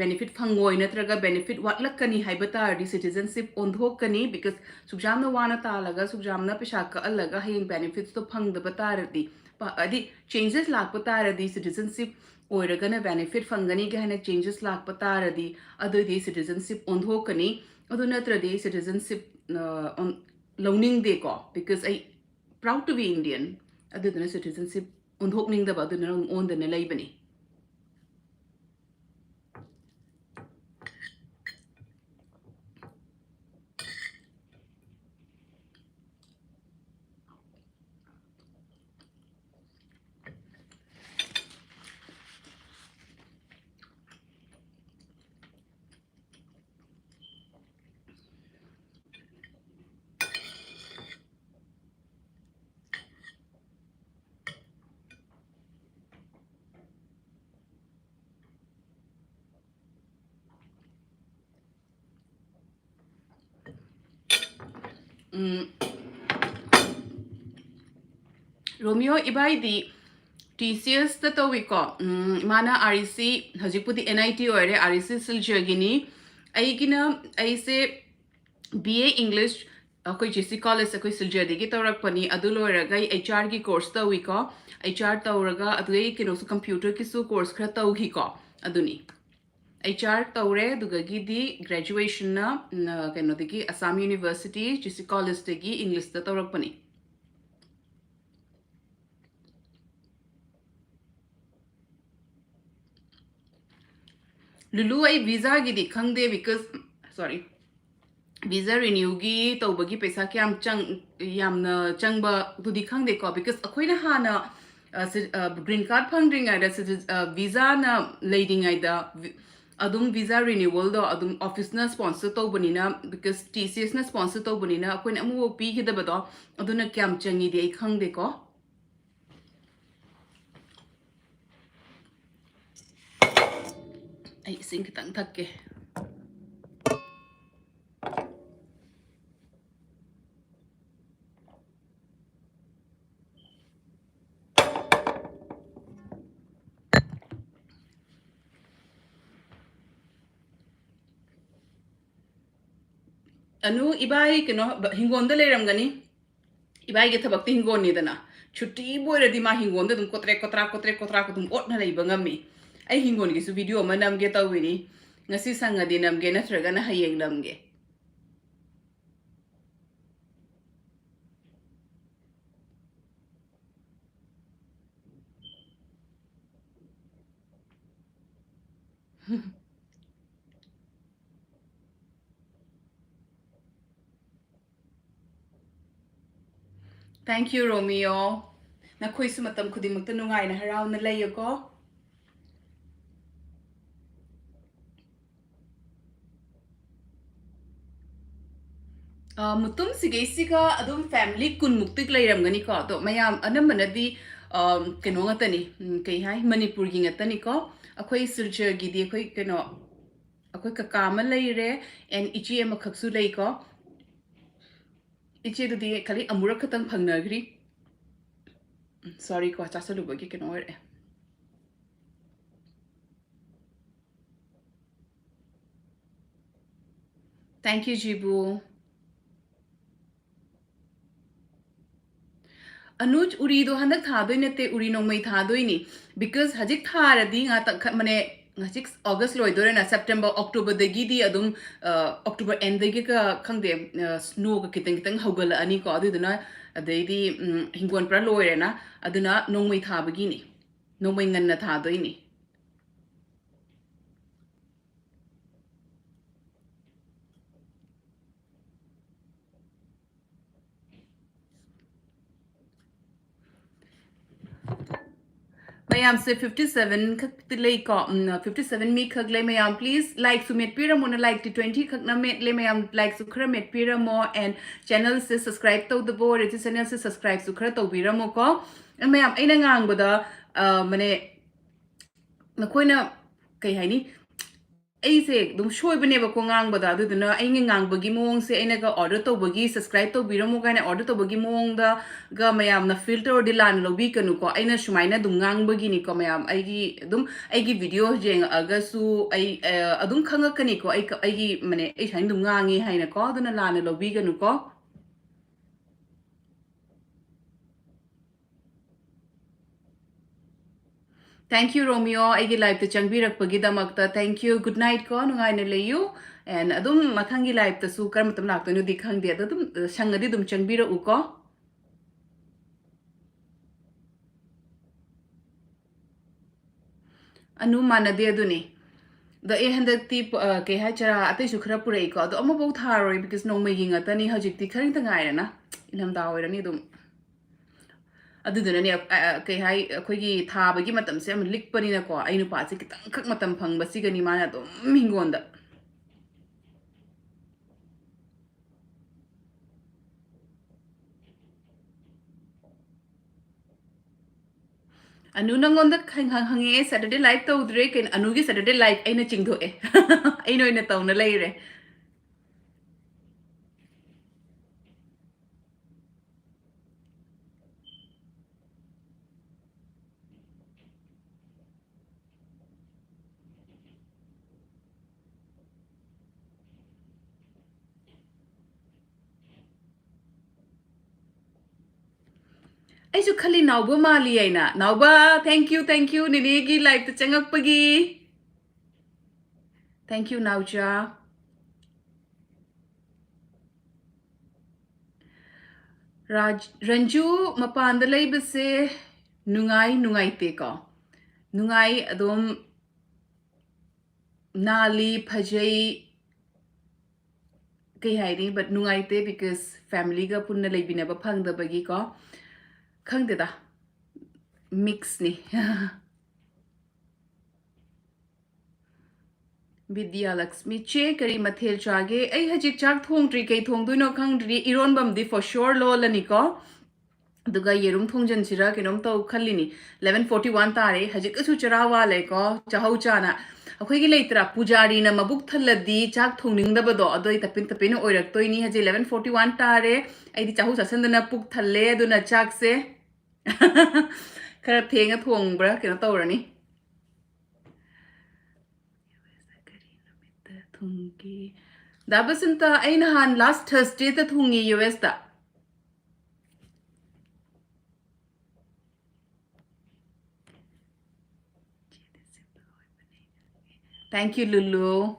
benefit ꯐꯪꯉꯣꯏ, ꯅꯠꯇ꯭ꯔꯒ benefit ꯋꯥꯠꯂꯛꯀꯅꯤ ꯍꯥꯏꯕ ꯇꯥꯔꯗꯤ citizenship ꯑꯣꯟꯊꯣꯛꯀꯅꯤ, because ꯁꯨꯛ ꯌꯥꯝꯅ ꯋꯥꯅ ꯇꯥꯜꯂꯒ, ꯁꯨꯛ ꯌꯥꯝꯅ ꯄꯩꯁꯥ ꯀꯛꯍꯜꯂꯒ ꯍꯌꯦꯡ benefitsꯇꯣ ꯐꯪꯗꯕ ꯇꯥꯔꯗꯤ, ꯄ-, ꯍꯥꯏꯗꯤ changes ꯂꯥꯛꯄ ꯇꯥꯔꯗꯤ, citizenship ꯑꯣꯏꯔꯒꯅ benefit ꯐꯪꯒꯅꯤ ꯀꯥꯏꯅ changes ꯂꯥꯛꯄ ꯇꯥꯔꯗꯤ, ꯑꯗꯨꯑꯣꯏꯗꯤ citizenship ꯑꯣꯟꯊꯣꯛꯀꯅꯤ꯫ ꯑꯗꯨ ꯅꯠꯇ꯭ꯔꯗꯤ citizenship, ꯑ, ꯑꯣꯟ-, ꯂꯧꯅꯤꯡꯗꯦꯀꯣ, because ꯑꯩ proud to be Indian꯫ ꯑꯗꯨꯗꯨꯅ citizenship ꯑꯣꯟꯊꯣꯛꯅꯤꯡꯗꯕ, ꯑꯗꯨꯗꯨꯅ ꯑꯗꯨꯝ ꯑꯣꯟꯗꯅ ꯂꯩꯕꯅꯤ꯫ ꯎꯝ, ꯔꯣꯃꯤꯌꯣ ꯏꯕꯥꯏꯗꯤ ꯇꯤ ꯁꯤ ꯑꯦꯁꯇ ꯇꯧꯏꯀꯣ꯫ ꯎꯝ, ꯃꯥꯅ ꯑꯥꯔ ꯏ ꯁꯤ, ꯍꯧꯖꯤꯛꯄꯨꯗꯤ ꯑꯦꯟ ꯑꯥꯏ ꯇꯤ ꯑꯣꯏꯔꯦ, ꯑꯥꯔ ꯏ ꯁꯤ ꯁꯤꯜꯆꯔꯒꯤꯅꯤ꯫ ꯑꯩꯒꯤꯅ, ꯑꯩꯁꯦ ꯕꯤ ꯑꯦ ꯏꯪꯂꯤꯁ ꯑꯩꯈꯣꯏ ꯖꯤ ꯁꯤ ꯀꯣꯂꯦꯖ, ꯑꯩꯈꯣꯏ ꯁꯤꯜꯆꯔꯗꯒꯤ ꯇꯧꯔꯛꯄꯅꯤ꯫ ꯑꯗꯨ ꯂꯣꯏꯔꯒ ꯑꯩ ꯑꯩꯆ ꯑꯥꯔꯒꯤ ꯀꯣꯔꯁ ꯇꯧꯏꯀꯣ꯫ ꯑꯩꯆ ꯑꯥꯔ ꯇꯧꯔꯒ ꯑꯗꯨꯗꯩ ꯀꯩꯅꯣꯁꯨ, ꯀꯝꯄ꯭ꯌꯨꯇꯔꯒꯤꯁꯨ ꯀꯣꯔꯁ ꯈꯔ ꯇꯧꯈꯤꯀꯣ꯫ ꯑꯗꯨꯅꯤ꯫ ꯑꯩꯆ ꯑꯥꯔ ꯇꯧꯔꯦ, ꯑꯗꯨꯗꯒꯤꯗꯤ ꯒ꯭ꯔꯦꯖꯨꯋꯦꯁꯟꯅ, ꯎꯝ, ꯀꯩꯅꯣꯗꯒꯤ, ꯑꯁꯥꯝ ꯌꯨꯅꯤꯚꯔꯁꯤꯇꯤ, ꯖꯤ ꯁꯤ ꯀꯣꯂꯦꯖꯇꯒꯤ ꯏꯪꯂꯤꯁꯇ ꯇꯧꯔꯛꯄꯅꯤ꯫ ꯂꯨꯂꯨ, ꯑꯩ ꯚꯤꯖꯥꯒꯤꯗꯤ ꯈꯪꯗꯦ, because, sorry, ꯚꯤꯖꯥ ꯔꯤꯅ꯭ꯌꯨꯒꯤ ꯇꯧꯕꯒꯤ ꯄꯩꯁꯥ ꯀꯌꯥꯝ ꯆꯪ-, ꯌꯥꯝꯅ ꯆꯪꯕꯗꯨꯗꯤ ꯈꯪꯗꯦꯀꯣ, because ꯑꯩꯈꯣꯏꯅ ꯍꯥꯟꯅ, ꯑ, ꯁꯤ-, ꯑ, ꯒ꯭ꯔꯤꯟ ꯀꯥꯔꯗ ꯐꯪꯗ꯭ꯔꯤꯉꯩꯗ, ꯁꯤꯇꯤ-, ꯑ, ꯚꯤꯖꯥꯅ ꯂꯩꯔꯤꯉꯩꯗ, ꯚꯤ-, ꯑꯗꯨꯝ ꯚꯤꯖꯥ ꯔꯤꯅ꯭ꯌꯨꯋꯦꯜꯗꯣ ꯑꯗꯨꯝ ꯑꯣꯐꯤꯁꯅ ꯁ꯭ꯄꯣꯟꯁꯔ ꯇꯧꯕꯅꯤꯅ, because ꯇꯤ ꯁꯤ ꯑꯦꯁꯅ ꯁ꯭ꯄꯣꯟꯁꯔ ꯇꯧꯕꯅꯤꯅ, ꯑꯩꯈꯣꯏꯅ ꯑꯃꯨꯛꯐꯥꯎ ꯄꯤꯈꯤꯗꯕꯗꯣ, ꯑꯗꯨꯅ ꯀꯌꯥꯝ ꯆꯪꯉꯤꯗꯤ ꯑꯩ ꯈꯪꯗꯦꯀꯣ꯫ ꯑꯩ ꯏꯁꯤꯡ ꯈꯤꯇꯪ ꯊꯛꯀꯦ꯫ ꯑꯅꯨ, ꯏꯕꯥꯏ ꯀꯩꯅꯣ, ꯕ-, ꯍꯤꯡꯒꯣꯜꯗ ꯂꯩꯔꯝꯒꯅꯤ꯫ ꯏꯕꯥꯏꯒꯤ ꯊꯕꯛꯇꯤ ꯍꯤꯡꯒꯣꯜꯅꯤꯗꯅ꯫ ꯁꯨꯇꯤꯕꯨ ꯑꯣꯏꯔꯗꯤ ꯃꯥ ꯍꯤꯡꯒꯣꯜꯗ ꯑꯗꯨꯝ ꯀꯣꯇ꯭ꯔꯦꯛ ꯀꯣꯇ꯭ꯔꯥꯛ, ꯀꯣꯇ꯭ꯔꯦꯛ ꯀꯣꯇ꯭ꯔꯥꯛ ꯑꯗꯨꯝ ꯑꯣꯠꯅ ꯂꯩꯕ ꯉꯝꯃꯤ꯫ ꯑꯩ ꯍꯤꯡꯒꯣꯜꯒꯤꯁꯨ ꯚꯤꯗꯤꯑꯣ ꯑꯃ ꯅꯝꯒꯦ ꯇꯧꯔꯤꯅꯤ꯫ ꯉꯁꯤ ꯁꯪꯉꯗꯤ ꯅꯝꯒꯦ, ꯅꯠꯇ꯭ꯔꯒꯅ ꯍꯌꯦꯡ ꯅꯝꯒꯦ꯫ Thank you, ꯔꯣꯃꯤꯌꯣ꯫ ꯅꯈꯣꯏꯁꯨ ꯃꯇꯝ ꯈꯨꯗꯤꯡꯃꯛꯇ ꯅꯨꯡꯉꯥꯏꯅ ꯍꯔꯥꯎꯅ ꯂꯩꯌꯨꯀꯣ꯫ ꯑ, ꯃꯨꯇꯨꯝ ꯁꯤꯒꯩꯁꯤꯒ ꯑꯗꯨꯝ ꯐꯦꯃꯤꯂꯤ ꯀꯨꯟꯃꯨꯛꯇꯤ ꯂꯩꯔꯝꯒꯅꯤꯀꯣ꯫ ꯑꯗꯣ ꯃꯌꯥꯝ ꯑꯅꯝꯕꯅꯗꯤ, ꯑ, ꯀꯩꯅꯣ ꯉꯥꯛꯇꯅꯤ, ꯎꯝ, ꯀꯩ ꯍꯥꯏ, ꯃꯅꯤꯄꯨꯔꯒꯤ ꯉꯥꯛꯇꯅꯤꯀꯣ꯫ ꯑꯩꯈꯣꯏ ꯁꯤꯜꯆꯔꯒꯤꯗꯤ ꯑꯩꯈꯣꯏ ꯀꯩꯅꯣ, ꯑꯩꯈꯣꯏ ꯀꯀꯥ ꯑꯃ ꯂꯩꯔꯦ, and ꯏꯆꯦ ꯑꯃꯈꯛꯁꯨ ꯂꯩꯀꯣ꯫ ꯏꯆꯦꯗꯨꯗꯤ ꯈꯔꯤ ꯑꯃꯨꯔꯛ ꯈꯛꯇꯪ ꯐꯪꯅꯈ꯭ꯔꯤ꯫ ꯁꯣꯔꯤ ꯀꯣ, ꯆꯥꯁꯜꯂꯨꯕꯒꯤ ꯀꯩꯅꯣ ꯑꯣꯏꯔꯛꯑꯦ꯫ Thank you, ꯖꯤꯕꯨ꯫ ꯑꯅꯨꯖ, ꯎꯔꯤꯗꯣ ꯍꯟꯗꯛ ꯊꯥꯗꯣꯏ ꯅꯠꯇꯦ, ꯎꯔꯤ ꯅꯣꯡꯃꯩ ꯊꯥꯗꯣꯏꯅꯤ꯫ Because ꯍꯧꯖꯤꯛ ꯊꯥꯔꯗꯤ ꯉꯥꯛꯇꯪ ꯈꯠ-, ꯃꯅꯦ, ꯍꯧꯖꯤꯛ ꯑꯣꯒꯁ ꯂꯣꯏꯗꯣꯔꯦꯅ, ꯁꯦꯞꯇꯦꯝꯕꯔ, ꯑꯣꯛꯇꯣꯕꯔꯗꯒꯤꯗꯤ ꯑꯗꯨꯝ, ꯑ, ꯑꯣꯛꯇꯣꯕꯔ ꯑꯦꯟꯗꯒꯤꯒ ꯈꯪꯗꯦ, ꯑ, ꯁ꯭ꯅꯣꯒ ꯈꯤꯇꯪ ꯈꯤꯇꯪ ꯍꯧꯒꯠꯂꯛꯑꯅꯤꯀꯣ꯫ ꯑꯗꯨꯗꯨꯅ ꯑꯗꯩꯗꯤ, ꯎꯝ, ꯍꯤꯡꯒꯣꯜ ꯄꯨꯔꯥ ꯂꯣꯏꯔꯦꯅ꯫ ꯑꯗꯨꯅ ꯅꯣꯡꯃꯩ ꯊꯥꯕꯒꯤꯅꯤ, ꯅꯣꯡꯃꯩ ꯉꯟꯅ ꯊꯥꯗꯣꯏꯅꯤ꯫ ꯃꯌꯥꯝꯁꯦ fifty seven ꯈꯛꯇꯤ ꯂꯩꯀꯣ꯫ ꯎꯝ, fifty seven ꯃꯤ ꯈꯛ ꯂꯩ꯫ ꯃꯌꯥꯝ, please, like ꯁꯨ ꯃꯦꯠꯄꯤꯔꯝꯃꯣꯅ, like ꯇꯤ twenty ꯈꯛꯅ ꯃꯦꯠꯂꯦ꯫ ꯃꯌꯥꯝ, like ꯁꯨ ꯈꯔ ꯃꯦꯠꯄꯤꯔꯝꯃꯣ, and channel ꯁꯦ subscribe ꯇꯧꯗꯕ ꯑꯣꯏꯔꯗꯤ channel ꯁꯦ subscribe ꯁꯨ ꯈꯔ ꯇꯧꯕꯤꯔꯝꯃꯣꯀꯣ꯫ And ꯃꯌꯥꯝ, ꯑꯩꯅ ꯉꯥꯡꯕꯗ, ꯑ, ꯃꯅꯦ, ꯅꯈꯣꯏꯅ, ꯀꯩ ꯍꯥꯏꯅꯤ, ꯑꯩꯁꯦ ꯑꯗꯨꯝ ꯁꯣꯏꯕꯅꯦꯕꯀꯣ ꯉꯥꯡꯕꯗ, ꯑꯗꯨꯗꯨꯅ ꯑꯩꯅ ꯉꯥꯡꯕꯒꯤ ꯃꯑꯣꯡꯁꯦ ꯑꯩꯅꯒ order ꯇꯧꯕꯒꯤ, subscribe ꯇꯧꯕꯤꯔꯝꯃꯣ ꯀꯥꯏꯅ order ꯇꯧꯕꯒꯤ ꯃꯑꯣꯡꯗꯒ ꯃꯌꯥꯝꯅ feel ꯇꯧꯔꯗꯤ ꯂꯥꯟꯅ ꯂꯧꯕꯤꯒꯅꯨꯀꯣ꯫ ꯑꯩꯅ ꯁꯨꯃꯥꯏꯅ ꯑꯗꯨꯝ ꯉꯥꯡꯕꯒꯤꯅꯤꯀꯣ ꯃꯌꯥꯝ, ꯑꯩꯒꯤ ꯑꯗꯨꯝ, ꯑꯩꯒꯤ video ꯌꯦꯡꯉꯛꯑꯒꯁꯨ ꯑꯩ, ꯑ, ꯑꯗꯨꯝ ꯈꯪꯉꯛꯀꯅꯤꯀꯣ, ꯑꯩ ꯀ-, ꯑꯩꯒꯤ, ꯃꯅꯦ, ꯑꯩ ꯁꯨꯃꯥꯏꯅ ꯑꯗꯨꯝ ꯉꯥꯡꯉꯤ ꯍꯥꯏꯅꯀꯣ, ꯑꯗꯨꯅ ꯂꯥꯟꯅ ꯂꯧꯕꯤꯒꯅꯨꯀꯣ꯫ Thank you, ꯔꯣꯃꯤꯌꯣ, ꯑꯩꯒꯤ live ꯇ ꯆꯪꯕꯤꯔꯛꯄꯒꯤꯗꯃꯛꯇ꯫ Thank you. Good night ꯀꯣ, ꯅꯨꯡꯉꯥꯏꯅ ꯂꯩꯌꯨ꯫ And ꯑꯗꯨꯝ ꯃꯊꯪꯒꯤ live ꯇꯁꯨ ꯀꯔꯝꯕ ꯃꯇꯝ ꯂꯥꯛꯇꯣꯏꯅꯣꯗꯤ ꯈꯪꯗꯦ, ꯑꯗꯣ ꯑꯗꯨꯝ, ꯑ, ꯁꯪꯉꯗꯤ ꯑꯗꯨꯝ ꯆꯪꯕꯤꯔꯛꯎꯀꯣ꯫ ꯑꯅꯨ ꯃꯥꯟꯅꯗꯦ ꯑꯗꯨꯅꯤ꯫ ꯑꯗꯣ ꯑꯩ ꯍꯟꯗꯛꯇꯤ ꯄ-, ꯑ, ꯀꯩ ꯍꯥꯏꯁꯤꯔꯥ, ꯑꯇꯩꯁꯨ ꯈꯔ ꯄꯨꯔꯛꯏꯀꯣ, ꯑꯗꯣ ꯑꯃꯐꯥꯎ ꯊꯥꯔꯣꯏ, because ꯅꯣꯡꯃꯩꯒꯤ ꯉꯥꯛꯇꯅꯤ꯫ ꯍꯧꯖꯤꯛꯇꯤ ꯈꯔ ꯈꯛꯇ ꯉꯥꯏꯔꯦꯅ, ꯏꯪꯊꯝꯊꯥ ꯑꯣꯏꯔꯅꯤ ꯑꯗꯨꯝ꯫ ꯑꯗꯨꯗꯨꯅꯅꯦ, ꯑ, ꯑ, ꯀꯩ ꯍꯥꯏ, ꯑꯩꯈꯣꯏꯒꯤ ꯊꯥꯕꯒꯤ ꯃꯇꯝꯁꯦ ꯌꯥꯝ ꯂꯤꯛꯄꯅꯤꯅꯀꯣ, ꯑꯩ ꯅꯨꯄꯥꯁꯦ ꯈꯤꯇꯪꯈꯛ ꯃꯇꯝ ꯐꯪꯕꯁꯤꯒꯅꯤ ꯃꯥꯅ ꯑꯗꯨꯝ ꯍꯤꯡꯒꯣꯟꯗ꯫ ꯑꯅꯨ, ꯅꯪꯉꯣꯟꯗ ꯍꯪ-, ꯍꯪ-, ꯍꯪꯉꯛꯑꯦ, Saturday live ꯇꯧꯗ꯭ꯔꯦ, ꯀꯩꯅꯣ, ꯑꯅꯨꯒꯤ Saturday live ꯑꯩꯅ ꯆꯤꯡꯊꯣꯛꯑꯦ꯫ ꯑꯩꯅ ꯑꯣꯏꯅ ꯇꯧꯅ ꯂꯩꯔꯦ꯫ ꯑꯩꯁꯨ ꯈꯜꯂꯤ ꯅꯥꯎꯕ ꯃꯥꯜꯂꯤ ꯍꯥꯏꯅ꯫ ꯅꯥꯎꯕ, thank you, thank you, ꯅꯦꯅꯦꯒꯤ liveꯇ ꯆꯪꯉꯛꯄꯒꯤ꯫ Thank you, ꯅꯥꯎꯆꯥ꯫ ꯔꯥꯖ-, ꯔꯟꯖꯨ, ꯃꯄꯥꯟꯗ ꯂꯩꯕꯁꯦ ꯅꯨꯡꯉꯥꯏ, ꯅꯨꯡꯉꯥꯏꯇꯦꯀꯣ? ꯅꯨꯡꯉꯥꯏ, ꯑꯗꯨꯝ ꯅꯥꯜꯂꯤ, ꯐꯖꯩ, ꯀꯩ ꯍꯥꯏꯅꯤ, but ꯅꯨꯡꯉꯥꯏꯇꯦ because familyꯒ ꯄꯨꯟꯅ ꯂꯩꯃꯤꯟꯅꯕ ꯐꯪꯗꯕꯒꯤꯀꯣ꯫ ꯈꯪꯗꯦꯗ, mixꯅꯤ꯫ ꯕꯤꯗ꯭ꯌꯥꯂꯛꯁꯃꯤ, "ꯆꯦ, ꯀꯔꯤ ꯃꯊꯦꯜ ꯆꯥꯒꯦ?" ꯑꯩ ꯍꯧꯖꯤꯛ ꯆꯥꯛ ꯊꯣꯡꯗ꯭ꯔꯤ, ꯀꯩ ꯊꯣꯡꯗꯣꯏꯅꯣ ꯈꯪꯗ꯭ꯔꯤ꯫ ꯏꯔꯣꯟꯕꯝꯗꯤ for sure ꯂꯣꯜꯂꯅꯤꯀꯣ, ꯑꯗꯨꯒ ꯌꯦꯔꯨꯝ ꯊꯣꯡꯖꯟꯁꯤꯔꯥ ꯀꯩꯅꯣꯝ ꯇꯧ ꯈꯜꯂꯤꯅꯤ꯫ Eleven forty one ꯇꯥꯔꯦ, ꯍꯧꯖꯤꯛꯀꯁꯨ ꯆꯔꯥ ꯋꯥꯠꯂꯦꯀꯣ, ꯆꯥꯍꯧ ꯆꯥꯅ꯫ ꯑꯩꯈꯣꯏꯒꯤ ꯂꯩꯇ꯭ꯔꯥ, ꯄꯨꯖꯥꯔꯤꯅ ꯃꯕꯨꯛ ꯊꯜꯂꯗꯤ ꯆꯥꯛ ꯊꯣꯡꯅꯤꯡꯗꯕꯗꯣ, ꯑꯗꯨꯏ ꯇꯞꯄꯤꯟ ꯇꯞꯄꯤꯟ ꯑꯣꯏꯔꯛꯇꯣꯏꯅꯤ꯫ ꯍꯧꯖꯤꯛ eleven forty one ꯇꯥꯔꯦ, ꯑꯩꯗꯤ ꯆꯥꯍꯧ ꯆꯥꯁꯟꯗꯅ ꯄꯨꯛ ꯊꯜꯂꯦ, ꯑꯗꯨꯅ ꯆꯥꯛꯁꯦ ꯈꯔ ꯊꯦꯡꯅ ꯊꯣꯡꯕ꯭ꯔꯥ ꯀꯩꯅꯣ ꯇꯧꯔꯅꯤ꯫ ꯀꯔꯤ ꯅꯨꯃꯤꯠꯇ ꯊꯨꯡꯒꯦ? ꯗꯥ ꯕꯁꯟꯇ, ꯑꯩ ꯅꯍꯥꯟ last Thursdayꯗ ꯊꯨꯡꯉꯤ ꯌꯨ ꯑꯦꯁꯇ꯫ Thank you, Lulu.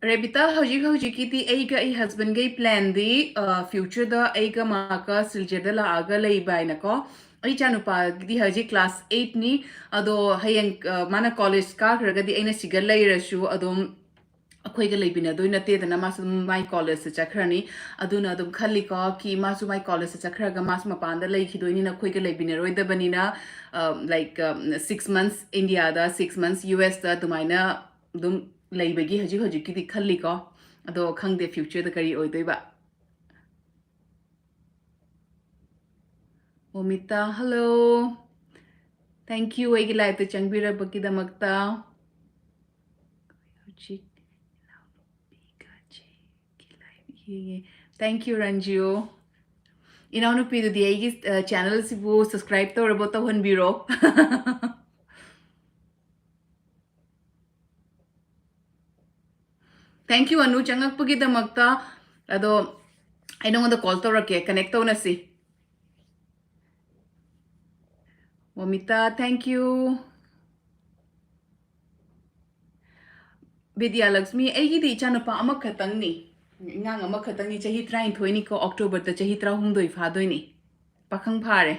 ꯔꯦꯕꯤꯇꯥ, ꯍꯧꯖꯤꯛ ꯍꯧꯖꯤꯛꯀꯤꯗꯤ ꯑꯩꯒ ꯑꯩ husbandꯒꯤ planꯗꯤ, ꯑ, futureꯗ ꯑꯩꯒ ꯃꯥꯒ ꯁꯤꯜꯆꯔꯗ ꯂꯥꯛꯑꯒ ꯂꯩꯕ ꯍꯥꯏꯅꯀꯣ꯫ ꯑꯩ ꯏꯆꯥꯅꯨꯄꯥꯒꯤꯗꯤ ꯍꯧꯖꯤꯛ class eightꯅꯤ꯫ ꯑꯗꯣ ꯍꯌꯦꯡ, ꯑ, ꯃꯥꯅ college ꯀꯥꯈ꯭ꯔꯒꯗꯤ ꯑꯩꯅ ꯁꯤꯒ ꯂꯩꯔꯁꯨ ꯑꯗꯨꯝ ꯑꯩꯈꯣꯏꯒ ꯂꯩꯃꯤꯟꯅꯗꯣꯏ ꯅꯠꯇꯦꯗꯅ, ꯃꯥꯁꯨ ꯑꯗꯨꯝ ꯃꯥꯏ college ꯆꯠꯈ꯭ꯔꯅꯤ꯫ ꯑꯗꯨꯅ ꯑꯗꯨꯝ ꯈꯜꯂꯤꯀꯣ, ꯀꯤ ꯃꯥꯁꯨ ꯃꯥꯏ college ꯆꯠꯈ꯭ꯔꯒ ꯃꯥꯁꯨ ꯃꯄꯥꯟꯗ ꯂꯩꯈꯤꯗꯣꯏꯅꯤꯅ ꯑꯩꯈꯣꯏꯒ ꯂꯩꯃꯤꯟꯅꯔꯣꯏꯗꯕꯅꯤꯅ, ꯑ, like, ꯑ, six months Indiaꯗ, six months ꯌꯨ ꯑꯦꯁꯇ ꯑꯗꯨꯃꯥꯏꯅ ꯑꯗꯨꯝ ꯂꯩꯕꯒꯤ ꯍꯧꯖꯤꯛ ꯍꯧꯖꯤꯛꯀꯤꯗꯤ ꯈꯜꯂꯤꯀꯣ꯫ ꯑꯗꯣ ꯈꯪꯗꯦ futureꯗ ꯀꯔꯤ ꯑꯣꯏꯗꯣꯏꯕ꯫ ꯃꯣꯃꯤꯇꯥ, hello. Thank you ꯑꯩꯒꯤ liveꯇ ꯆꯪꯕꯤꯔꯛꯄꯒꯤꯗꯃꯛꯇ꯫ ꯍꯧꯖꯤꯛ ꯏꯅꯥꯎꯅꯨꯄꯤꯒ ꯆꯦꯒꯤ live ꯌꯦꯡꯉꯦ꯫ Thank you, ꯔꯟꯖꯨ꯫ ꯏꯅꯥꯎꯅꯨꯄꯤꯗꯨꯗꯤ ꯑꯩꯒꯤ, ꯑ, channelꯁꯤꯕꯨ subscribe ꯇꯧꯔꯕꯣ? ꯇꯧꯍꯟꯕꯤꯔꯣ꯫ Thank you, Anu, ꯆꯪꯉꯛꯄꯒꯤꯗꯃꯛꯇ꯫ ꯑꯗꯣ ꯑꯩ ꯅꯉꯣꯟꯗ call ꯇꯧꯔꯛꯀꯦ, connect ꯇꯧꯅꯁꯤ꯫ ꯃꯣꯃꯤꯇꯥ, thank you꯫ ꯕꯤꯗ꯭ꯌꯥꯂꯛꯁꯃꯤ, ꯑꯩꯒꯤꯗꯤ ꯏꯆꯥꯅꯨꯄꯥ ꯑꯃꯈꯛꯇꯪꯅꯤ, ꯑꯉꯥꯡ ꯑꯃꯈꯛꯇꯪꯅꯤ, ꯆꯍꯤ ꯇꯔꯥꯅꯤꯊꯣꯏꯅꯤꯀꯣ, Octoberꯗ ꯆꯍꯤ ꯇꯔꯥꯍꯨꯝꯗꯣꯏ ꯐꯥꯗꯣꯏꯅꯤ, ꯄꯥꯈꯪ ꯐꯥꯔꯦ꯫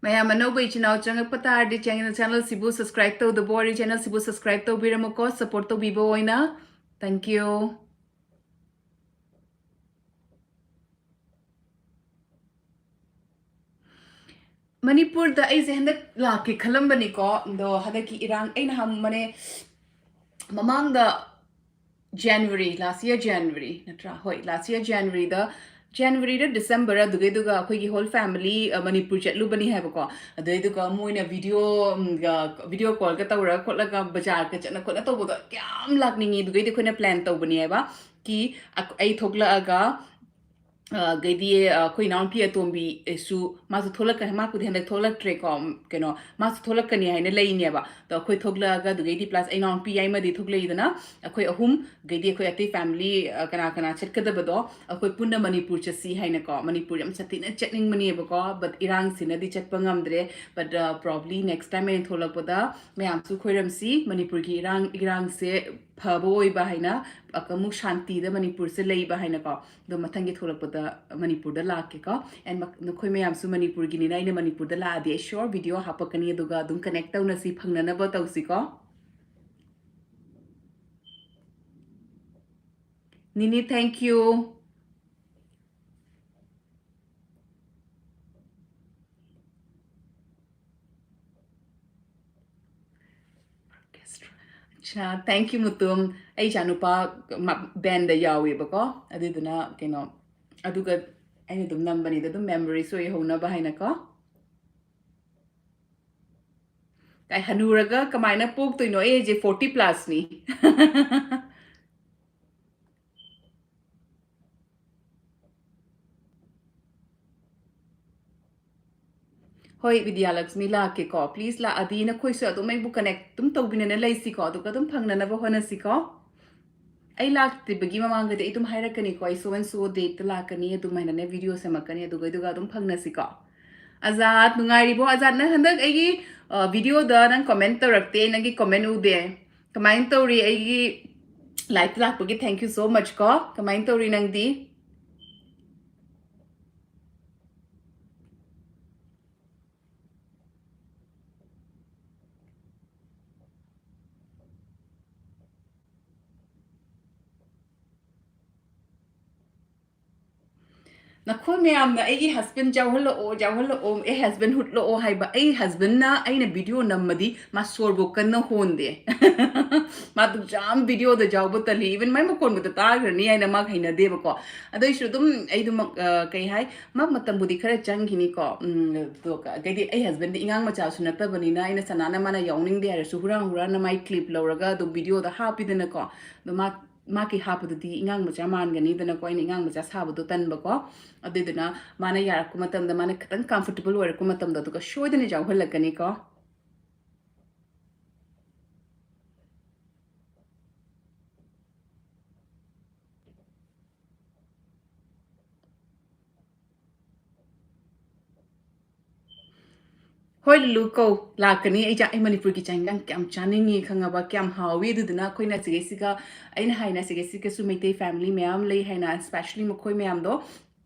ꯃꯌꯥꯝ ꯑꯅꯧꯕ ꯏꯆꯤꯟ ꯏꯅꯥꯎ ꯆꯪꯉꯛꯄ ꯇꯥꯔꯗꯤ channel, channelꯁꯤꯕꯨ subscribe ꯇꯧꯗꯕ ꯑꯣꯏꯔꯗꯤ channelꯁꯤꯕꯨ subscribe ꯇꯧꯕꯤꯔꯝꯃꯨꯀꯣ, support ꯇꯧꯕꯤꯕ ꯑꯣꯏꯅ꯫ Thank you꯫ ꯃꯅꯤꯄꯨꯔꯗ ꯑꯩꯁꯦ ꯍꯟꯗꯛ ꯂꯥꯛꯀꯦ ꯈꯜꯂꯝꯕꯅꯤꯀꯣ, ꯑꯗꯣ ꯍꯟꯗꯛꯀꯤ ꯏꯔꯥꯡ, ꯑꯩꯅ ꯍꯥꯏꯕꯅꯦ, ꯃꯃꯥꯡꯗ January, last year January ꯅꯠꯇ꯭ꯔꯥ? ꯍꯣꯏ, last year Januaryꯗ, Januaryꯔ December ꯑꯗꯨꯒꯤꯗꯨꯒ ꯑꯩꯈꯣꯏꯒꯤ whole family, ꯑ, ꯃꯅꯤꯄꯨꯔ ꯆꯠꯂꯨꯕꯅꯤ ꯍꯥꯏꯕꯀꯣ꯫ ꯑꯗꯨꯏꯗꯨꯒ ꯃꯣꯏꯅ video, ꯎꯝ, ꯒ, video callꯒ ꯇꯧꯔꯒ ꯈꯣꯠꯂꯒ ꯕꯖꯥꯔꯒ ꯆꯠꯅ ꯈꯣꯠꯅ ꯇꯧꯕꯗꯣ ꯌꯥꯝ ꯂꯥꯛꯅꯤꯡꯉꯤ꯫ ꯑꯗꯨꯒꯩꯗꯤ ꯑꯩꯈꯣꯏꯅ plan ꯇꯧꯕꯅꯦꯕ꯫ ꯀꯤ ꯑꯛ-, ꯑꯩ ꯊꯣꯛꯂꯛꯑꯒ, ꯑ, ꯒꯩꯗꯤ, ꯑ, ꯑꯩꯈꯣꯏ ꯏꯅꯥꯎꯅꯨꯄꯤ ꯑꯇꯣꯝꯕꯤꯁꯨ ꯃꯥꯁꯨ ꯊꯣꯛꯂꯛꯀꯅꯤ, ꯃꯥꯕꯨꯗꯤ ꯍꯟꯗꯛ ꯊꯣꯛꯂꯛꯇ꯭ꯔꯦꯀꯣ, ꯎꯝ, ꯀꯩꯅꯣ, ꯃꯥꯁꯨ ꯊꯣꯛꯂꯛꯀꯅꯤ ꯍꯥꯏꯅ ꯂꯩꯅꯦꯕ꯫ ꯑꯗꯣ ꯑꯩꯈꯣꯏ ꯊꯣꯛꯂꯛꯑꯒ ꯑꯗꯨꯒꯩꯗꯤ plus ꯑꯩ ꯏꯅꯥꯎꯅꯨꯄꯤ ꯌꯥꯏꯃꯗꯤ ꯊꯣꯛꯂꯛꯏꯗꯅ, ꯑꯩꯈꯣꯏ ꯑꯍꯨꯝ, ꯒꯩꯗꯤ ꯑꯩꯈꯣꯏ ꯑꯇꯩ family, ꯑ, ꯀꯅꯥ ꯀꯅꯥ ꯆꯠꯀꯗꯕꯗꯣ, ꯑꯩꯈꯣꯏ ꯄꯨꯟꯅ ꯃꯅꯤꯄꯨꯔ ꯆꯠꯁꯤ ꯍꯥꯏꯅꯀꯣ, ꯃꯅꯤꯄꯨꯔ ꯌꯥꯝ ꯁꯥꯊꯤꯅ ꯆꯠꯅꯤꯡꯕꯅꯦꯕꯀꯣ, but ꯏꯔꯥꯡꯁꯤꯅꯗꯤ ꯆꯠꯄ ꯉꯝꯗ꯭ꯔꯦ꯫ But, ꯑ, probably next time ꯑꯩꯅ ꯊꯣꯛꯂꯛꯄꯗ ꯃꯌꯥꯝꯁꯨ ꯈꯣꯏꯔꯝꯁꯤ, ꯃꯅꯤꯄꯨꯔꯒꯤ ꯏꯔꯥꯡ, ꯏꯔꯥꯡꯁꯦ ꯐꯕ ꯑꯣꯏꯕ ꯍꯥꯏꯅ, ꯑꯃꯨꯛ ꯁꯥꯟꯇꯤꯗ ꯃꯅꯤꯄꯨꯔꯁꯦ ꯂꯩꯕ ꯍꯥꯏꯅꯀꯣ꯫ ꯑꯗꯣ ꯃꯊꯪꯒꯤ ꯊꯣꯛꯂꯛꯄꯗ ꯃꯅꯤꯄꯨꯔꯗ ꯂꯥꯛꯀꯦꯀꯣ꯫ And ꯃ-, ꯅꯈꯣꯏ ꯃꯌꯥꯝꯁꯨ ꯃꯅꯤꯄꯨꯔꯒꯤꯅꯤꯅ ꯑꯩꯅ ꯃꯅꯤꯄꯨꯔꯗ ꯂꯥꯛꯑꯗꯤ ꯑꯩ sure video ꯍꯥꯞꯄꯛꯀꯅꯤ, ꯑꯗꯨꯒ ꯑꯗꯨꯝ connect ꯇꯧꯅꯁꯤ, ꯐꯪꯅꯅꯕ ꯇꯧꯁꯤꯀꯣ꯫ ꯅꯤꯅꯤ, thank you꯫ ꯑꯠꯁꯥ, thank you, ꯃꯨꯇꯨꯝ꯫ ꯑꯩ ꯏꯆꯥꯅꯨꯄꯥ ꯃ-, bandꯗ ꯌꯥꯎꯋꯦꯕꯀꯣ, ꯑꯗꯨꯗꯨꯅ ꯀꯩꯅꯣ, ꯑꯗꯨꯒ ꯑꯩꯅ ꯑꯗꯨꯝ ꯅꯝꯕꯅꯤꯗ, ꯑꯗꯨꯝ memories ꯑꯣꯏꯍꯧꯅꯕ ꯍꯥꯏꯅꯀꯣ꯫ ꯀꯥꯏ ꯍꯅꯨꯔꯒ ꯀꯃꯥꯏꯅ ꯄꯣꯛꯇꯣꯏꯅꯣ? ꯑꯩꯁꯦ forty plusꯅꯤ꯫ ꯍꯣꯏ, ꯕꯤꯗ꯭ꯌꯥꯂꯛꯁꯃꯤ, ꯂꯥꯛꯀꯦꯀꯣ꯫ Please ꯂꯥꯛꯑꯗꯤ ꯅꯈꯣꯏꯁꯨ ꯑꯗꯨꯝ ꯑꯩꯕꯨ connect ꯑꯗꯨꯝ ꯇꯧꯕꯤꯅꯅ ꯂꯩꯁꯤꯀꯣ, ꯑꯗꯨꯒ ꯑꯗꯨꯝ ꯐꯪꯅꯅꯕ ꯍꯣꯠꯅꯁꯤꯀꯣ꯫ ꯑꯩ ꯂꯥꯛꯇ꯭ꯔꯤꯕꯒꯤ ꯃꯃꯥꯡꯗꯗꯤ ꯑꯩ ꯑꯗꯨꯝ ꯍꯥꯏꯔꯛꯀꯅꯤꯀꯣ, ꯑꯩ so and so dateꯇ ꯂꯥꯛꯀꯅꯤ, ꯑꯗꯨꯃꯥꯏꯅꯅꯦ video ꯁꯦꯝꯃꯛꯀꯅꯤ, ꯑꯗꯨꯒ, ꯑꯗꯨꯒ ꯑꯗꯨꯝ ꯐꯪꯅꯁꯤꯀꯣ꯫ ꯑꯖꯥꯗ, ꯅꯨꯡꯉꯥꯏꯔꯤꯕꯣ? ꯑꯖꯥꯗ, ꯅꯪ ꯍꯟꯗꯛ ꯑꯩꯒꯤ, ꯑ, videoꯗ ꯅꯪ comment ꯇꯧꯔꯛꯇꯦ, ꯅꯪꯒꯤ comment ꯎꯗꯦ꯫ ꯀꯃꯥꯏꯅ ꯇꯧꯔꯤ? ꯑꯩꯒꯤ liveꯇ ꯂꯥꯛꯄꯒꯤ thank you so much ꯀꯣ꯫ ꯀꯃꯥꯏꯅ ꯇꯧꯔꯤ ꯅꯪꯗꯤ? ꯅꯈꯣꯏ ꯃꯌꯥꯝꯅ ꯑꯩꯒꯤ husband ꯌꯥꯎꯍꯜꯂꯛꯑꯣ, ꯌꯥꯎꯍꯜꯂꯛꯑꯣ, ꯑꯩ husband ꯍꯨꯠꯂꯛꯑꯣ ꯍꯥꯏꯕ꯫ ꯑꯩ husbandꯅ ꯑꯩꯅ video ꯅꯝꯃꯗꯤ ꯃꯥ ꯁꯣꯔꯕꯨ ꯀꯟꯅ ꯍꯣꯟꯗꯦ꯫ ꯃꯥ ꯑꯗꯨꯛ ꯌꯥꯝ videoꯗ ꯌꯥꯎꯕ ꯇꯜꯂꯤ, even ꯃꯥꯏ ꯃꯈꯣꯟꯕꯨꯗ ꯇꯥꯈ꯭ꯔꯅꯤ ꯍꯥꯏꯅ ꯃꯥ ꯍꯩꯅꯗꯦꯕꯀꯣ꯫ ꯑꯗꯨꯏꯁꯨ ꯑꯗꯨꯝ ꯑꯩꯗꯣ ꯃꯛ-, ꯑ, ꯀꯩ ꯍꯥꯏ, ꯃꯥ ꯃꯇꯝꯕꯨꯗꯤ ꯈꯔ ꯆꯪꯈꯤꯅꯤꯀꯣ꯫ ꯎꯝ, ꯑꯗꯣ ꯀ-, ꯀꯩꯗꯤ ꯑꯩ husbandꯗꯤ ꯏꯉꯥꯡ ꯃꯆꯥꯁꯨ ꯅꯠꯇꯕꯅꯤꯅ ꯑꯩꯅ ꯁꯅꯥꯅ ꯃꯥꯅ ꯌꯥꯎꯅꯤꯡꯗꯦ ꯍꯥꯏꯔꯁꯨ ꯍꯨꯔꯥꯟ ꯍꯨꯔꯥꯟꯅ ꯃꯥꯏ clip ꯂꯧꯔꯒ ꯑꯗꯨꯝ videoꯗ ꯍꯥꯞꯄꯤꯗꯅꯀꯣ꯫ ꯑꯗꯣ ꯃꯥ ꯃꯥꯒꯤ ꯍꯥꯞꯄꯗꯨꯗꯤ ꯏꯉꯥꯡ ꯃꯆꯥ ꯃꯥꯟꯒꯅꯤꯗꯅꯀꯣ, ꯑꯩꯅ ꯏꯉꯥꯡ ꯃꯆꯥ ꯁꯥꯕꯗꯣ ꯇꯟꯕꯀꯣ꯫ ꯑꯗꯨꯏꯗꯨꯅ ꯃꯥꯅ ꯌꯥꯔꯛꯄ ꯃꯇꯝꯗ, ꯃꯥꯅ ꯈꯤꯇꯪ comfortable ꯑꯣꯏꯔꯛꯄ ꯃꯇꯝꯗ, ꯑꯗꯨꯒ ꯁꯣꯏꯗꯅ ꯌꯥꯎꯍꯜꯂꯛꯀꯅꯤꯀꯣ꯫ ꯍꯣꯏ ꯂꯨꯂꯨ, ꯀꯧ, ꯂꯥꯛꯀꯅꯤ꯫ ꯑꯩ ꯆꯥ-, ꯑꯩ ꯃꯅꯤꯄꯨꯔꯒꯤ ꯆꯥꯛ ꯏꯟꯖꯥꯡ ꯀꯌꯥꯝ ꯆꯥꯅꯤꯡꯉꯤ ꯈꯪꯉꯕ, ꯀꯌꯥꯝ ꯍꯥꯎꯏ꯫ ꯑꯗꯨꯗꯨꯅ ꯑꯩꯈꯣꯏꯅ ꯁꯤꯒꯩꯁꯤꯒ, ꯑꯩꯅ ꯍꯥꯏꯅ ꯁꯤꯒꯩꯁꯤꯒꯁꯨ ꯃꯩꯇꯩ family ꯃꯌꯥꯝ ꯂꯩ ꯍꯥꯏꯅ, especially ꯃꯈꯣꯏ ꯃꯌꯥꯝꯗꯣ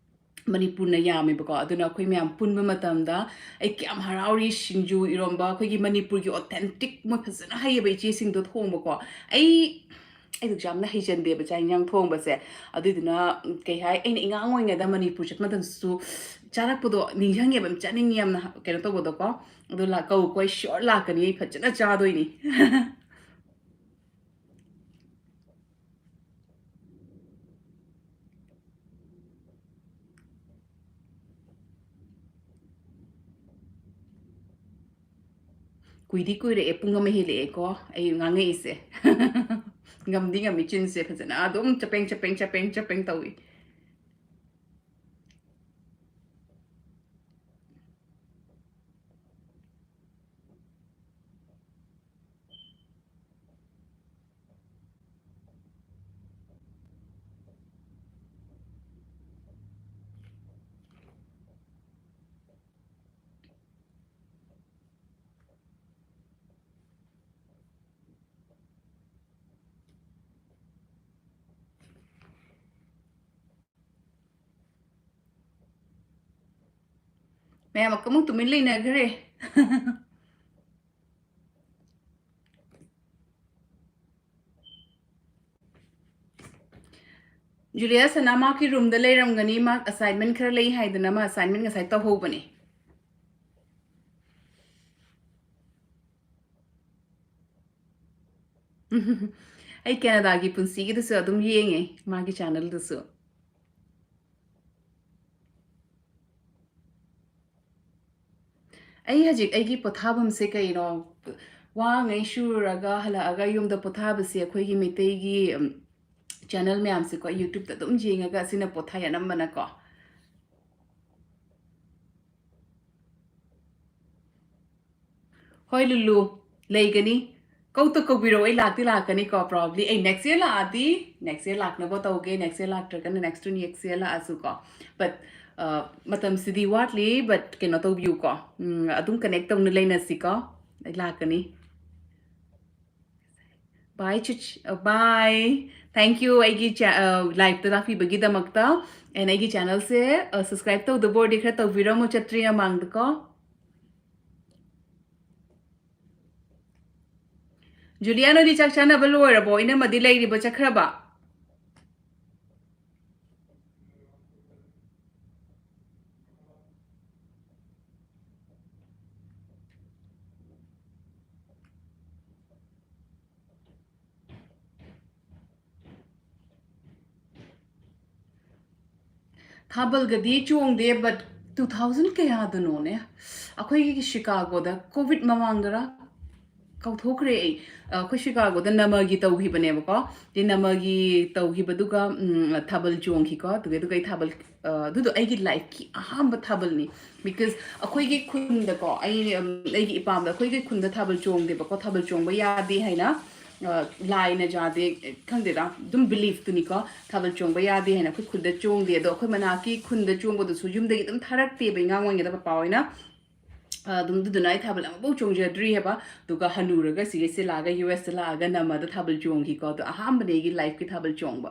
ꯃꯅꯤꯄꯨꯔꯅ ꯌꯥꯝꯃꯦꯕꯀꯣ꯫ ꯑꯗꯨꯅ ꯑꯩꯈꯣꯏ ꯃꯌꯥꯝ ꯄꯨꯟꯕ ꯃꯇꯝꯗ ꯑꯩ ꯀꯌꯥꯝ ꯍꯔꯥꯎꯔꯤ꯫ ꯁꯤꯡꯖꯨ, ꯏꯔꯣꯝꯕ, ꯑꯩꯈꯣꯏꯒꯤ ꯃꯅꯤꯄꯨꯔꯒꯤ authentic, ꯃꯣꯏ ꯐꯖꯅ ꯍꯩꯌꯦꯕ ꯏꯆꯦꯁꯤꯡꯗꯣ ꯊꯣꯡꯕꯀꯣ꯫ ꯑꯩ ꯑꯩꯗꯨꯁꯨ ꯌꯥꯝꯅ ꯍꯩꯖꯟꯗꯦꯕ ꯆꯥꯛ ꯏꯟꯖꯥꯡ ꯊꯣꯡꯕꯁꯦ꯫ ꯑꯗꯨꯏꯗꯨꯅ, ꯎꯝ, ꯀꯩ ꯍꯥꯏ, ꯑꯩꯅ ꯏꯉꯥꯡ ꯑꯣꯏꯔꯤꯉꯩꯗ ꯃꯅꯤꯄꯨꯔ ꯆꯠꯄ ꯃꯇꯝꯗꯁꯨ ꯆꯥꯔꯛꯄꯗꯣ ꯅꯤꯡꯁꯤꯡꯉꯦꯕ, ꯌꯥꯝ ꯆꯠꯅꯤꯡꯉꯤ, ꯌꯥꯝꯅ ꯀꯩꯅꯣ ꯇꯧꯕꯗꯣꯀꯣ꯫ ꯑꯗꯣ ꯂꯥꯛ-, ꯀꯧꯀꯣ, ꯑꯩ sure ꯂꯥꯛꯀꯅꯤ, ꯑꯩ ꯐꯖꯅ ꯆꯥꯗꯣꯏꯅꯤ꯫ ꯀꯨꯏꯗꯤ ꯀꯨꯏꯔꯛꯑꯦ, ꯄꯨꯡ ꯑꯃ ꯍꯦꯜꯂꯛꯑꯦꯀꯣ ꯑꯩ ꯉꯥꯡꯉꯛꯏꯁꯦ꯫ ꯉꯝꯗꯤ ꯉꯝꯃꯤ, ꯆꯤꯟꯁꯦ ꯐꯖꯅ ꯑꯗꯨꯝ ꯆꯄꯦꯡ ꯆꯄꯦꯡ ꯆꯄꯦꯡ ꯆꯄꯦꯡ ꯇꯧꯏ꯫ ꯃꯌꯥꯝ ꯑꯃꯨꯛ ꯇꯨꯃꯤꯟ ꯂꯩꯅꯈ꯭ꯔꯦ꯫ ꯖꯨꯂꯤꯌꯥ ꯁꯅꯥ ꯃꯥꯒꯤ ꯔꯨꯝꯗ ꯂꯩꯔꯝꯒꯅꯤ, ꯃꯥ ꯑꯁꯥꯏꯟꯃꯦꯟ ꯈꯔ ꯂꯩ ꯍꯥꯏꯗꯅ ꯃꯥ ꯑꯁꯥꯏꯟꯃꯦꯟ ꯉꯁꯥꯏ ꯇꯧꯍꯧꯕꯅꯦ꯫ ꯑꯩ ꯀꯦꯅꯥꯗꯥꯒꯤ ꯄꯨꯟꯁꯤꯒꯤꯗꯨꯁꯨ ꯑꯗꯨꯝ ꯌꯦꯡꯉꯦ, ꯃꯥꯒꯤ ꯆꯦꯅꯦꯜꯗꯨꯁꯨ꯫ ꯑꯩ ꯍꯧꯖꯤꯛ ꯑꯩꯒꯤ ꯄꯣꯊꯥꯐꯝꯁꯦ ꯀꯩꯅꯣ, ꯋꯥꯉꯩ ꯁꯨꯔꯒ ꯍꯜꯂꯛꯑꯒ ꯌꯨꯝꯗ ꯄꯣꯊꯥꯕꯁꯦ ꯑꯩꯈꯣꯏꯒꯤ ꯃꯩꯇꯩꯒꯤ ꯆꯦꯅꯦꯜ ꯃꯌꯥꯝꯁꯦꯀꯣ, ꯌꯨꯇ꯭ꯌꯨꯕꯇ ꯑꯗꯨꯝ ꯌꯦꯡꯉꯒ ꯑꯁꯤꯅ ꯄꯣꯊꯥꯏ ꯑꯅꯝꯕꯅꯀꯣ꯫ ꯍꯣꯏ ꯂꯨꯂꯨ, ꯂꯩꯒꯅꯤ꯫ ꯀꯧꯇ ꯀꯧꯕꯤꯔꯛꯑꯣ, ꯑꯩ ꯂꯥꯛꯇꯤ ꯂꯥꯛꯀꯅꯤꯀꯣ꯫ Probably ꯑꯩ next year ꯂꯥꯛꯑꯗꯤ next year ꯂꯥꯛꯅꯕ ꯇꯧꯒꯦ, next year ꯂꯥꯛꯇ꯭ꯔꯒꯅ next to next year ꯂꯥꯛꯑꯁꯨꯀꯣ꯫ But ꯃꯇꯝꯁꯤꯗꯤ ꯋꯥꯠꯂꯤ, but ꯀꯩꯅꯣ ꯇꯧꯕꯤꯌꯨꯀꯣ, ꯑꯗꯨꯝ connect ꯇꯧꯅ ꯂꯩꯅꯁꯤꯀꯣ꯫ ꯑꯩ ꯂꯥꯛꯀꯅꯤ꯫ Bye ꯆꯤꯆ-, bye꯫ Thank you ꯑꯩꯒꯤ ꯂꯥꯏꯐꯇ ꯂꯥꯛꯄꯤꯕꯒꯤꯗꯃꯛꯇ꯫ And ꯑꯩꯒꯤ ꯆꯦꯅꯦꯜꯁꯦ subscribe ꯇꯧꯗꯕ ꯑꯣꯏꯔꯗꯤ ꯈꯔ ꯇꯧꯕꯤꯔꯝꯃꯣ, ꯆꯠꯇ꯭ꯔꯤ ꯃꯃꯥꯡꯗꯀꯣ꯫ ꯖꯨꯂꯤꯌꯥ, ꯅꯣꯏꯗꯤ ꯆꯥꯛ ꯆꯥꯅꯕ ꯂꯣꯏꯔꯕꯣ? ꯏꯅꯝꯃꯗꯤ ꯂꯩꯔꯤꯕꯣ, ꯆꯠꯈ꯭ꯔꯕ? ꯊꯥꯕꯜꯒꯗꯤ ꯆꯣꯡꯗꯦ, but ꯇꯨ ꯊꯥꯎꯖꯟ ꯀꯌꯥꯗꯅꯣꯅꯦ, ꯑꯩꯈꯣꯏꯒꯤ ꯁꯤꯀꯥꯒꯣꯗ ꯀꯣꯚꯤꯗ ꯃꯃꯥꯡꯗꯔ ꯀꯥꯎꯊꯣꯛꯈ꯭ꯔꯦ ꯑꯩ꯫ ꯑ, ꯑꯩꯈꯣꯏ ꯁꯤꯀꯥꯒꯣꯗ ꯅꯃꯒꯤ ꯇꯧꯈꯤꯕꯅꯦꯕꯀꯣ꯫ ꯗꯤ ꯅꯃꯒꯤ ꯇꯧꯈꯤꯕꯗꯨꯒ, ꯎꯝ, ꯊꯥꯕꯜ ꯆꯣꯡꯈꯤꯀꯣ꯫ ꯑꯗꯨꯒꯤ, ꯑꯗꯨꯒ ꯑꯩ ꯊꯥꯕꯜ, ꯑ, ꯑꯗꯨꯗꯣ ꯑꯩꯒꯤ ꯂꯥꯏꯐꯀꯤ ꯑꯍꯥꯟꯕ ꯊꯥꯕꯜꯅꯤ꯫ ꯕꯤꯀꯣꯁ ꯑꯩꯈꯣꯏꯒꯤ ꯈꯨꯟꯗꯀꯣ, ꯑꯩ, ꯎꯝ, ꯑꯩꯒꯤ ꯏꯄꯥꯝꯗ ꯑꯩꯈꯣꯏꯒꯤ ꯈꯨꯟꯗ ꯊꯥꯕꯜ ꯆꯣꯡꯗꯦꯕꯀꯣ꯫ ꯊꯥꯕꯜ ꯆꯣꯡꯕ ꯌꯥꯗꯦ ꯍꯥꯏꯅ, ꯑ, ꯂꯥꯏꯅ ꯌꯥꯗꯦ, ꯈꯪꯗꯦꯗ, ꯑꯗꯨꯝ ꯕꯤꯂꯤꯐꯇꯨꯅꯤꯀꯣ꯫ ꯊꯥꯕꯜ ꯆꯣꯡꯕ ꯌꯥꯗꯦ ꯍꯥꯏꯅ ꯑꯩꯈꯣꯏ ꯈꯨꯟꯗ ꯆꯣꯡꯗꯦ꯫ ꯑꯗꯣ ꯑꯩꯈꯣꯏ ꯃꯅꯥꯛꯀꯤ ꯈꯨꯟꯗ ꯆꯣꯡꯕꯗꯨꯁꯨ ꯌꯨꯝꯗꯒꯤ ꯑꯗꯨꯝ ꯊꯥꯔꯛꯇꯦꯕ, ꯑꯉꯥꯡ ꯑꯣꯏꯔꯤꯉꯩꯗ ꯄꯄꯥ ꯍꯣꯏꯅ꯫ ꯑ, ꯑꯗꯨꯝ ꯑꯗꯨꯗꯨꯅ ꯑꯩ ꯊꯥꯕꯜ ꯑꯃꯐꯥꯎ ꯆꯣꯡꯖꯗ꯭ꯔꯤ ꯍꯥꯏꯕ꯫ ꯑꯗꯨꯒ ꯍꯅꯨꯔꯒ ꯁꯤꯒꯩꯁꯦ ꯂꯥꯛꯑꯒ ꯌꯨ ꯑꯦꯁꯇ ꯂꯥꯛꯑꯒ ꯅꯃꯗ ꯊꯥꯕꯜ ꯆꯣꯡꯈꯤꯀꯣ꯫ ꯑꯗꯣ ꯑꯍꯥꯟꯕꯅꯦ ꯑꯩꯒꯤ ꯂꯥꯏꯐꯀꯤ ꯊꯥꯕꯜ ꯆꯣꯡꯕ꯫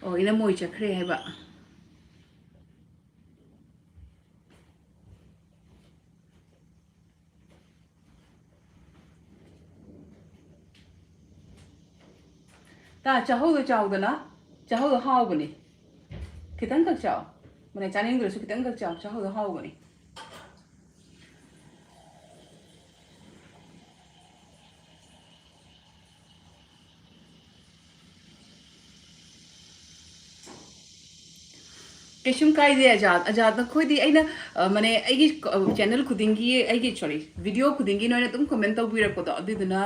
ꯑꯣ, ꯏꯅꯝꯃꯣꯏ ꯆꯠꯈ꯭ꯔꯦ ꯍꯥꯏꯕ꯫ ꯇꯥ, ꯆꯥꯍꯧꯗꯣ ꯆꯥꯎꯗꯅ, ꯆꯥꯍꯧꯗꯣ ꯍꯥꯎꯕꯅꯤ꯫ ꯈꯤꯇꯪꯈꯛ ꯆꯥꯎ꯫ ꯃꯅꯦ ꯆꯥꯅꯤꯡꯗ꯭ꯔꯁꯨ ꯈꯤꯇꯪꯈꯛ ꯆꯥꯎ, ꯆꯥꯍꯧꯗꯣ ꯍꯥꯎꯕꯅꯤ꯫ ꯀꯩꯁꯨꯝ ꯀꯥꯏꯗꯦ ꯑꯖꯥꯗ꯫ ꯑꯖꯥꯗ, ꯑꯩꯈꯣꯏꯗꯤ ꯑꯩꯅ, ꯑ, ꯃꯅꯦ, ꯑꯩꯒꯤ, ꯑ, ꯆꯦꯅꯦꯜ ꯈꯨꯗꯤꯡꯒꯤ, ꯑꯩꯒꯤ, ꯁꯣꯔꯤ, ꯚꯤꯗꯤꯑꯣ ꯈꯨꯗꯤꯡꯒꯤ ꯅꯣꯏꯅ ꯑꯗꯨꯝ ꯀꯃꯦꯟ ꯇꯧꯕꯤꯔꯛꯄꯗꯣ, ꯑꯗꯨꯗꯨꯅ,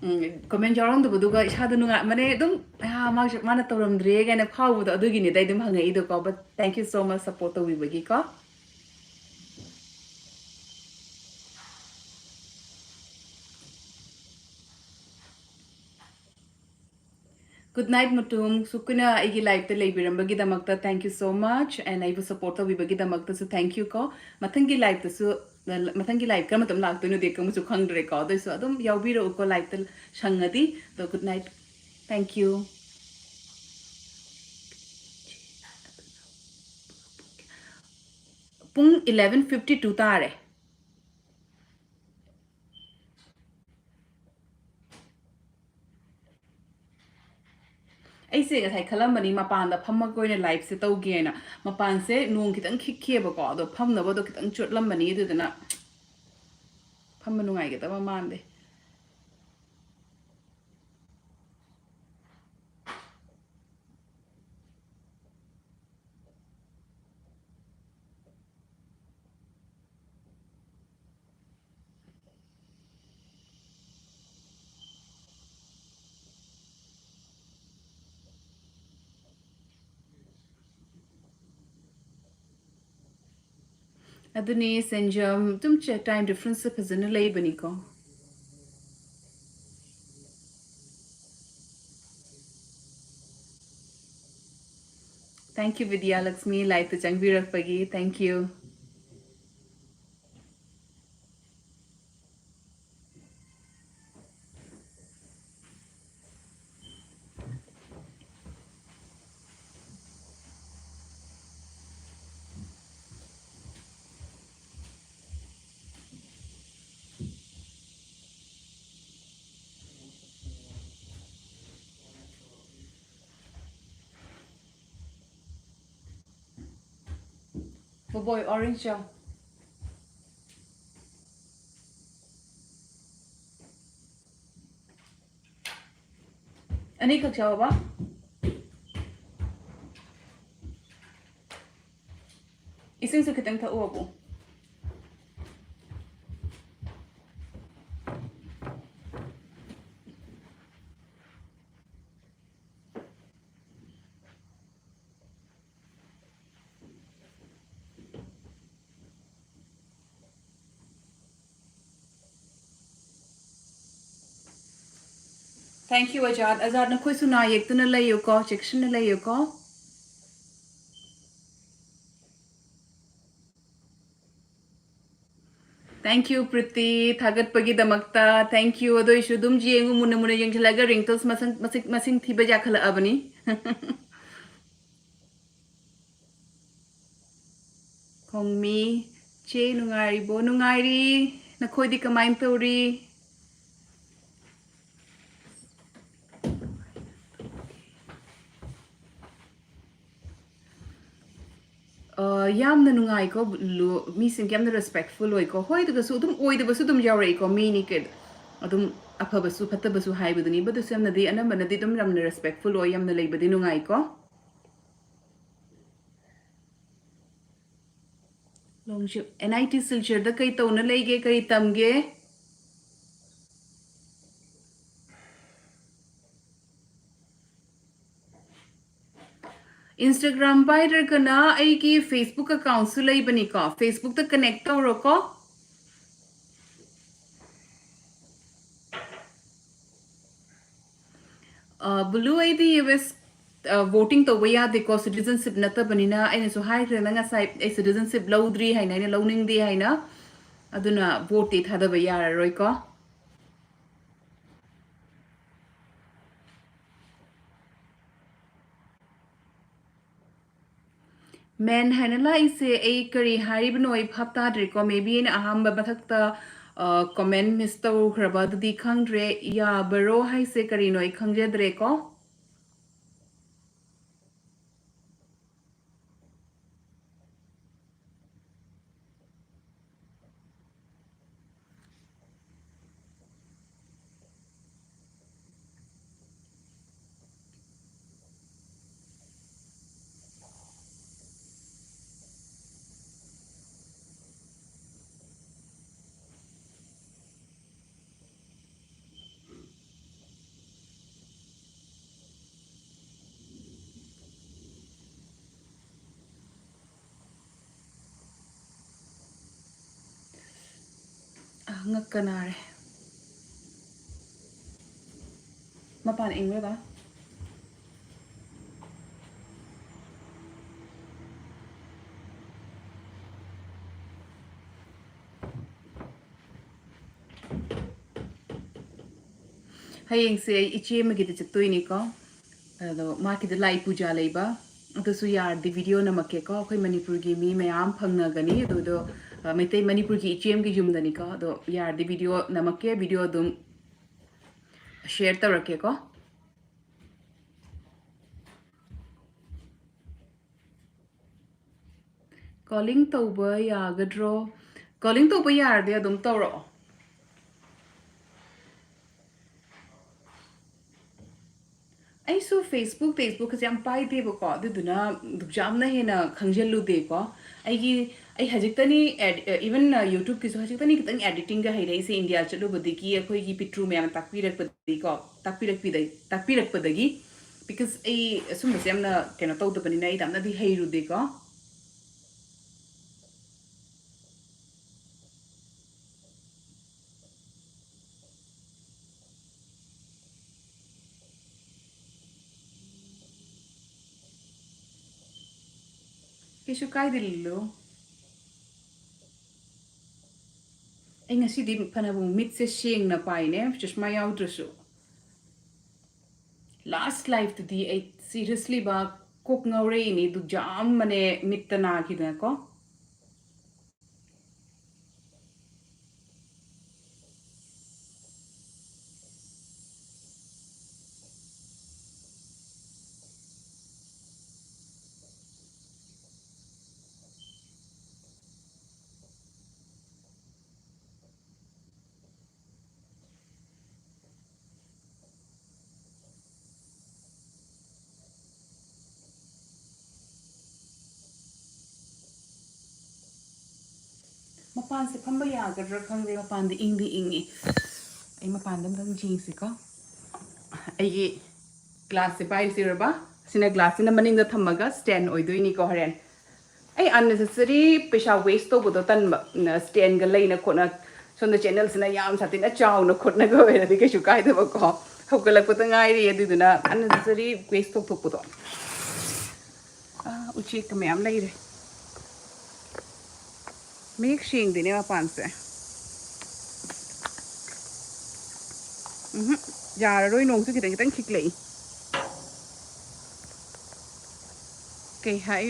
ꯎꯝ, ꯀꯃꯦꯟ ꯌꯥꯎꯔꯝꯗꯕꯗꯨꯒ ꯏꯁꯥꯗ ꯅꯨꯡꯉꯥꯏ-, ꯃꯅꯦ, ꯑꯗꯨꯝ, "ꯑꯌꯥ, ꯃꯥꯁꯦ, ꯃꯥꯅ ꯇꯧꯔꯝꯗ꯭ꯔꯦ" ꯀꯥꯏꯅ ꯐꯥꯎꯕꯗꯣ, ꯑꯗꯨꯒꯤꯅꯤꯗ ꯑꯩ ꯑꯗꯨꯝ ꯍꯪꯉꯛꯏꯗꯣꯀꯣ꯫ But thank you so much support ꯇꯧꯕꯤꯕꯒꯤꯀꯣ꯫ Good night, ꯃꯇꯨꯝ꯫ ꯁꯨꯛ ꯀꯨꯏꯅ ꯑꯩꯒꯤ ꯂꯥꯏꯐꯇ ꯂꯩꯕꯤꯔꯝꯕꯒꯤꯗꯃꯛꯇ thank you so much, and ꯑꯩꯕꯨ ꯁꯞꯄꯣꯔꯠ ꯇꯧꯕꯤꯕꯒꯤꯗꯃꯛꯇꯁꯨ thank you ꯀꯣ꯫ ꯃꯊꯪꯒꯤ ꯂꯥꯏꯐꯇꯁꯨ, ꯃꯊꯪꯒꯤ ꯂꯥꯏꯐ ꯀꯔꯝꯕ ꯃꯇꯝ ꯂꯥꯛꯇꯣꯏꯅꯣꯗꯤ ꯀꯔꯝꯕꯁꯨ ꯈꯪꯗ꯭ꯔꯦꯀꯣ, ꯑꯗꯨꯑꯣꯏꯁꯨ ꯑꯗꯨꯝ ꯌꯥꯎꯕꯤꯔꯛꯎꯀꯣ ꯂꯥꯏꯐꯇ ꯁꯪꯉꯗꯤ꯫ ꯑꯗꯣ good night, thank you꯫ ꯄꯨꯡ eleven fifty two ꯇꯥꯔꯦ꯫ ꯑꯩꯁꯦ ꯉꯁꯥꯏ ꯈꯜꯂꯝꯕꯅꯤ ꯃꯄꯥꯟꯗ ꯐꯝꯃꯒ ꯑꯣꯏꯅ ꯂꯥꯏꯐꯁꯦ ꯇꯧꯒꯦꯅ꯫ ꯃꯄꯥꯟꯁꯦ ꯅꯣꯡ ꯈꯤꯇꯪ ꯈꯤꯛꯈꯤꯑꯕꯀꯣ, ꯑꯗꯣ ꯐꯝꯅꯕꯗꯣ ꯈꯤꯇꯪ ꯆꯣꯠꯂꯝꯕꯅꯤ, ꯑꯗꯨꯗꯨꯅ ꯐꯝꯕ ꯅꯨꯡꯉꯥꯏꯒꯗꯕ ꯃꯥꯟꯗꯦ꯫ ꯑꯗꯨꯅꯤ, ꯁꯦꯟꯖꯝ, ꯑꯗꯨꯝ ꯆ-, time difference ꯁꯦ ꯐꯖꯅ ꯂꯩꯕꯅꯤꯀꯣ꯫ Thank you, Vidya Lakshmi, live ꯇ ꯆꯪꯕꯤꯔꯛꯄꯒꯤ꯫ Thank you. ꯕꯣꯕꯣꯏ, orange ꯆꯥꯎ꯫ ꯑꯅꯤꯈꯛ ꯆꯥꯎꯕ? ꯏꯁꯤꯡꯁꯨ ꯈꯤꯇꯪ ꯊꯛꯑꯣꯕꯨ꯫ Thank you, Azad. ꯑꯖꯥꯗ, ꯅꯈꯣꯏꯁꯨ ꯅꯥ ꯌꯦꯛꯇꯨꯅ ꯂꯩꯌꯨꯀꯣ, ꯆꯦꯛꯁꯤꯟꯅ ꯂꯩꯌꯨꯀꯣ꯫ Thank you, Preeti, ꯊꯥꯒꯠꯄꯒꯤꯗꯃꯛꯇ꯫ Thank you꯫ ꯑꯗꯨ ꯑꯣꯏꯁꯨ ꯑꯗꯨꯝ ꯌꯦꯡꯉꯨ, ꯃꯨꯟꯅ ꯃꯨꯟꯅ ꯌꯦꯡꯁꯤꯜꯂꯒ wrinkles ꯃꯁꯤꯡ, ꯃꯁꯤꯡ, ꯃꯁꯤꯡ ꯊꯤꯕ ꯌꯥꯈꯠꯂꯛꯑꯕꯅꯤ꯫ ꯈꯣꯡꯃꯤ, ꯆꯦ ꯅꯨꯡꯉꯥꯏꯔꯤꯕꯣ? ꯅꯨꯡꯉꯥꯏꯔꯤ꯫ ꯅꯈꯣꯏꯗꯤ ꯀꯃꯥꯏꯅ ꯇꯧꯔꯤ? ꯑ, ꯌꯥꯝꯅ ꯅꯨꯡꯉꯥꯏꯀꯣ, ꯂꯨ-, ꯃꯤꯁꯤꯡ ꯌꯥꯝꯅ respectful ꯑꯣꯏꯀꯣ꯫ ꯍꯣꯏ, ꯑꯗꯨꯒꯁꯨ ꯑꯗꯨꯝ ꯑꯣꯏꯗꯕꯁꯨ ꯑꯗꯨꯝ ꯌꯥꯎꯔꯛꯏꯀꯣ꯫ ꯃꯤꯅꯤ ꯀꯩ-, ꯑꯗꯨꯝ ꯑꯐꯕꯁꯨ ꯐꯠꯇꯕꯁꯨ ꯍꯥꯏꯕꯗꯨꯅꯤ꯫ But ꯑꯗꯨꯁꯨ ꯌꯥꯝꯅꯗꯤ, ꯑꯅꯝꯕꯅꯗꯤ ꯑꯗꯨꯝ ꯌꯥꯝꯅ respectful ꯑꯣꯏ, ꯌꯥꯝꯅ ꯂꯩꯕꯗꯤ ꯅꯨꯡꯉꯥꯏꯀꯣ꯫ ꯂꯣꯡꯖꯤꯞ, N I T ꯁꯤꯜꯆꯔꯗ ꯀꯩ ꯇꯧꯅ ꯂꯩꯒꯦ, ꯀꯔꯤ ꯇꯝꯒꯦ? Instagram ꯄꯥꯏꯗ꯭ꯔꯒꯅ ꯑꯩꯒꯤ Facebook accountꯁꯨ ꯂꯩꯕꯅꯤꯀꯣ, Facebookꯇ connect ꯇꯧꯔꯣꯀꯣ꯫ ꯑ, ꯕꯨꯂꯨ, ꯑꯩꯗꯤ ꯌꯨ ꯑꯦꯁ, ꯑ, voting ꯇꯧꯕ ꯌꯥꯗꯦꯀꯣ, citizenship ꯅꯠꯇꯕꯅꯤꯅ꯫ ꯑꯩꯅꯁꯨ ꯍꯥꯏꯈ꯭ꯔꯦ ꯅꯪ ꯉꯁꯥꯏ, ꯑꯩ citizenship ꯂꯧꯗ꯭ꯔꯤ ꯍꯥꯏꯅ, ꯑꯩꯅ ꯂꯧꯅꯤꯡꯗꯦ ꯍꯥꯏꯅ꯫ ꯑꯗꯨꯅ voteꯇꯤ ꯊꯥꯗꯕ ꯌꯥꯔꯔꯣꯏꯀꯣ꯫ Man ꯍꯥꯏꯅ ꯂꯥꯛꯏꯁꯦ ꯑꯩ ꯀꯔꯤ ꯍꯥꯏꯔꯤꯕꯅꯣ ꯑꯩ ꯚꯥꯞ ꯇꯥꯗ꯭ꯔꯦꯀꯣ꯫ Maybe ꯑꯩꯅ ꯑꯍꯥꯟꯕ ꯃꯊꯛꯇ, ꯑ, comment miss ꯇꯧꯈ꯭ꯔꯕ ꯑꯗꯨꯗꯤ ꯈꯪꯗ꯭ꯔꯦ꯫ ꯌꯥꯕꯔꯣ ꯍꯥꯏꯁꯦ ꯀꯔꯤꯅꯣ ꯑꯩ ꯈꯪꯖꯗ꯭ꯔꯦꯀꯣ꯫ ꯑ, ꯉꯛꯀ ꯅꯥꯔꯦ꯫ ꯃꯄꯥꯟ ꯏꯪꯕ꯭ꯔꯕ? ꯍꯌꯦꯡꯁꯦ ꯑꯩ ꯏꯆꯦ ꯑꯃꯒꯤꯗ ꯆꯠꯇꯣꯏꯅꯤꯀꯣ꯫ ꯑꯗꯣ ꯃꯥꯒꯤꯗ ꯂꯥꯏ ꯄꯨꯖꯥ ꯂꯩꯕ꯫ ꯑꯗꯨꯁꯨ ꯌꯥꯔꯗꯤ video ꯅꯝꯃꯛꯀꯦꯀꯣ꯫ ꯑꯩꯈꯣꯏ ꯃꯅꯤꯄꯨꯔꯒꯤ ꯃꯤ ꯃꯌꯥꯝ ꯐꯪꯅꯒꯅꯤ꯫ ꯑꯗꯨꯗꯣ, ꯑ, ꯃꯩꯇꯩ ꯃꯅꯤꯄꯨꯔꯒꯤ ꯏꯆꯦ ꯑꯃꯒꯤ ꯌꯨꯝꯗꯅꯤꯀꯣ꯫ ꯑꯗꯣ ꯌꯥꯔꯗꯤ video ꯅꯝꯃꯛꯀꯦ꯫ Video ꯑꯗꯨꯝ share ꯇꯧꯔꯛꯀꯦꯀꯣ꯫ Calling ꯇꯧꯕ ꯌꯥꯒꯗ꯭ꯔꯣ? Calling ꯇꯧꯕ ꯌꯥꯔꯗꯤ ꯑꯗꯨꯝ ꯇꯧꯔꯛꯑꯣ꯫ ꯑꯩꯁꯨ Facebook, Facebook ꯀꯁꯦ ꯌꯥꯝ ꯄꯥꯏꯗꯦꯕꯀꯣ, ꯑꯗꯨꯗꯨꯅ ꯑꯗꯨꯛ ꯌꯥꯝꯅ ꯍꯦꯟꯅ ꯈꯪꯖꯤꯜꯂꯨꯗꯦꯀꯣ꯫ ꯑꯩꯒꯤ, ꯑꯩ ꯍꯧꯖꯤꯛꯇꯅꯤ ad-, even YouTubeꯀꯤꯁꯨ ꯍꯧꯖꯤꯛꯇꯅꯤ ꯈꯤꯇꯪ editingꯒ ꯍꯩꯔꯛꯏꯁꯦ, ꯏꯟꯗꯤꯌꯥ ꯆꯠꯂꯨꯕꯗꯒꯤ ꯑꯩꯈꯣꯏꯒꯤ ꯄꯤꯇ꯭ꯔꯨ ꯃꯌꯥꯝꯅ ꯇꯥꯛꯄꯤꯔꯛꯄꯗꯒꯤꯀꯣ, ꯇꯥꯛꯄꯤꯔꯛꯄꯤꯗ-, ꯇꯥꯛꯄꯤꯔꯛꯄꯗꯒꯤ꯫ Because ꯑꯩ ꯑꯁꯨꯝꯕꯁꯦ ꯌꯥꯝꯅ ꯀꯩꯅꯣ ꯇꯧꯗꯕꯅꯤꯅ ꯑꯩ ꯌꯥꯝꯅꯗꯤ ꯍꯩꯔꯨꯗꯦꯀꯣ꯫ ꯀꯩꯁꯨ ꯀꯥꯏꯗꯦ, ꯂꯤꯂꯨ꯫ ꯑꯩ ꯉꯁꯤꯗꯤ ꯐꯅꯕꯨ ꯃꯤꯠꯁꯦ ꯁꯦꯡꯅ ꯄꯥꯏꯅꯦ, ꯆꯁꯃꯥ ꯌꯥꯎꯗ꯭ꯔꯁꯨ꯫ Last liveꯇꯨꯗꯤ ꯑꯩ seriously ꯕꯥ ꯀꯣꯛ ꯉꯥꯎꯔꯛꯏꯅꯤ, ꯑꯗꯨ ꯌꯥꯝꯕꯅꯦ ꯃꯤꯠꯇ ꯅꯥꯈꯤꯗꯅꯀꯣ꯫ ꯃꯄꯥꯟꯁꯦ ꯐꯝꯕ ꯌꯥꯒꯗ꯭ꯔꯥ ꯈꯪꯗꯦ, ꯃꯄꯥꯟꯗꯤ ꯏꯪꯗꯤ ꯏꯪꯉꯤ꯫ ꯑꯩ ꯃꯄꯥꯟꯗ ꯑꯝꯇꯪ ꯌꯦꯡꯁꯤꯀꯣ꯫ ꯑꯩꯒꯤ glassꯁꯦ ꯄꯥꯏꯔꯤꯁꯤꯔꯕ? ꯁꯤꯅ glassꯁꯤꯅ ꯃꯅꯤꯡꯗ ꯊꯝꯃꯒ stand ꯑꯣꯏꯗꯣꯏꯅꯤꯀꯣ ꯍꯣꯔꯦꯟ꯫ ꯑꯩ unnecessary ꯄꯩꯁꯥ waste ꯇꯧꯕꯗꯣ ꯇꯟꯕ꯫ ꯅ-, standꯒ ꯂꯩꯅ ꯈꯣꯠꯅ, ꯁꯣꯝꯗ channelꯁꯤꯅ ꯌꯥꯝ ꯁꯥꯊꯤꯅ ꯆꯥꯎꯅ ꯈꯣꯠꯅꯒ ꯑꯣꯏꯔꯗꯤ ꯀꯩꯁꯨ ꯀꯥꯏꯗꯕꯀꯣ꯫ ꯍꯧꯒꯠꯂꯛꯄꯗ ꯉꯥꯏꯔꯤ, ꯑꯗꯨꯗꯨꯅ unnecessary waste ꯇꯧꯊꯣꯛꯄꯗꯣ꯫ ꯑꯥ, ꯎꯆꯦꯛꯀ ꯃꯌꯥꯝ ꯂꯩꯔꯦ꯫ ꯃꯌꯦꯛ ꯁꯦꯡꯗꯦꯅꯦ ꯃꯄꯥꯟꯁꯦ꯫ ꯎꯝꯍꯨꯝ, ꯌꯥꯔꯔꯣꯏ, ꯅꯣꯡꯁꯨ ꯈꯤꯇꯪ ꯈꯤꯇꯪ ꯈꯤꯛꯂꯛꯏ꯫ ꯀꯩ ꯍꯥꯏ,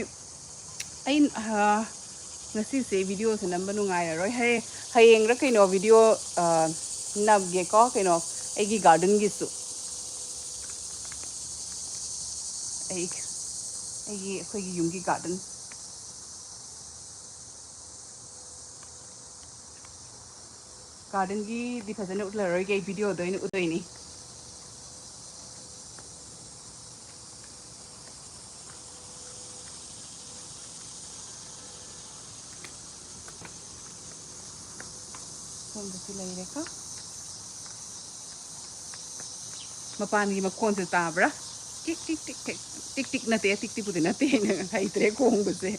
ꯑꯩ, ꯑꯥ, ꯉꯁꯤꯁꯦ videoꯁꯦ ꯅꯝꯕ ꯅꯨꯡꯉꯥꯏꯔꯔꯣꯏ꯫ ꯍꯌꯦ-, ꯍꯌꯦꯡꯔ ꯀꯩꯅꯣ video, ꯑꯥ, ꯅꯝꯒꯦꯀꯣ, ꯀꯩꯅꯣ, ꯑꯩꯒꯤ gardenꯒꯤꯁꯨ꯫ ꯑꯩ, ꯑꯩꯒꯤ, ꯑꯩꯈꯣꯏꯒꯤ ꯌꯨꯝꯒꯤ garden꯫ Gardenꯒꯤꯗꯤ ꯐꯖꯅ ꯎꯠꯂꯔꯣꯏꯒꯦ, ꯑꯩ videoꯗ ꯑꯣꯏꯅ ꯎꯠꯇꯣꯏꯅꯤ꯫ ꯁꯣꯝꯗꯁꯨ ꯂꯩꯔꯦꯀꯣ꯫ ꯃꯄꯥꯟꯒꯤ ꯃꯈꯣꯟꯁꯦ ꯇꯥꯕ꯭ꯔꯥ? ꯇꯤꯛ ꯇꯤꯛ ꯇꯤꯛ ꯇꯤꯛ꯫ ꯇꯤꯛ ꯇꯤꯛ ꯅꯠꯇꯦ, ꯇꯤꯛ ꯇꯤꯛꯄꯨꯗꯤ ꯅꯠꯇꯦ, ꯑꯩꯅ ꯍꯩꯇ꯭ꯔꯦ ꯈꯣꯡꯕꯁꯦ꯫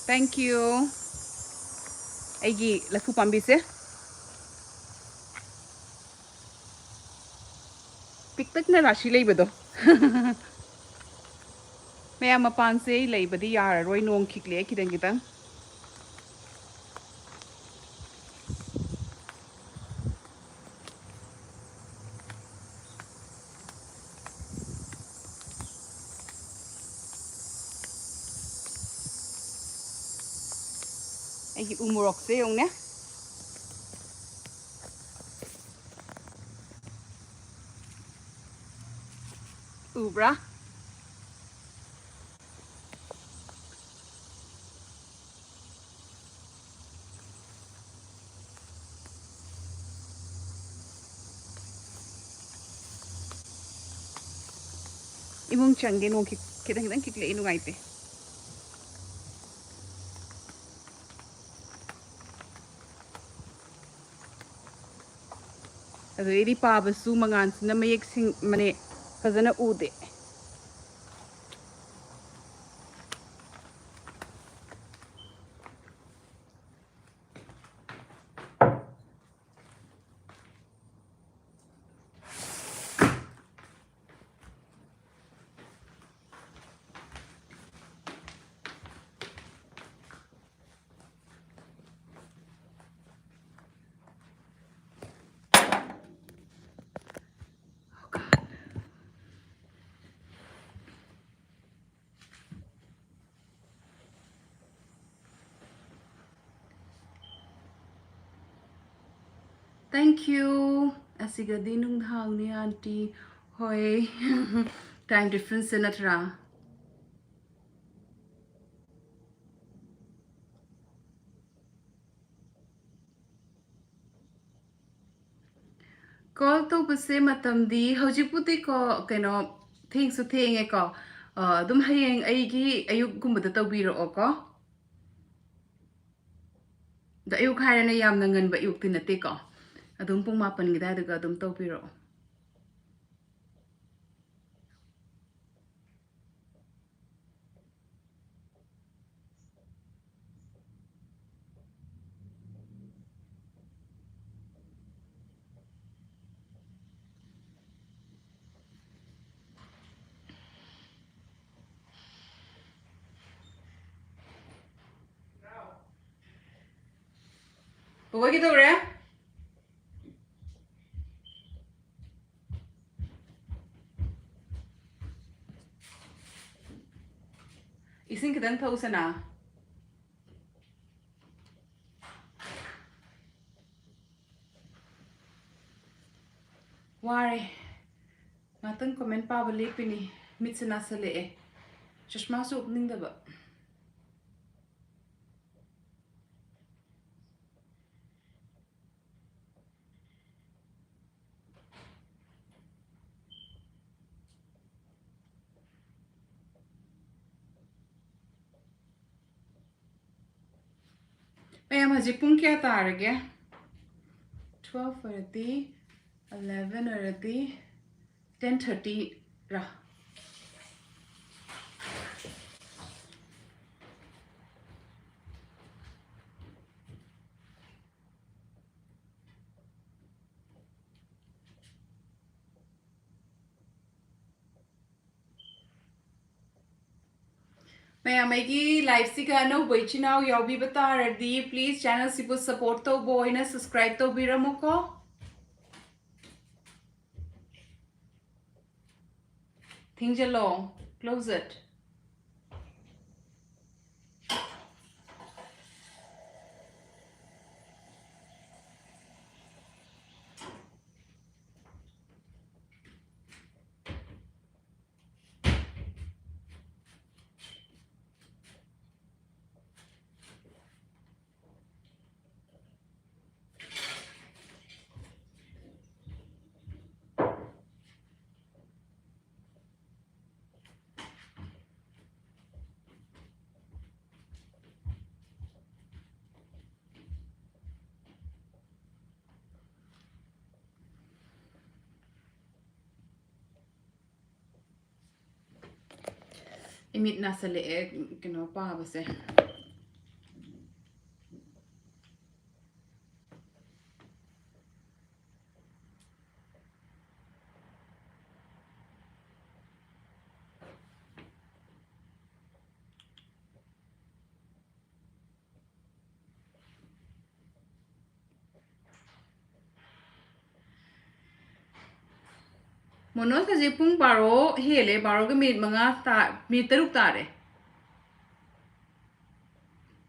Thank you꯫ ꯑꯩꯒꯤ ꯂꯐꯨ ꯄꯥꯝꯕꯤꯁꯦ ꯄꯤꯛꯇꯛꯅ ꯔꯥꯁꯤ ꯂꯩꯕꯗꯣ꯫ ꯃꯌꯥꯝ, ꯃꯄꯥꯟꯁꯦ ꯂꯩꯕꯗꯤ ꯌꯥꯔꯔꯣꯏ, ꯅꯣꯡ ꯈꯤꯛꯂꯛꯑꯦ ꯈꯤꯇꯪ ꯈꯤꯇꯪ꯫ ꯑꯩꯒꯤ ꯎ ꯃꯣꯔꯣꯛꯁꯦ ꯌꯦꯡꯉꯨꯅꯦ꯫ ꯎꯕ꯭ꯔꯥ? ꯏꯃꯨꯡ ꯆꯪꯒꯦ, ꯅꯣꯡ ꯈꯤꯛ-, ꯈꯤꯇꯪ ꯈꯤꯇꯪ ꯈꯤꯛꯂꯛꯑꯦ, ꯅꯨꯡꯉꯥꯏꯇꯦ꯫ ꯑꯗꯨꯗꯩꯗꯤ ꯄꯥꯕꯁꯨ ꯃꯉꯥꯟꯁꯤꯅ ꯃꯌꯦꯛ ꯁꯤꯡ-, ꯃꯅꯦ ꯐꯖꯅ ꯎꯗꯦ꯫ Thank you꯫ ꯑꯁꯤꯒꯗꯤ ꯅꯨꯡꯗꯥꯡꯅꯤ, aunty꯫ ꯍꯣꯏ꯫ Time difference ꯁꯦ ꯅꯠꯇ꯭ꯔꯥ? Call ꯇꯧꯕꯁꯦ ꯃꯇꯝꯗꯤ ꯍꯧꯖꯤꯛꯄꯨꯗꯤꯀꯣ, ꯀꯩꯅꯣ, ꯊꯦꯡꯁꯨ ꯊꯦꯡꯉꯦꯀꯣ, ꯑ, ꯑꯗꯨꯝ ꯍꯌꯦꯡ ꯑꯩꯒꯤ ꯑꯌꯨꯛꯀꯨꯝꯕꯗ ꯇꯧꯕꯤꯔꯛꯑꯣꯀꯣ꯫ ꯑꯗꯣ ꯑꯌꯨꯛ ꯍꯥꯏꯔꯅ ꯌꯥꯝꯅ ꯉꯟꯕ ꯑꯌꯨꯛꯇꯤ ꯅꯠꯇꯦꯀꯣ, ꯑꯗꯨꯝ ꯄꯨꯡ ꯃꯥꯄꯟꯒꯤ ꯑꯗꯨꯋꯥꯏꯗꯨꯒ ꯑꯗꯨꯝ ꯇꯧꯕꯤꯔꯛꯑꯣ꯫ ꯕꯣꯕꯣꯏ ꯀꯩꯗꯧꯔꯦ? ꯏꯁꯤꯡ ꯈꯤꯇꯪ ꯊꯛꯎꯁꯦꯅ꯫ ꯋꯥꯔꯦ꯫ ꯉꯥꯛꯇꯪ comment ꯄꯥꯕ ꯂꯦꯞꯄꯤꯅꯤ꯫ ꯃꯤꯠꯁꯦ ꯅꯥꯁꯤꯜꯂꯛꯑꯦ꯫ ꯆꯁꯃꯥꯁꯨ ꯎꯞꯅꯤꯡꯗꯕ꯫ ꯃꯌꯥꯝ, ꯍꯧꯖꯤꯛ ꯄꯨꯡ ꯀꯌꯥ ꯇꯥꯔꯒꯦ? Twelve ꯑꯣꯏꯔꯗꯤ, eleven ꯑꯣꯏꯔꯗꯤ, ten thirty ꯔꯥ? ꯃꯌꯥꯝ, ꯑꯩꯒꯤ live ꯁꯤꯒ ꯑꯅꯧꯕ ꯏꯆꯤꯟ ꯏꯅꯥꯎ ꯌꯥꯎꯕꯤꯕ ꯇꯥꯔꯗꯤ, please channel ꯁꯤꯕꯨ support ꯇꯧꯕ ꯑꯣꯏꯅ subscribe ꯇꯧꯕꯤꯔꯝꯃꯨꯀꯣ꯫ ꯊꯤꯡꯖꯤꯜꯂꯣ, close it꯫ ꯑꯩ ꯃꯤꯠ ꯅꯥꯁꯤꯜꯂꯛꯑꯦ ꯀꯩꯅꯣ ꯄꯥꯕꯁꯦ꯫ ꯃꯣꯅꯣꯖ, ꯍꯧꯖꯤꯛ ꯄꯨꯡ ꯕꯥꯔꯣ ꯍꯦꯜꯂꯦ, ꯕꯥꯔꯣꯒ ꯃꯤꯅꯤꯠ ꯃꯉꯥ ꯇꯥ-, ꯃꯤꯅꯤꯠ ꯇꯔꯨꯛ ꯇꯥꯔꯦ꯫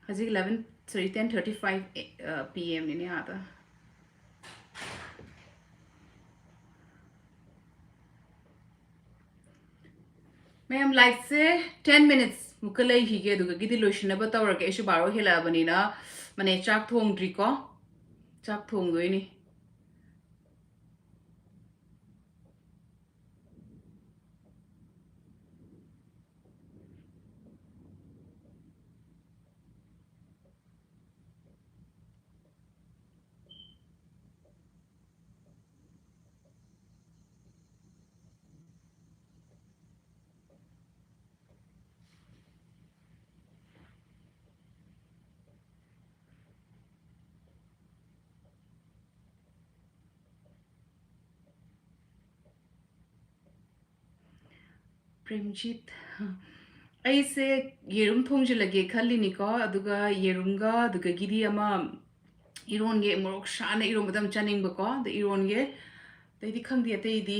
ꯍꯧꯖꯤꯛ eleven, sorry, ten thirty five, ꯑ, P M ꯅꯤꯅꯦ ꯑꯥꯗ꯫ ꯃꯌꯥꯝ, liveꯁꯦ ten minutes ꯃꯨꯛꯀ ꯂꯩꯈꯤꯒꯦ, ꯑꯗꯨꯗꯒꯤꯗꯤ ꯂꯣꯏꯁꯤꯟꯅꯕ ꯇꯧꯔꯒꯦ꯫ ꯑꯩꯁꯨ ꯕꯥꯔꯣ ꯍꯦꯜꯂꯛꯑꯕꯅꯤꯅ, ꯃꯅꯦ, ꯆꯥꯛ ꯊꯣꯡꯗ꯭ꯔꯤꯀꯣ꯫ ꯆꯥꯛ ꯊꯣꯡꯗꯣꯏꯅꯤ꯫ ꯄ꯭ꯔꯦꯝꯖꯤꯠ, ꯑꯩꯁꯦ ꯌꯦꯔꯨꯝ ꯊꯣꯡꯖꯤꯜꯂꯒꯦ ꯈꯜꯂꯤꯅꯤꯀꯣ, ꯑꯗꯨꯒ ꯌꯦꯔꯨꯝꯒ, ꯑꯗꯨꯗꯒꯤꯗꯤ ꯑꯃ ꯏꯔꯣꯟꯒꯦ, ꯃꯣꯔꯣꯛ ꯁꯥꯅ ꯏꯔꯣꯟꯕꯗ ꯌꯥꯝ ꯆꯥꯅꯤꯡꯕꯀꯣ, ꯑꯗ ꯏꯔꯣꯟꯒꯦ꯫ ꯑꯇꯩꯗꯤ ꯈꯪꯗꯦ, ꯑꯇꯩꯗꯤ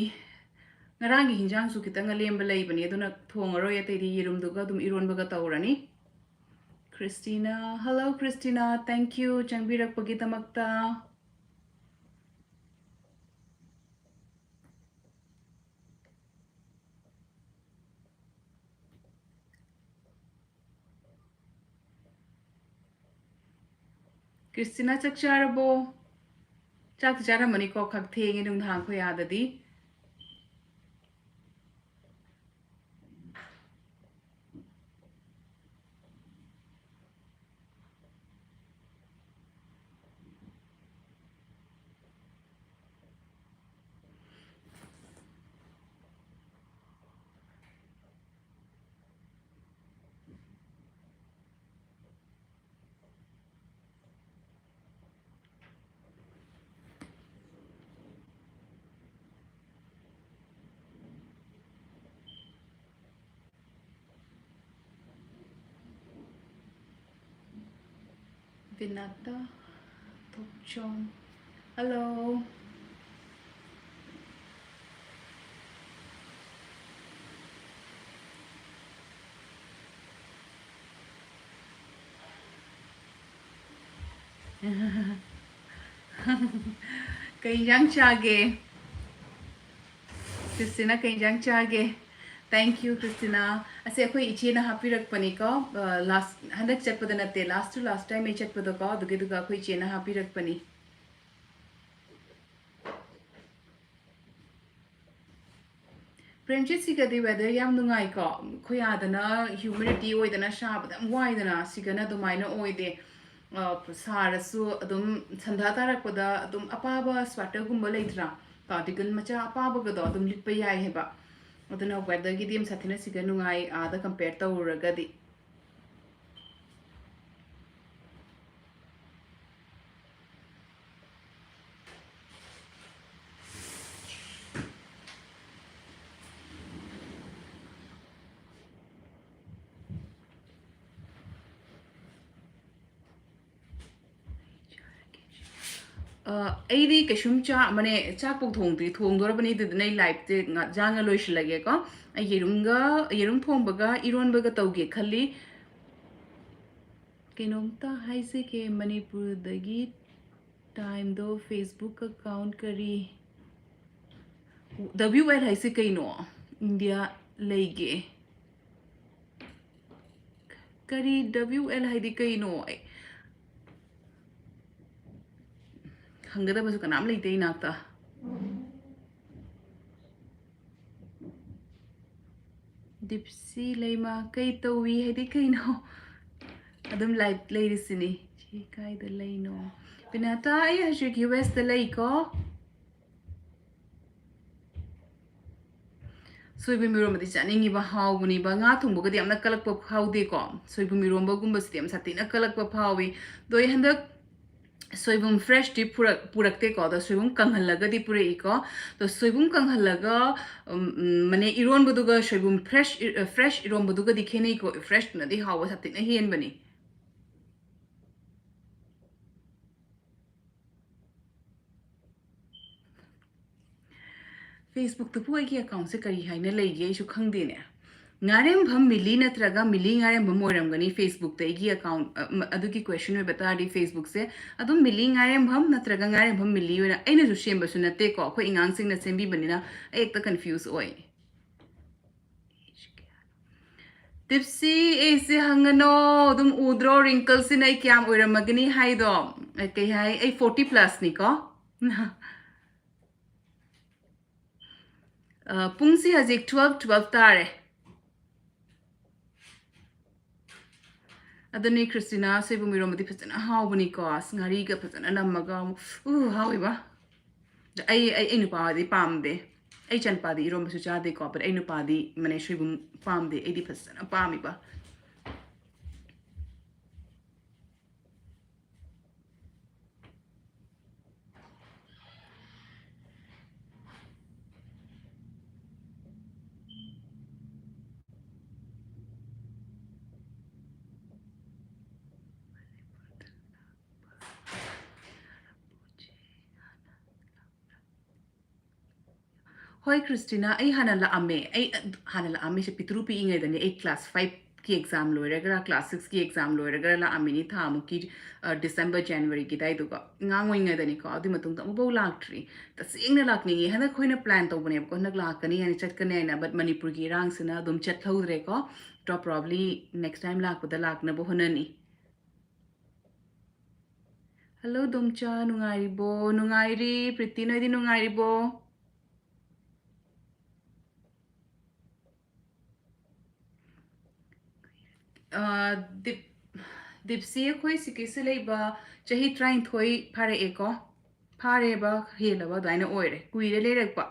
ꯉꯔꯥꯡꯒꯤ ꯍꯤꯟꯖꯥꯡꯁꯨ ꯈꯤꯇꯪ ꯑꯂꯦꯝꯕ ꯂꯩꯕꯅꯦ, ꯑꯗꯨꯅ ꯊꯣꯡꯉꯔꯣꯏ, ꯑꯇꯩꯗꯤ ꯌꯦꯔꯨꯝꯗꯨꯒ ꯑꯗꯨꯝ ꯏꯔꯣꯟꯕꯒ ꯇꯧꯔꯅꯤ꯫ Christina, hello Christina, thank you ꯆꯪꯕꯤꯔꯛꯄꯒꯤꯗꯃꯛꯇ꯫ ꯀ꯭ꯔꯤꯁꯇꯤꯅꯥ, ꯆꯥꯛ ꯆꯥꯔꯕꯣ? ꯆꯥꯛꯇꯤ ꯆꯥꯔꯝꯃꯅꯤꯀꯣ, ꯈꯔ ꯊꯦꯡꯉꯦ ꯅꯨꯡꯗꯥꯡ ꯑꯩꯈꯣꯏ ꯑꯥꯗꯗꯤ꯫ Pinata, Tokchom. Hello. ꯀꯩ ꯏꯟꯖꯥꯡ ꯆꯥꯒꯦ? ꯀ꯭ꯔꯤꯁꯇꯤꯅꯥ, ꯀꯩ ꯏꯟꯖꯥꯡ ꯆꯥꯒꯦ? Thank you, ꯀ꯭ꯔꯤꯁꯇꯤꯅꯥ꯫ ꯑꯁꯦ ꯑꯩꯈꯣꯏ ꯏꯆꯦꯅ ꯍꯥꯞꯄꯤꯔꯛꯄꯅꯤꯀꯣ꯫ ꯑ, last, ꯍꯟꯗꯛ ꯆꯠꯄꯗ ꯅꯠꯇꯦ, last to last time ꯑꯩ ꯆꯠꯄꯗꯀꯣ, ꯑꯗꯨꯒꯤꯗꯨꯒ ꯑꯩꯈꯣꯏ ꯏꯆꯦꯅ ꯍꯥꯞꯄꯤꯔꯛꯄꯅꯤ꯫ ꯄ꯭ꯔꯦꯝꯖꯤꯠ, ꯁꯤꯒꯗꯤ weather ꯌꯥꯝ ꯅꯨꯡꯉꯥꯏꯀꯣ꯫ ꯑꯩꯈꯣꯏ ꯑꯥꯗꯅ humidity ꯑꯣꯏꯗꯅ ꯁꯥꯕꯗ ꯌꯥꯝ ꯋꯥꯏꯗꯅ, ꯁꯤꯒꯅ ꯑꯗꯨꯃꯥꯏꯅ ꯑꯣꯏꯗꯦ꯫ ꯑ, ꯁꯥꯔꯁꯨ ꯑꯗꯨꯝ ꯁꯟꯗꯥ ꯇꯥꯔꯛꯄꯗ ꯑꯗꯨꯝ ꯑꯄꯥꯕ sweaterꯒꯨꯝꯕ ꯂꯩꯇ꯭ꯔꯥ? Cardigan ꯃꯆꯥ ꯑꯄꯥꯕꯒꯗꯣ ꯑꯗꯨꯝ ꯂꯤꯠꯄ ꯌꯥꯏ ꯍꯥꯏꯕ꯫ ꯑꯗꯨꯅ weatherꯒꯤꯗꯤ ꯌꯥꯝ ꯁꯥꯊꯤꯅ ꯁꯤꯒ ꯅꯨꯡꯉꯥꯏ, ꯑꯥꯗ compare ꯇꯧꯔꯨꯔꯒꯗꯤ꯫ ꯑ, ꯑꯩꯗꯤ ꯀꯩꯁꯨꯝ ꯆꯥ-, ꯃꯅꯦ, ꯆꯥꯛꯄꯨ ꯊꯣꯡꯗ꯭ꯔꯤ, ꯊꯣꯡꯗꯣꯔꯕꯅꯤ, ꯑꯗꯨꯗꯨꯅ ꯑꯩ liveꯁꯦ ꯉꯥ-, ꯖꯥꯡꯅ ꯂꯣꯏꯁꯤꯜꯂꯒꯦꯀꯣ꯫ ꯑꯩ ꯌꯦꯔꯨꯝꯒ, ꯌꯦꯔꯨꯝ ꯊꯣꯡꯕꯒ ꯏꯔꯣꯟꯕꯒ ꯇꯧꯒꯦ ꯈꯜꯂꯤ꯫ ꯀꯩꯅꯣꯝꯇ ꯍꯥꯏꯖꯒꯦ, ꯃꯅꯤꯄꯨꯔꯗꯒꯤ timeꯗꯣ Facebook account ꯀꯔꯤ? W L ꯍꯥꯏꯁꯦ ꯀꯩꯅꯣ? India ꯂꯩꯒꯦ꯫ ꯀꯔꯤ W L ꯍꯥꯏꯗꯤ ꯀꯩꯅꯣ? ꯑꯩ ꯍꯪꯒꯗꯕꯁꯨ ꯀꯅꯥꯝ ꯂꯩꯇꯦ ꯏꯅꯥꯛꯇ꯫ ꯗꯤꯞꯁꯤ ꯂꯩꯃ, ꯀꯩ ꯇꯧꯏ ꯍꯥꯏꯗꯤ ꯀꯩꯅꯣ? ꯑꯗꯨꯝ live ꯂꯩꯔꯤꯁꯤꯅꯤ꯫ ꯆꯦ ꯀꯥꯏꯗ ꯂꯩꯅꯣ? ꯄꯤꯅꯥꯇꯥ, ꯑꯩ ꯍꯧꯖꯤꯛ U S ꯇ ꯂꯩꯀꯣ꯫ ꯁꯣꯏꯕꯨꯝ ꯏꯔꯣꯝꯕꯗꯤ ꯆꯥꯅꯤꯡꯉꯤꯕ, ꯍꯥꯎꯕꯅꯤꯕ꯫ ꯉꯥ ꯊꯣꯡꯕꯒꯗꯤ ꯌꯥꯝꯅ ꯀꯜꯂꯛꯄ ꯐꯥꯎꯗꯦꯀꯣ꯫ ꯁꯣꯏꯕꯨꯝ ꯏꯔꯣꯝꯕꯒꯨꯝꯕꯁꯤꯗꯤ ꯌꯥꯝ ꯁꯥꯊꯤꯅ ꯀꯜꯂꯛꯄ ꯐꯥꯎꯏ꯫ ꯑꯗꯣ ꯑꯩ ꯍꯟꯗꯛ ꯁꯣꯏꯕꯨꯝ freshꯇꯤ ꯄꯨꯔꯛ-, ꯄꯨꯔꯛꯇꯦꯀꯣ꯫ ꯑꯗꯣ ꯁꯣꯏꯕꯨꯝ ꯀꯪꯍꯜꯂꯒꯗꯤ ꯄꯨꯔꯛꯏꯀꯣ꯫ ꯑꯗꯣ ꯁꯣꯏꯕꯨꯝ ꯀꯪꯍꯜꯂꯒ, ꯎꯝ, ꯎꯝ, ꯃꯅꯦ, ꯏꯔꯣꯟꯕꯗꯨꯒ ꯁꯣꯏꯕꯨꯝ fresh ꯏ-, ꯑ, fresh ꯏꯔꯣꯝꯕꯗꯨꯒꯗꯤ ꯈꯦꯠꯅꯩꯀꯣ꯫ Freshꯇꯨꯅꯗꯤ ꯍꯥꯎꯕ ꯁꯥꯊꯤꯅ ꯍꯦꯟꯕꯅꯤ꯫ Facebookꯇꯕꯨ ꯑꯩꯒꯤ accountꯁꯦ ꯀꯔꯤ ꯍꯥꯏꯅ ꯂꯩꯒꯦ? ꯑꯩꯁꯨ ꯈꯪꯗꯦꯅꯦ꯫ ꯉꯥꯔꯦꯝꯐꯝ ꯃꯤꯂꯤ ꯅꯠꯇ꯭ꯔꯒ ꯃꯤꯂꯤ ꯉꯥꯔꯦꯝꯐꯝ ꯑꯣꯏꯔꯝꯒꯅꯤ Facebookꯇ ꯑꯩꯒꯤ account, ꯑ, ꯃ-, ꯑꯗꯨꯒꯤ question ꯑꯣꯏꯕ ꯇꯥꯔꯗꯤ Facebookꯁꯦ꯫ ꯑꯗꯨꯝ ꯃꯤꯂꯤ ꯉꯥꯔꯦꯝꯐꯝ ꯅꯠꯇ꯭ꯔꯒ ꯉꯥꯔꯦꯝꯐꯝ ꯃꯤꯂꯤ ꯑꯣꯏꯅ, ꯑꯩꯅꯁꯨ ꯁꯦꯝꯕꯁꯨ ꯅꯠꯇꯦꯀꯣ, ꯑꯩꯈꯣꯏ ꯑꯉꯥꯡꯁꯤꯡꯅ ꯁꯦꯝꯕꯤꯕꯅꯤꯅ ꯑꯩ ꯍꯦꯛꯇ confuse ꯑꯣꯏ꯫ ꯇꯤꯞꯁꯤ, ꯑꯩꯁꯦ ꯍꯪꯒꯅꯣ, ꯑꯗꯨꯝ ꯎꯗ꯭ꯔꯣ wrinkleꯁꯤꯅ ꯑꯩ ꯀꯌꯥꯝ ꯑꯣꯏꯔꯝꯃꯒꯅꯤ ꯍꯥꯏꯗꯣ? ꯑ, ꯀꯩ ꯍꯥꯏ, ꯑꯩ forty plusꯅꯤꯀꯣ꯫ ꯑ, ꯄꯨꯡꯁꯤ ꯍꯧꯖꯤꯛ twelve, twelve ꯇꯥꯔꯦ꯫ ꯑꯗꯨꯅꯤ, ꯈ꯭ꯔꯤꯁꯇꯤꯅꯥ, ꯁꯣꯏꯕꯨꯝ ꯏꯔꯣꯝꯕꯗꯤ ꯐꯖꯅ ꯍꯥꯎꯕꯅꯤꯀꯣ꯫ ꯑꯁ, ꯉꯥꯔꯤꯒ ꯐꯖꯅ ꯅꯝꯃꯒ, ꯎ, ꯍꯥꯎꯋꯤꯕ꯫ ꯑꯩ, ꯑꯩ, ꯑꯩ ꯅꯨꯄꯥꯗꯤ ꯄꯥꯝꯗꯦ꯫ ꯑꯩ ꯏꯆꯥꯅꯨꯄꯥꯗꯤ ꯏꯔꯣꯝꯕꯁꯨ ꯆꯥꯗꯦꯀꯣ, but ꯑꯩ ꯅꯨꯄꯥꯗꯤ ꯃꯅꯦ ꯁꯣꯏꯕꯨꯝ ꯄꯥꯝꯗꯦ꯫ ꯑꯩꯗꯤ ꯐꯖꯅ ꯄꯥꯝꯃꯤꯕ꯫ ꯍꯣꯏ, ꯈ꯭ꯔꯤꯁꯇꯤꯅꯥ, ꯑꯩ ꯍꯥꯟꯅ ꯂꯥꯛꯑꯝꯃꯦ꯫ ꯑꯩ ꯑꯗ-, ꯍꯥꯟꯅ ꯂꯥꯛꯑꯝꯃꯤꯁꯦ ꯄꯤꯛꯇ꯭ꯔꯨ ꯄꯤꯛꯏꯉꯩꯗꯅꯦ꯫ ꯑꯩ class fiveꯀꯤ exam ꯂꯣꯏꯔꯒꯔ, class sixꯀꯤ exam ꯂꯣꯏꯔꯒꯔ ꯂꯥꯛꯑꯝꯃꯤꯅꯤ, ꯊꯥ ꯑꯃꯨꯛꯀꯤ, ꯑ, December, Januaryꯒꯤ ꯑꯗꯥꯏꯗꯨꯒ꯫ ꯑꯉꯥꯡ ꯑꯣꯏꯔꯤꯉꯩꯗꯅꯤꯀꯣ, ꯑꯗꯨꯏ ꯃꯇꯨꯡꯗ ꯑꯃꯨꯛꯐꯥꯎ ꯂꯥꯛꯇ꯭ꯔꯤ꯫ ꯇꯁꯦꯡꯅ ꯂꯥꯛꯅꯤꯡꯉꯤ꯫ ꯍꯟꯗꯛ ꯑꯩꯈꯣꯏꯅ plan ꯇꯧꯕꯅꯦꯕꯀꯣ, ꯍꯟꯗꯛ ꯂꯥꯛꯀꯅꯤ ꯍꯥꯏꯅ, ꯆꯠꯀꯅꯤ ꯍꯥꯏꯅ, but ꯃꯅꯤꯄꯨꯔꯒꯤ ꯏꯔꯥꯡꯁꯤꯅ ꯑꯗꯨꯝ ꯆꯠꯍꯧꯗ꯭ꯔꯦꯀꯣ꯫ ꯑꯗꯣ probably next time ꯂꯥꯛꯄꯗ ꯂꯥꯛꯅꯕ ꯍꯣꯠꯅꯅꯤ꯫ Hello, ꯗꯣꯝꯆꯥ, ꯅꯨꯡꯉꯥꯏꯔꯤꯕꯣ? ꯅꯨꯡꯉꯥꯏꯔꯤ꯫ ꯄ꯭ꯔꯤꯇꯤ, ꯅꯣꯏꯗꯤ ꯅꯨꯡꯉꯥꯏꯔꯤꯕꯣ? ꯑ, ꯗꯤꯞ-, ꯗꯤꯞꯁꯤ ꯑꯩꯈꯣꯏ ꯁꯤꯒꯤꯁꯤ ꯂꯩꯕ ꯆꯍꯤ ꯇꯔꯥꯅꯤꯊꯣꯏ ꯐꯥꯔꯛꯑꯦꯀꯣ꯫ ꯐꯥꯔꯦꯕ, ꯍꯦꯜꯂꯕ ꯑꯗꯨꯃꯥꯏꯅ ꯑꯣꯏꯔꯦ꯫ ꯀꯨꯏꯔꯦ ꯂꯩꯔꯛꯄ꯫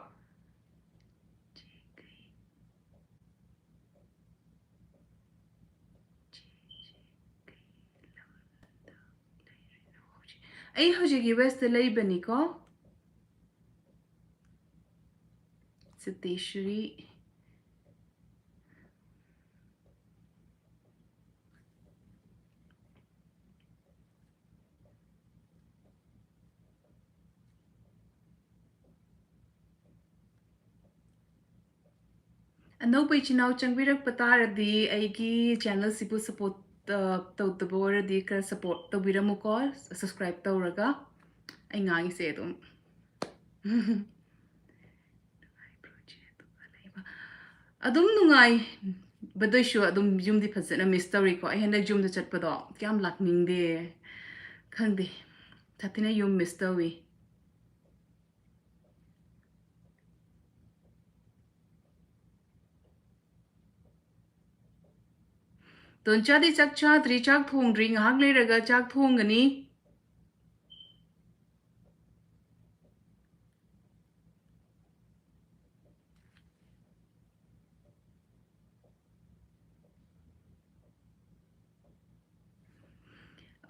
ꯑꯩ ꯍꯧꯖꯤꯛ ꯌꯨ ꯑꯦꯁꯇ ꯂꯩꯕꯅꯤꯀꯣ꯫ ꯁꯤꯇꯦꯁ꯭ꯋꯔꯤ꯫ ꯑꯅꯧꯕ ꯏꯆꯤꯟ ꯏꯅꯥꯎ ꯆꯪꯕꯤꯔꯛꯄ ꯇꯥꯔꯗꯤ ꯑꯩꯒꯤ ꯆꯦꯅꯦꯜꯁꯤꯕꯨ ꯁꯞꯄꯣꯔꯠ ꯇꯧꯗꯕ ꯑꯣꯏꯔꯗꯤ ꯈꯔ ꯁꯞꯄꯣꯔꯠ ꯇꯧꯕꯤꯔꯝꯃꯨꯀꯣ, ꯁꯕꯁꯀ꯭ꯔꯥꯏꯕ ꯇꯧꯔꯒ꯫ ꯑꯩ ꯉꯥꯡꯉꯤꯁꯦ ꯑꯗꯨꯝ ꯑꯗꯨꯝ ꯅꯨꯡꯉꯥꯏ꯫ ꯕꯗꯣꯏꯁꯨ ꯑꯗꯨꯝ ꯌꯨꯝꯗꯤ ꯐꯖꯅ ꯃꯤꯁ ꯇꯧꯔꯤꯀꯣ꯫ ꯑꯩ ꯍꯟꯗꯛ ꯌꯨꯝꯗ ꯆꯠꯄꯗꯣ ꯀꯌꯥꯝ ꯂꯥꯛꯅꯤꯡꯗꯦ, ꯈꯪꯗꯦ, ꯁꯥꯊꯤꯅ ꯌꯨꯝ ꯃꯤꯁ ꯇꯧꯏ꯫ ꯇꯣꯟꯆꯥꯗꯤ ꯆꯥꯛ ꯆꯥꯗ꯭ꯔꯤ, ꯆꯥꯛ ꯊꯣꯡꯗ꯭ꯔꯤ, ꯉꯥꯏꯍꯥꯛ ꯂꯩꯔꯒ ꯆꯥꯛ ꯊꯣꯡꯒꯅꯤ꯫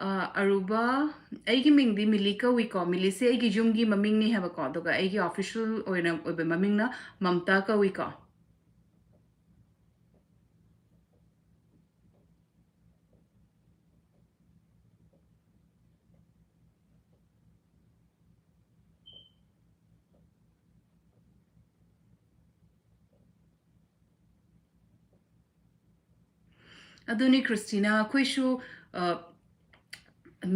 ꯑ, ꯑꯔꯨꯕ, ꯑꯩꯒꯤ ꯃꯤꯡꯗꯤ ꯃꯤꯂꯤ ꯀꯧꯏꯀꯣ꯫ ꯃꯤꯂꯤꯁꯦ ꯑꯩꯒꯤ ꯌꯨꯝꯒꯤ ꯃꯃꯤꯡꯅꯤ ꯍꯥꯏꯕꯀꯣ, ꯑꯗꯨꯒ ꯑꯩꯒꯤ ꯑꯣꯐꯤꯁꯤꯌꯦꯜ ꯑꯣꯏꯅ ꯑꯣꯏꯕ ꯃꯃꯤꯡꯅ ꯃꯝꯇꯥ ꯀꯧꯏꯀꯣ꯫ ꯑꯗꯨꯅꯤ ꯈ꯭ꯔꯤꯁꯇꯤꯅꯥ, ꯑꯩꯈꯣꯏꯁꯨ, ꯑ,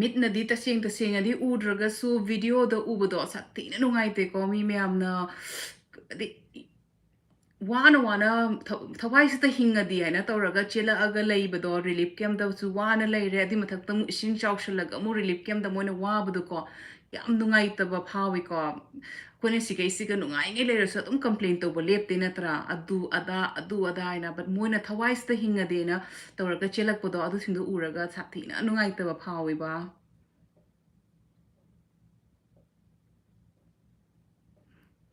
ꯃꯤꯠꯅꯗꯤ ꯇꯁꯦꯡ ꯇꯁꯦꯡꯅꯗꯤ ꯎꯗ꯭ꯔꯒꯁꯨ ꯚꯤꯗꯤꯑꯣꯗ ꯎꯕꯗꯣ ꯁꯥꯊꯤꯅ ꯅꯨꯡꯉꯥꯏꯇꯦꯀꯣ꯫ ꯃꯤ ꯃꯌꯥꯝꯅ ꯍꯥꯏꯗꯤ ꯋꯥꯅ ꯋꯥꯅ ꯊ-, ꯊꯋꯥꯏꯁꯤꯗ ꯍꯤꯡꯉꯗꯤ ꯍꯥꯏꯅ ꯇꯧꯔꯒ ꯆꯦꯜꯂꯛꯑꯒ ꯂꯩꯕꯗꯣ, ꯔꯤꯂꯤꯐ ꯀꯦꯝꯞꯇꯁꯨ ꯋꯥꯅ ꯂꯩꯔꯦ, ꯑꯗꯨꯏ ꯃꯊꯛꯇ ꯑꯃꯨꯛ ꯏꯁꯤꯡ ꯆꯥꯎꯁꯜꯂꯒ ꯑꯃꯨꯛ ꯔꯤꯂꯤꯐ ꯀꯦꯝꯞꯇ ꯃꯣꯏꯅ ꯋꯥꯕꯗꯣꯀꯣ, ꯌꯥꯝ ꯅꯨꯡꯉꯥꯏꯇꯕ ꯐꯥꯎꯏꯀꯣ꯫ ꯑꯩꯈꯣꯏꯅ ꯁꯤꯈꯩꯁꯤꯒ ꯅꯨꯡꯉꯥꯏꯉꯩ ꯂꯩꯔꯁꯨ ꯑꯗꯨꯝ ꯀꯝꯄ꯭ꯂꯦꯟ ꯇꯧꯕ ꯂꯦꯞꯇꯦ ꯅꯠꯇ꯭ꯔꯥ? ꯑꯗꯨ ꯑꯗꯥ, ꯑꯗꯨ ꯑꯗꯥ ꯍꯥꯏꯅ꯫ But ꯃꯣꯏꯅ ꯊꯋꯥꯏꯁꯤꯗ ꯍꯤꯡꯉꯗꯤꯅ ꯇꯧꯔꯒ ꯆꯦꯜꯂꯛꯄꯗꯣ, ꯑꯗꯨꯁꯤꯡꯗꯣ ꯎꯔꯒ ꯁꯥꯊꯤꯅ ꯅꯨꯡꯉꯥꯏꯇꯕ ꯐꯥꯎꯋꯦꯕ꯫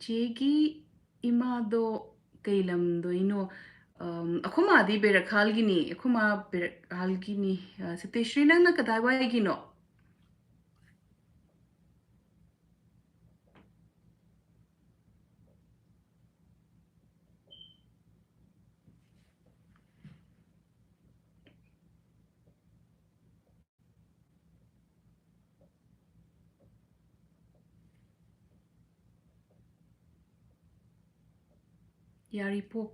ꯆꯦꯒꯤ ꯏꯃꯥꯗꯣ ꯀꯩ ꯂꯝꯗꯣꯏꯅꯣ? ꯑꯝ, ꯑꯩꯈꯣꯏ ꯃꯥꯗꯤ ꯕꯦꯔꯈꯥꯜꯒꯤꯅꯤ꯫ ꯑꯩꯈꯣꯏ ꯃꯥ ꯕꯦꯔꯈꯥꯜꯒꯤꯅꯤ꯫ ꯑ, ꯁꯇꯤꯁ꯭ꯔꯤ, ꯅꯪꯅ ꯀꯗꯥꯏꯋꯥꯏꯒꯤꯅꯣ? ꯌꯥꯏꯔꯤꯄꯣꯛ꯫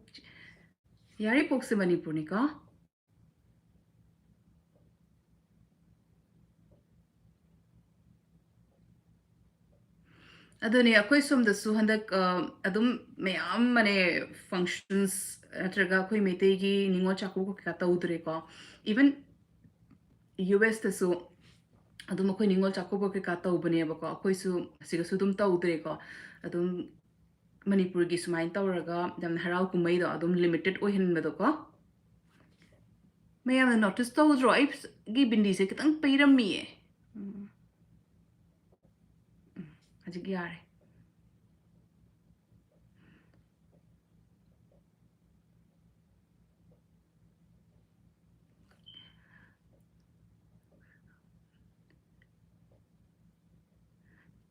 ꯌꯥꯏꯔꯤꯄꯣꯛꯁꯦ ꯃꯅꯤꯄꯨꯔꯅꯤꯀꯣ꯫ ꯑꯗꯨꯅꯦ, ꯑꯩꯈꯣꯏ ꯁꯣꯝꯗꯁꯨ ꯍꯟꯗꯛ, ꯑ, ꯑꯗꯨꯝ ꯃꯌꯥꯝ ꯑꯃꯅꯦ, functions ꯅꯠꯇ꯭ꯔꯒ ꯑꯩꯈꯣꯏ ꯃꯩꯇꯩꯒꯤ ꯅꯤꯉꯣꯜ ꯆꯥꯛꯀꯧꯕ ꯀꯩꯀꯥ ꯇꯧꯗ꯭ꯔꯦꯀꯣ꯫ Even U S ꯇꯁꯨ ꯑꯗꯨꯝ ꯑꯩꯈꯣꯏ ꯅꯤꯉꯣꯜ ꯆꯥꯛꯀꯧꯕ ꯀꯩꯀꯥ ꯇꯧꯕꯅꯦꯕꯀꯣ, ꯑꯩꯈꯣꯏꯁꯨ ꯑꯁꯤꯒꯁꯨ ꯑꯗꯨꯝ ꯇꯧꯗ꯭ꯔꯦꯀꯣ꯫ ꯑꯗꯨꯝ ꯃꯅꯤꯄꯨꯔꯒꯤ ꯁꯨꯃꯥꯏꯅ ꯇꯧꯔꯒ ꯌꯥꯝꯅ ꯍꯔꯥꯎ ꯀꯨꯝꯍꯩꯗꯣ ꯑꯗꯨꯝ limited ꯑꯣꯏꯍꯟꯕꯗꯣꯀꯣ꯫ ꯃꯌꯥꯝꯅ notice ꯇꯧꯗ꯭ꯔꯣ? ꯑꯩꯒꯤ ꯕꯤꯟꯗꯤꯁꯦ ꯈꯤꯇꯪ ꯄꯩꯔꯝꯃꯤꯌꯦ꯫ ꯎꯝ꯫ ꯎꯝ, ꯍꯧꯖꯤꯛ ꯌꯥꯔꯦ꯫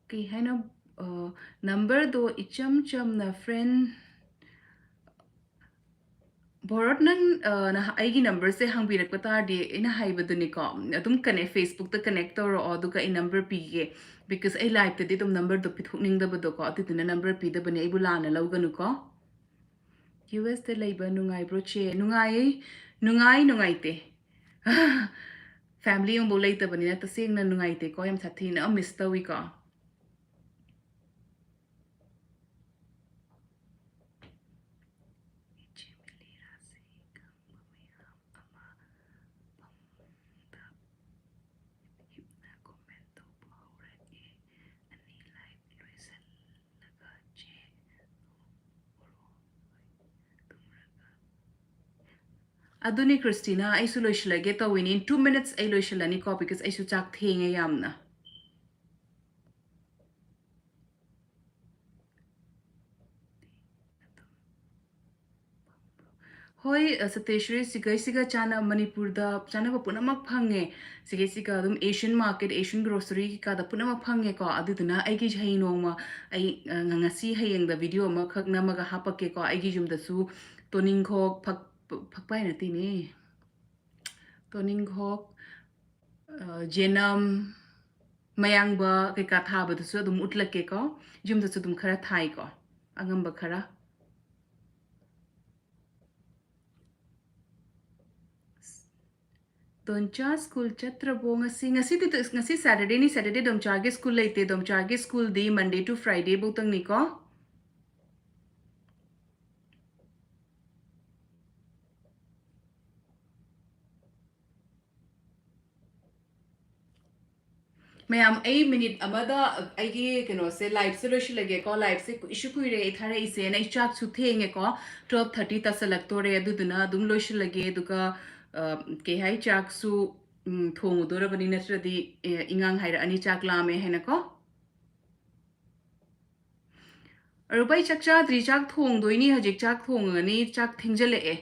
ꯀꯩ ꯍꯥꯏꯅꯣ? ꯑ, numberꯗꯣ ꯏꯆꯝ ꯆꯝꯅ friend, ꯚꯣꯔꯠ, ꯅꯪ, ꯑ, ꯅꯍ-, ꯑꯩꯒꯤ numberꯁꯦ ꯍꯪꯕꯤꯔꯛꯄ ꯇꯥꯔꯗꯤ, ꯑꯩꯅ ꯍꯥꯏꯕꯗꯨꯅꯤꯀꯣ, ꯑꯗꯨꯝ connect, Facebookꯇ connect ꯇꯧꯔꯛꯑꯣ, ꯑꯗꯨꯒ ꯑꯩ number ꯄꯤꯒꯦ, because ꯑꯩ liveꯇꯗꯤ ꯑꯗꯨꯝ numberꯗꯣ ꯄꯤꯊꯣꯛꯅꯤꯡꯗꯕꯗꯣꯀꯣ, ꯑꯗꯨꯗꯨꯅ number ꯄꯤꯗꯕꯅꯦ, ꯑꯩꯕꯨ ꯂꯥꯟꯅ ꯂꯧꯒꯅꯨꯀꯣ꯫ U S ꯇ ꯂꯩꯕ ꯅꯨꯡꯉꯥꯏꯕ꯭ꯔꯣ, ꯆꯦ? ꯅꯨꯡꯉꯥꯏ, ꯅꯨꯡꯉꯥꯏ, ꯅꯨꯡꯉꯥꯏꯇꯦ꯫ Family ꯑꯃꯐꯥꯎ ꯂꯩꯇꯕꯅꯤꯅ ꯇꯁꯦꯡꯅ ꯅꯨꯡꯉꯥꯏꯇꯦꯀꯣ, ꯌꯥꯝ ꯁꯥꯊꯤꯅ miss ꯇꯧꯏꯀꯣ꯫ ꯏꯆꯦ ꯃꯤꯂꯤꯔꯥꯁꯦ ꯈꯪꯕ ꯃꯌꯥꯝ ꯑꯃ ꯐꯃꯨꯡꯗ ꯍꯤꯞꯅ comment ꯇꯧꯕ ꯍꯧꯔꯛꯑꯦ꯫ ꯑꯅꯤ live ꯂꯣꯏꯁꯜꯂꯒ ꯆꯦ ꯇꯨꯝꯔꯒ꯫ ꯑꯗꯨꯅꯤ ꯀ꯭ꯔꯤꯁꯇꯤꯅꯥ, ꯑꯩꯁꯨ ꯂꯣꯏꯁꯤꯜꯂꯒꯦ ꯇꯧꯋꯤꯅꯤ꯫ In two minutes ꯑꯩ ꯂꯣꯏꯁꯤꯜꯂꯅꯤꯀꯣ, because ꯑꯩꯁꯨ ꯆꯥꯛ ꯊꯦꯡꯉꯦ ꯌꯥꯝꯅ꯫ ꯍꯣꯏ, ꯑ, ꯁꯇꯦꯁ꯭ꯋꯔꯤ, ꯁꯤꯒꯩꯁꯤꯒ ꯆꯥꯅ-, ꯃꯅꯤꯄꯨꯔꯗ ꯆꯥꯅꯕ ꯄꯨꯝꯅꯃꯛ ꯐꯪꯉꯦ꯫ ꯁꯤꯒꯩꯁꯤꯒ ꯑꯗꯨꯝ Asian market, Asian grocery ꯀꯩꯀꯥꯗ ꯄꯨꯝꯅꯃꯛ ꯐꯪꯉꯦꯀꯣ꯫ ꯑꯗꯨꯗꯨꯅ ꯑꯩꯒꯤ ꯍꯌꯦꯡ ꯅꯣꯡꯃ ꯑꯩ, ꯑ, ꯉ-, ꯉꯁꯤ ꯍꯌꯦꯡꯗ video ꯑꯃꯈꯛ ꯅꯝꯃꯒ ꯍꯥꯞꯄꯛꯀꯦꯀꯣ꯫ ꯑꯩꯒꯤ ꯌꯨꯝꯗꯁꯨ ꯇꯣꯅꯤꯡꯈꯣꯛ, ꯐꯛ-, ꯐꯛꯄꯥꯏ ꯅꯠꯇꯦꯅꯦ꯫ ꯇꯣꯅꯤꯡꯈꯣꯛ, ꯑ, ꯖꯦꯅꯝ, ꯃꯌꯥꯡꯕ ꯀꯩꯀꯥ ꯊꯥꯕꯗꯨꯁꯨ ꯑꯗꯨꯝ ꯎꯠꯂꯛꯀꯦꯀꯣ꯫ ꯌꯨꯝꯗꯁꯨ ꯑꯗꯨꯝ ꯈꯔ ꯊꯥꯏꯀꯣ, ꯑꯉꯝꯕ ꯈꯔ꯫ ꯗꯣꯟꯆꯥ ꯁ꯭ꯀꯨꯜ ꯆꯠꯇ꯭ꯔꯕꯣ ꯉꯁꯤ? ꯉꯁꯤꯗꯤ ꯇ-, ꯉꯁꯤ ꯁꯦꯇꯔꯗꯦꯅꯤ, ꯁꯦꯇꯔꯗꯦ ꯗꯣꯟꯆꯥꯒꯤ ꯁ꯭ꯀꯨꯜ ꯂꯩꯇꯦ꯫ ꯗꯣꯟꯆꯥꯒꯤ ꯁ꯭ꯀꯨꯜꯗꯤ ꯃꯟꯗꯦ ꯇꯨ ꯐ꯭ꯔꯥꯏꯗꯦ ꯐꯧꯇꯪꯅꯤꯀꯣ꯫ ꯃꯌꯥꯝ, ꯑꯩ ꯃꯤꯅꯤꯠ ꯑꯃꯗ ꯑꯩꯒꯤ ꯀꯩꯅꯣꯁꯦ, ꯂꯥꯏꯞꯁꯦ ꯂꯣꯏꯁꯤꯜꯂꯒꯦꯀꯣ꯫ ꯂꯥꯏꯞꯁꯦ ꯀꯨꯏꯁꯨ ꯀꯨꯏꯔꯦ ꯑꯩ ꯊꯥꯔꯛꯏꯁꯦ꯫ ꯑꯩ ꯆꯥꯛꯁꯨ ꯊꯦꯡꯉꯦꯀꯣ, ꯇꯨꯋꯦꯜꯐ ꯊꯥꯔꯇꯤ ꯇꯥꯁꯜꯂꯛꯇꯣꯔꯦ꯫ ꯑꯗꯨꯗꯨꯅ ꯑꯗꯨꯝ ꯂꯣꯏꯁꯤꯜꯂꯒꯦ꯫ ꯑꯗꯨꯒ, ꯑ, ꯀꯩ ꯍꯥꯏ, ꯆꯥꯛꯁꯨ, ꯎꯝ, ꯊꯣꯡꯉꯨꯗꯣꯔꯕꯅꯤ, ꯅꯠꯇ꯭ꯔꯗꯤ, ꯑꯦ, ꯏꯉꯥꯡ ꯍꯥꯏꯔꯛꯑꯅꯤ ꯆꯥꯛ ꯂꯥꯝꯃꯦ ꯍꯥꯏꯅꯀꯣ꯫ ꯑꯔꯨꯕ, ꯑꯩ ꯆꯥꯛ ꯆꯥꯗ꯭ꯔꯤ, ꯆꯥꯛ ꯊꯣꯡꯗꯣꯏꯅꯤ ꯍꯧꯖꯤꯛ, ꯆꯥꯛ ꯊꯣꯡꯉꯅꯤ, ꯆꯥꯛ ꯊꯦꯡꯖꯜꯂꯛꯑꯦ꯫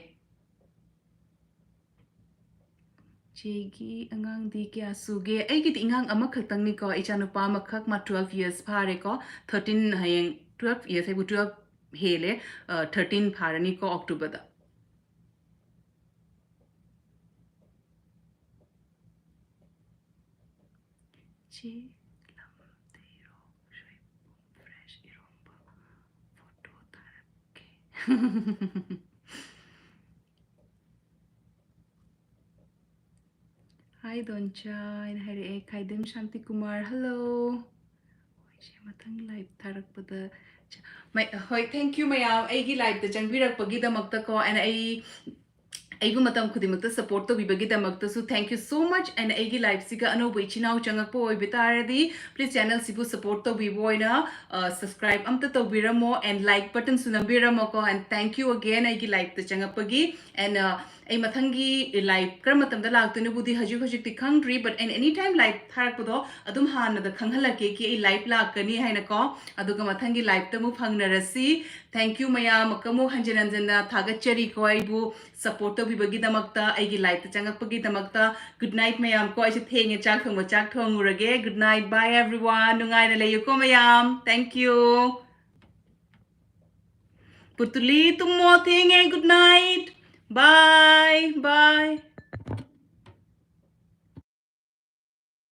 ꯆꯦꯒꯤ ꯑꯉꯥꯡꯗꯤ ꯀꯌꯥ ꯁꯨꯒꯦ? ꯑꯩꯒꯤꯗꯤ ꯑꯉꯥꯡ ꯑꯃꯈꯛꯇꯪꯅꯤꯀꯣ, ꯏꯆꯥꯅꯨꯄꯥ ꯑꯃꯈꯛ, ꯃꯥ ꯇꯨꯋꯦꯜꯐ ꯌꯔꯁ ꯐꯥꯔꯦꯀꯣ꯫ ꯊꯥꯔꯇꯤꯟ, ꯍꯌꯦꯡ ꯇꯨꯋꯦꯜꯐ ꯌꯔꯁ ꯍꯥꯏꯕꯨ ꯇꯨꯋꯦꯜꯐ ꯍꯦꯜꯂꯦ, ꯑ, ꯊꯥꯔꯇꯤꯟ ꯐꯥꯔꯅꯤꯀꯣ ꯑꯣꯛꯇꯣꯕꯔꯗ꯫ ꯆꯦ ꯂꯝꯗꯩꯔꯣ? ꯁꯣꯏꯕꯨꯝ ꯐ꯭ꯔꯦꯁ ꯏꯔꯣꯝꯕ ꯐꯣꯇꯣ ꯊꯥꯔꯛꯀꯦ꯫ ꯍꯥꯏ ꯗꯣꯟꯆꯥ ꯍꯥꯏꯅ ꯍꯥꯏꯔꯛꯑꯦ꯫ ꯈꯥꯏꯗꯦꯝ ꯁꯥꯟꯇꯤ ꯀꯨꯃꯥꯔ, ꯍꯜꯂꯣ꯫ ꯍꯣꯏ, ꯁꯦ ꯃꯊꯪ ꯂꯥꯏꯚ ꯊꯥꯔꯛꯄꯗ ꯆ-, ꯃꯩ-, ꯍꯣꯏ, thank you ꯃꯌꯥꯝ, ꯑꯩꯒꯤ ꯂꯥꯏꯚꯇ ꯆꯪꯕꯤꯔꯛꯄꯒꯤꯗꯃꯛꯇꯀꯣ, and ꯑꯩ, ꯑꯩꯕꯨ ꯃꯇꯝ ꯈꯨꯗꯤꯡꯃꯛꯇ support ꯇꯧꯕꯤꯕꯒꯤꯗꯃꯛꯇꯁꯨ thank you so much, and ꯑꯩꯒꯤ ꯂꯥꯏꯚꯁꯤꯒ ꯑꯅꯧꯕ ꯏꯆꯤꯟ ꯏꯅꯥꯎ ꯆꯪꯉꯛꯄ ꯑꯣꯏꯕ ꯇꯥꯔꯗꯤ, please ꯆꯦꯅꯦꯜꯁꯤꯕꯨ ꯁꯞꯄꯣꯔꯠ ꯇꯧꯕꯤꯕ ꯑꯣꯏꯅ, ꯑ, ꯁꯕꯁꯀ꯭ꯔꯥꯏꯕ ꯑꯝꯇ ꯇꯧꯕꯤꯔꯝꯃꯣ, and ꯂꯥꯏꯛ ꯕꯇꯟꯁꯨ ꯅꯝꯕꯤꯔꯝꯃꯣꯀꯣ, and thank you again ꯑꯩꯒꯤ ꯂꯥꯏꯚꯇ ꯆꯪꯉꯛꯄꯒꯤ, and, ꯑ, ꯑꯩ ꯃꯊꯪꯒꯤ ꯂꯥꯏꯚ ꯀꯔꯝꯕ ꯃꯇꯝꯗ ꯂꯥꯛꯇꯣꯏꯅꯣꯕꯨꯗꯤ ꯍꯧꯖꯤꯛ ꯍꯧꯖꯤꯛꯇꯤ ꯈꯪꯗ꯭ꯔꯤ, but and any time live ꯊꯥꯔꯛꯄꯗꯣ ꯑꯗꯨꯝ ꯍꯥꯟꯅꯗ ꯈꯪꯍꯜꯂꯛꯀꯦ ꯀꯤ ꯑꯩ ꯂꯥꯏꯚ ꯂꯥꯛꯀꯅꯤ ꯍꯥꯏꯅꯀꯣ꯫ ꯑꯗꯨꯒ ꯃꯊꯪꯒꯤ ꯂꯥꯏꯚꯇ ꯑꯃꯨꯛ ꯐꯪꯅꯔꯁꯤ꯫ Thank you ꯃꯌꯥꯝ, ꯑꯃꯨꯛꯀ ꯑꯃꯨꯛ ꯍꯟꯖꯤꯟ ꯍꯟꯖꯤꯟꯅ ꯊꯥꯒꯠꯆꯔꯤꯀꯣ ꯑꯩꯕꯨ ꯁꯞꯄꯣꯔꯠ ꯇꯧꯕꯤꯕꯒꯤꯗꯃꯛꯇ, ꯑꯩꯒꯤ ꯂꯥꯏꯚꯇ ꯆꯪꯉꯛꯄꯒꯤꯗꯃꯛꯇ꯫ Good night ꯃꯌꯥꯝ ꯀꯣ, ꯑꯩꯁꯦ ꯊꯦꯡꯉꯦ, ꯆꯥꯛ ꯊꯣꯡꯕ, ꯆꯥꯛ ꯊꯣꯡꯉꯨꯔꯒꯦ꯫ Good night, bye everyone, ꯅꯨꯡꯉꯥꯏꯅ ꯂꯩꯌꯨꯀꯣ ꯃꯌꯥꯝ, thank you꯫ ꯄꯨꯇꯨꯂꯤ ꯇꯨꯝꯃꯣ, ꯊꯦꯡꯉꯦ, good night, bye bye꯫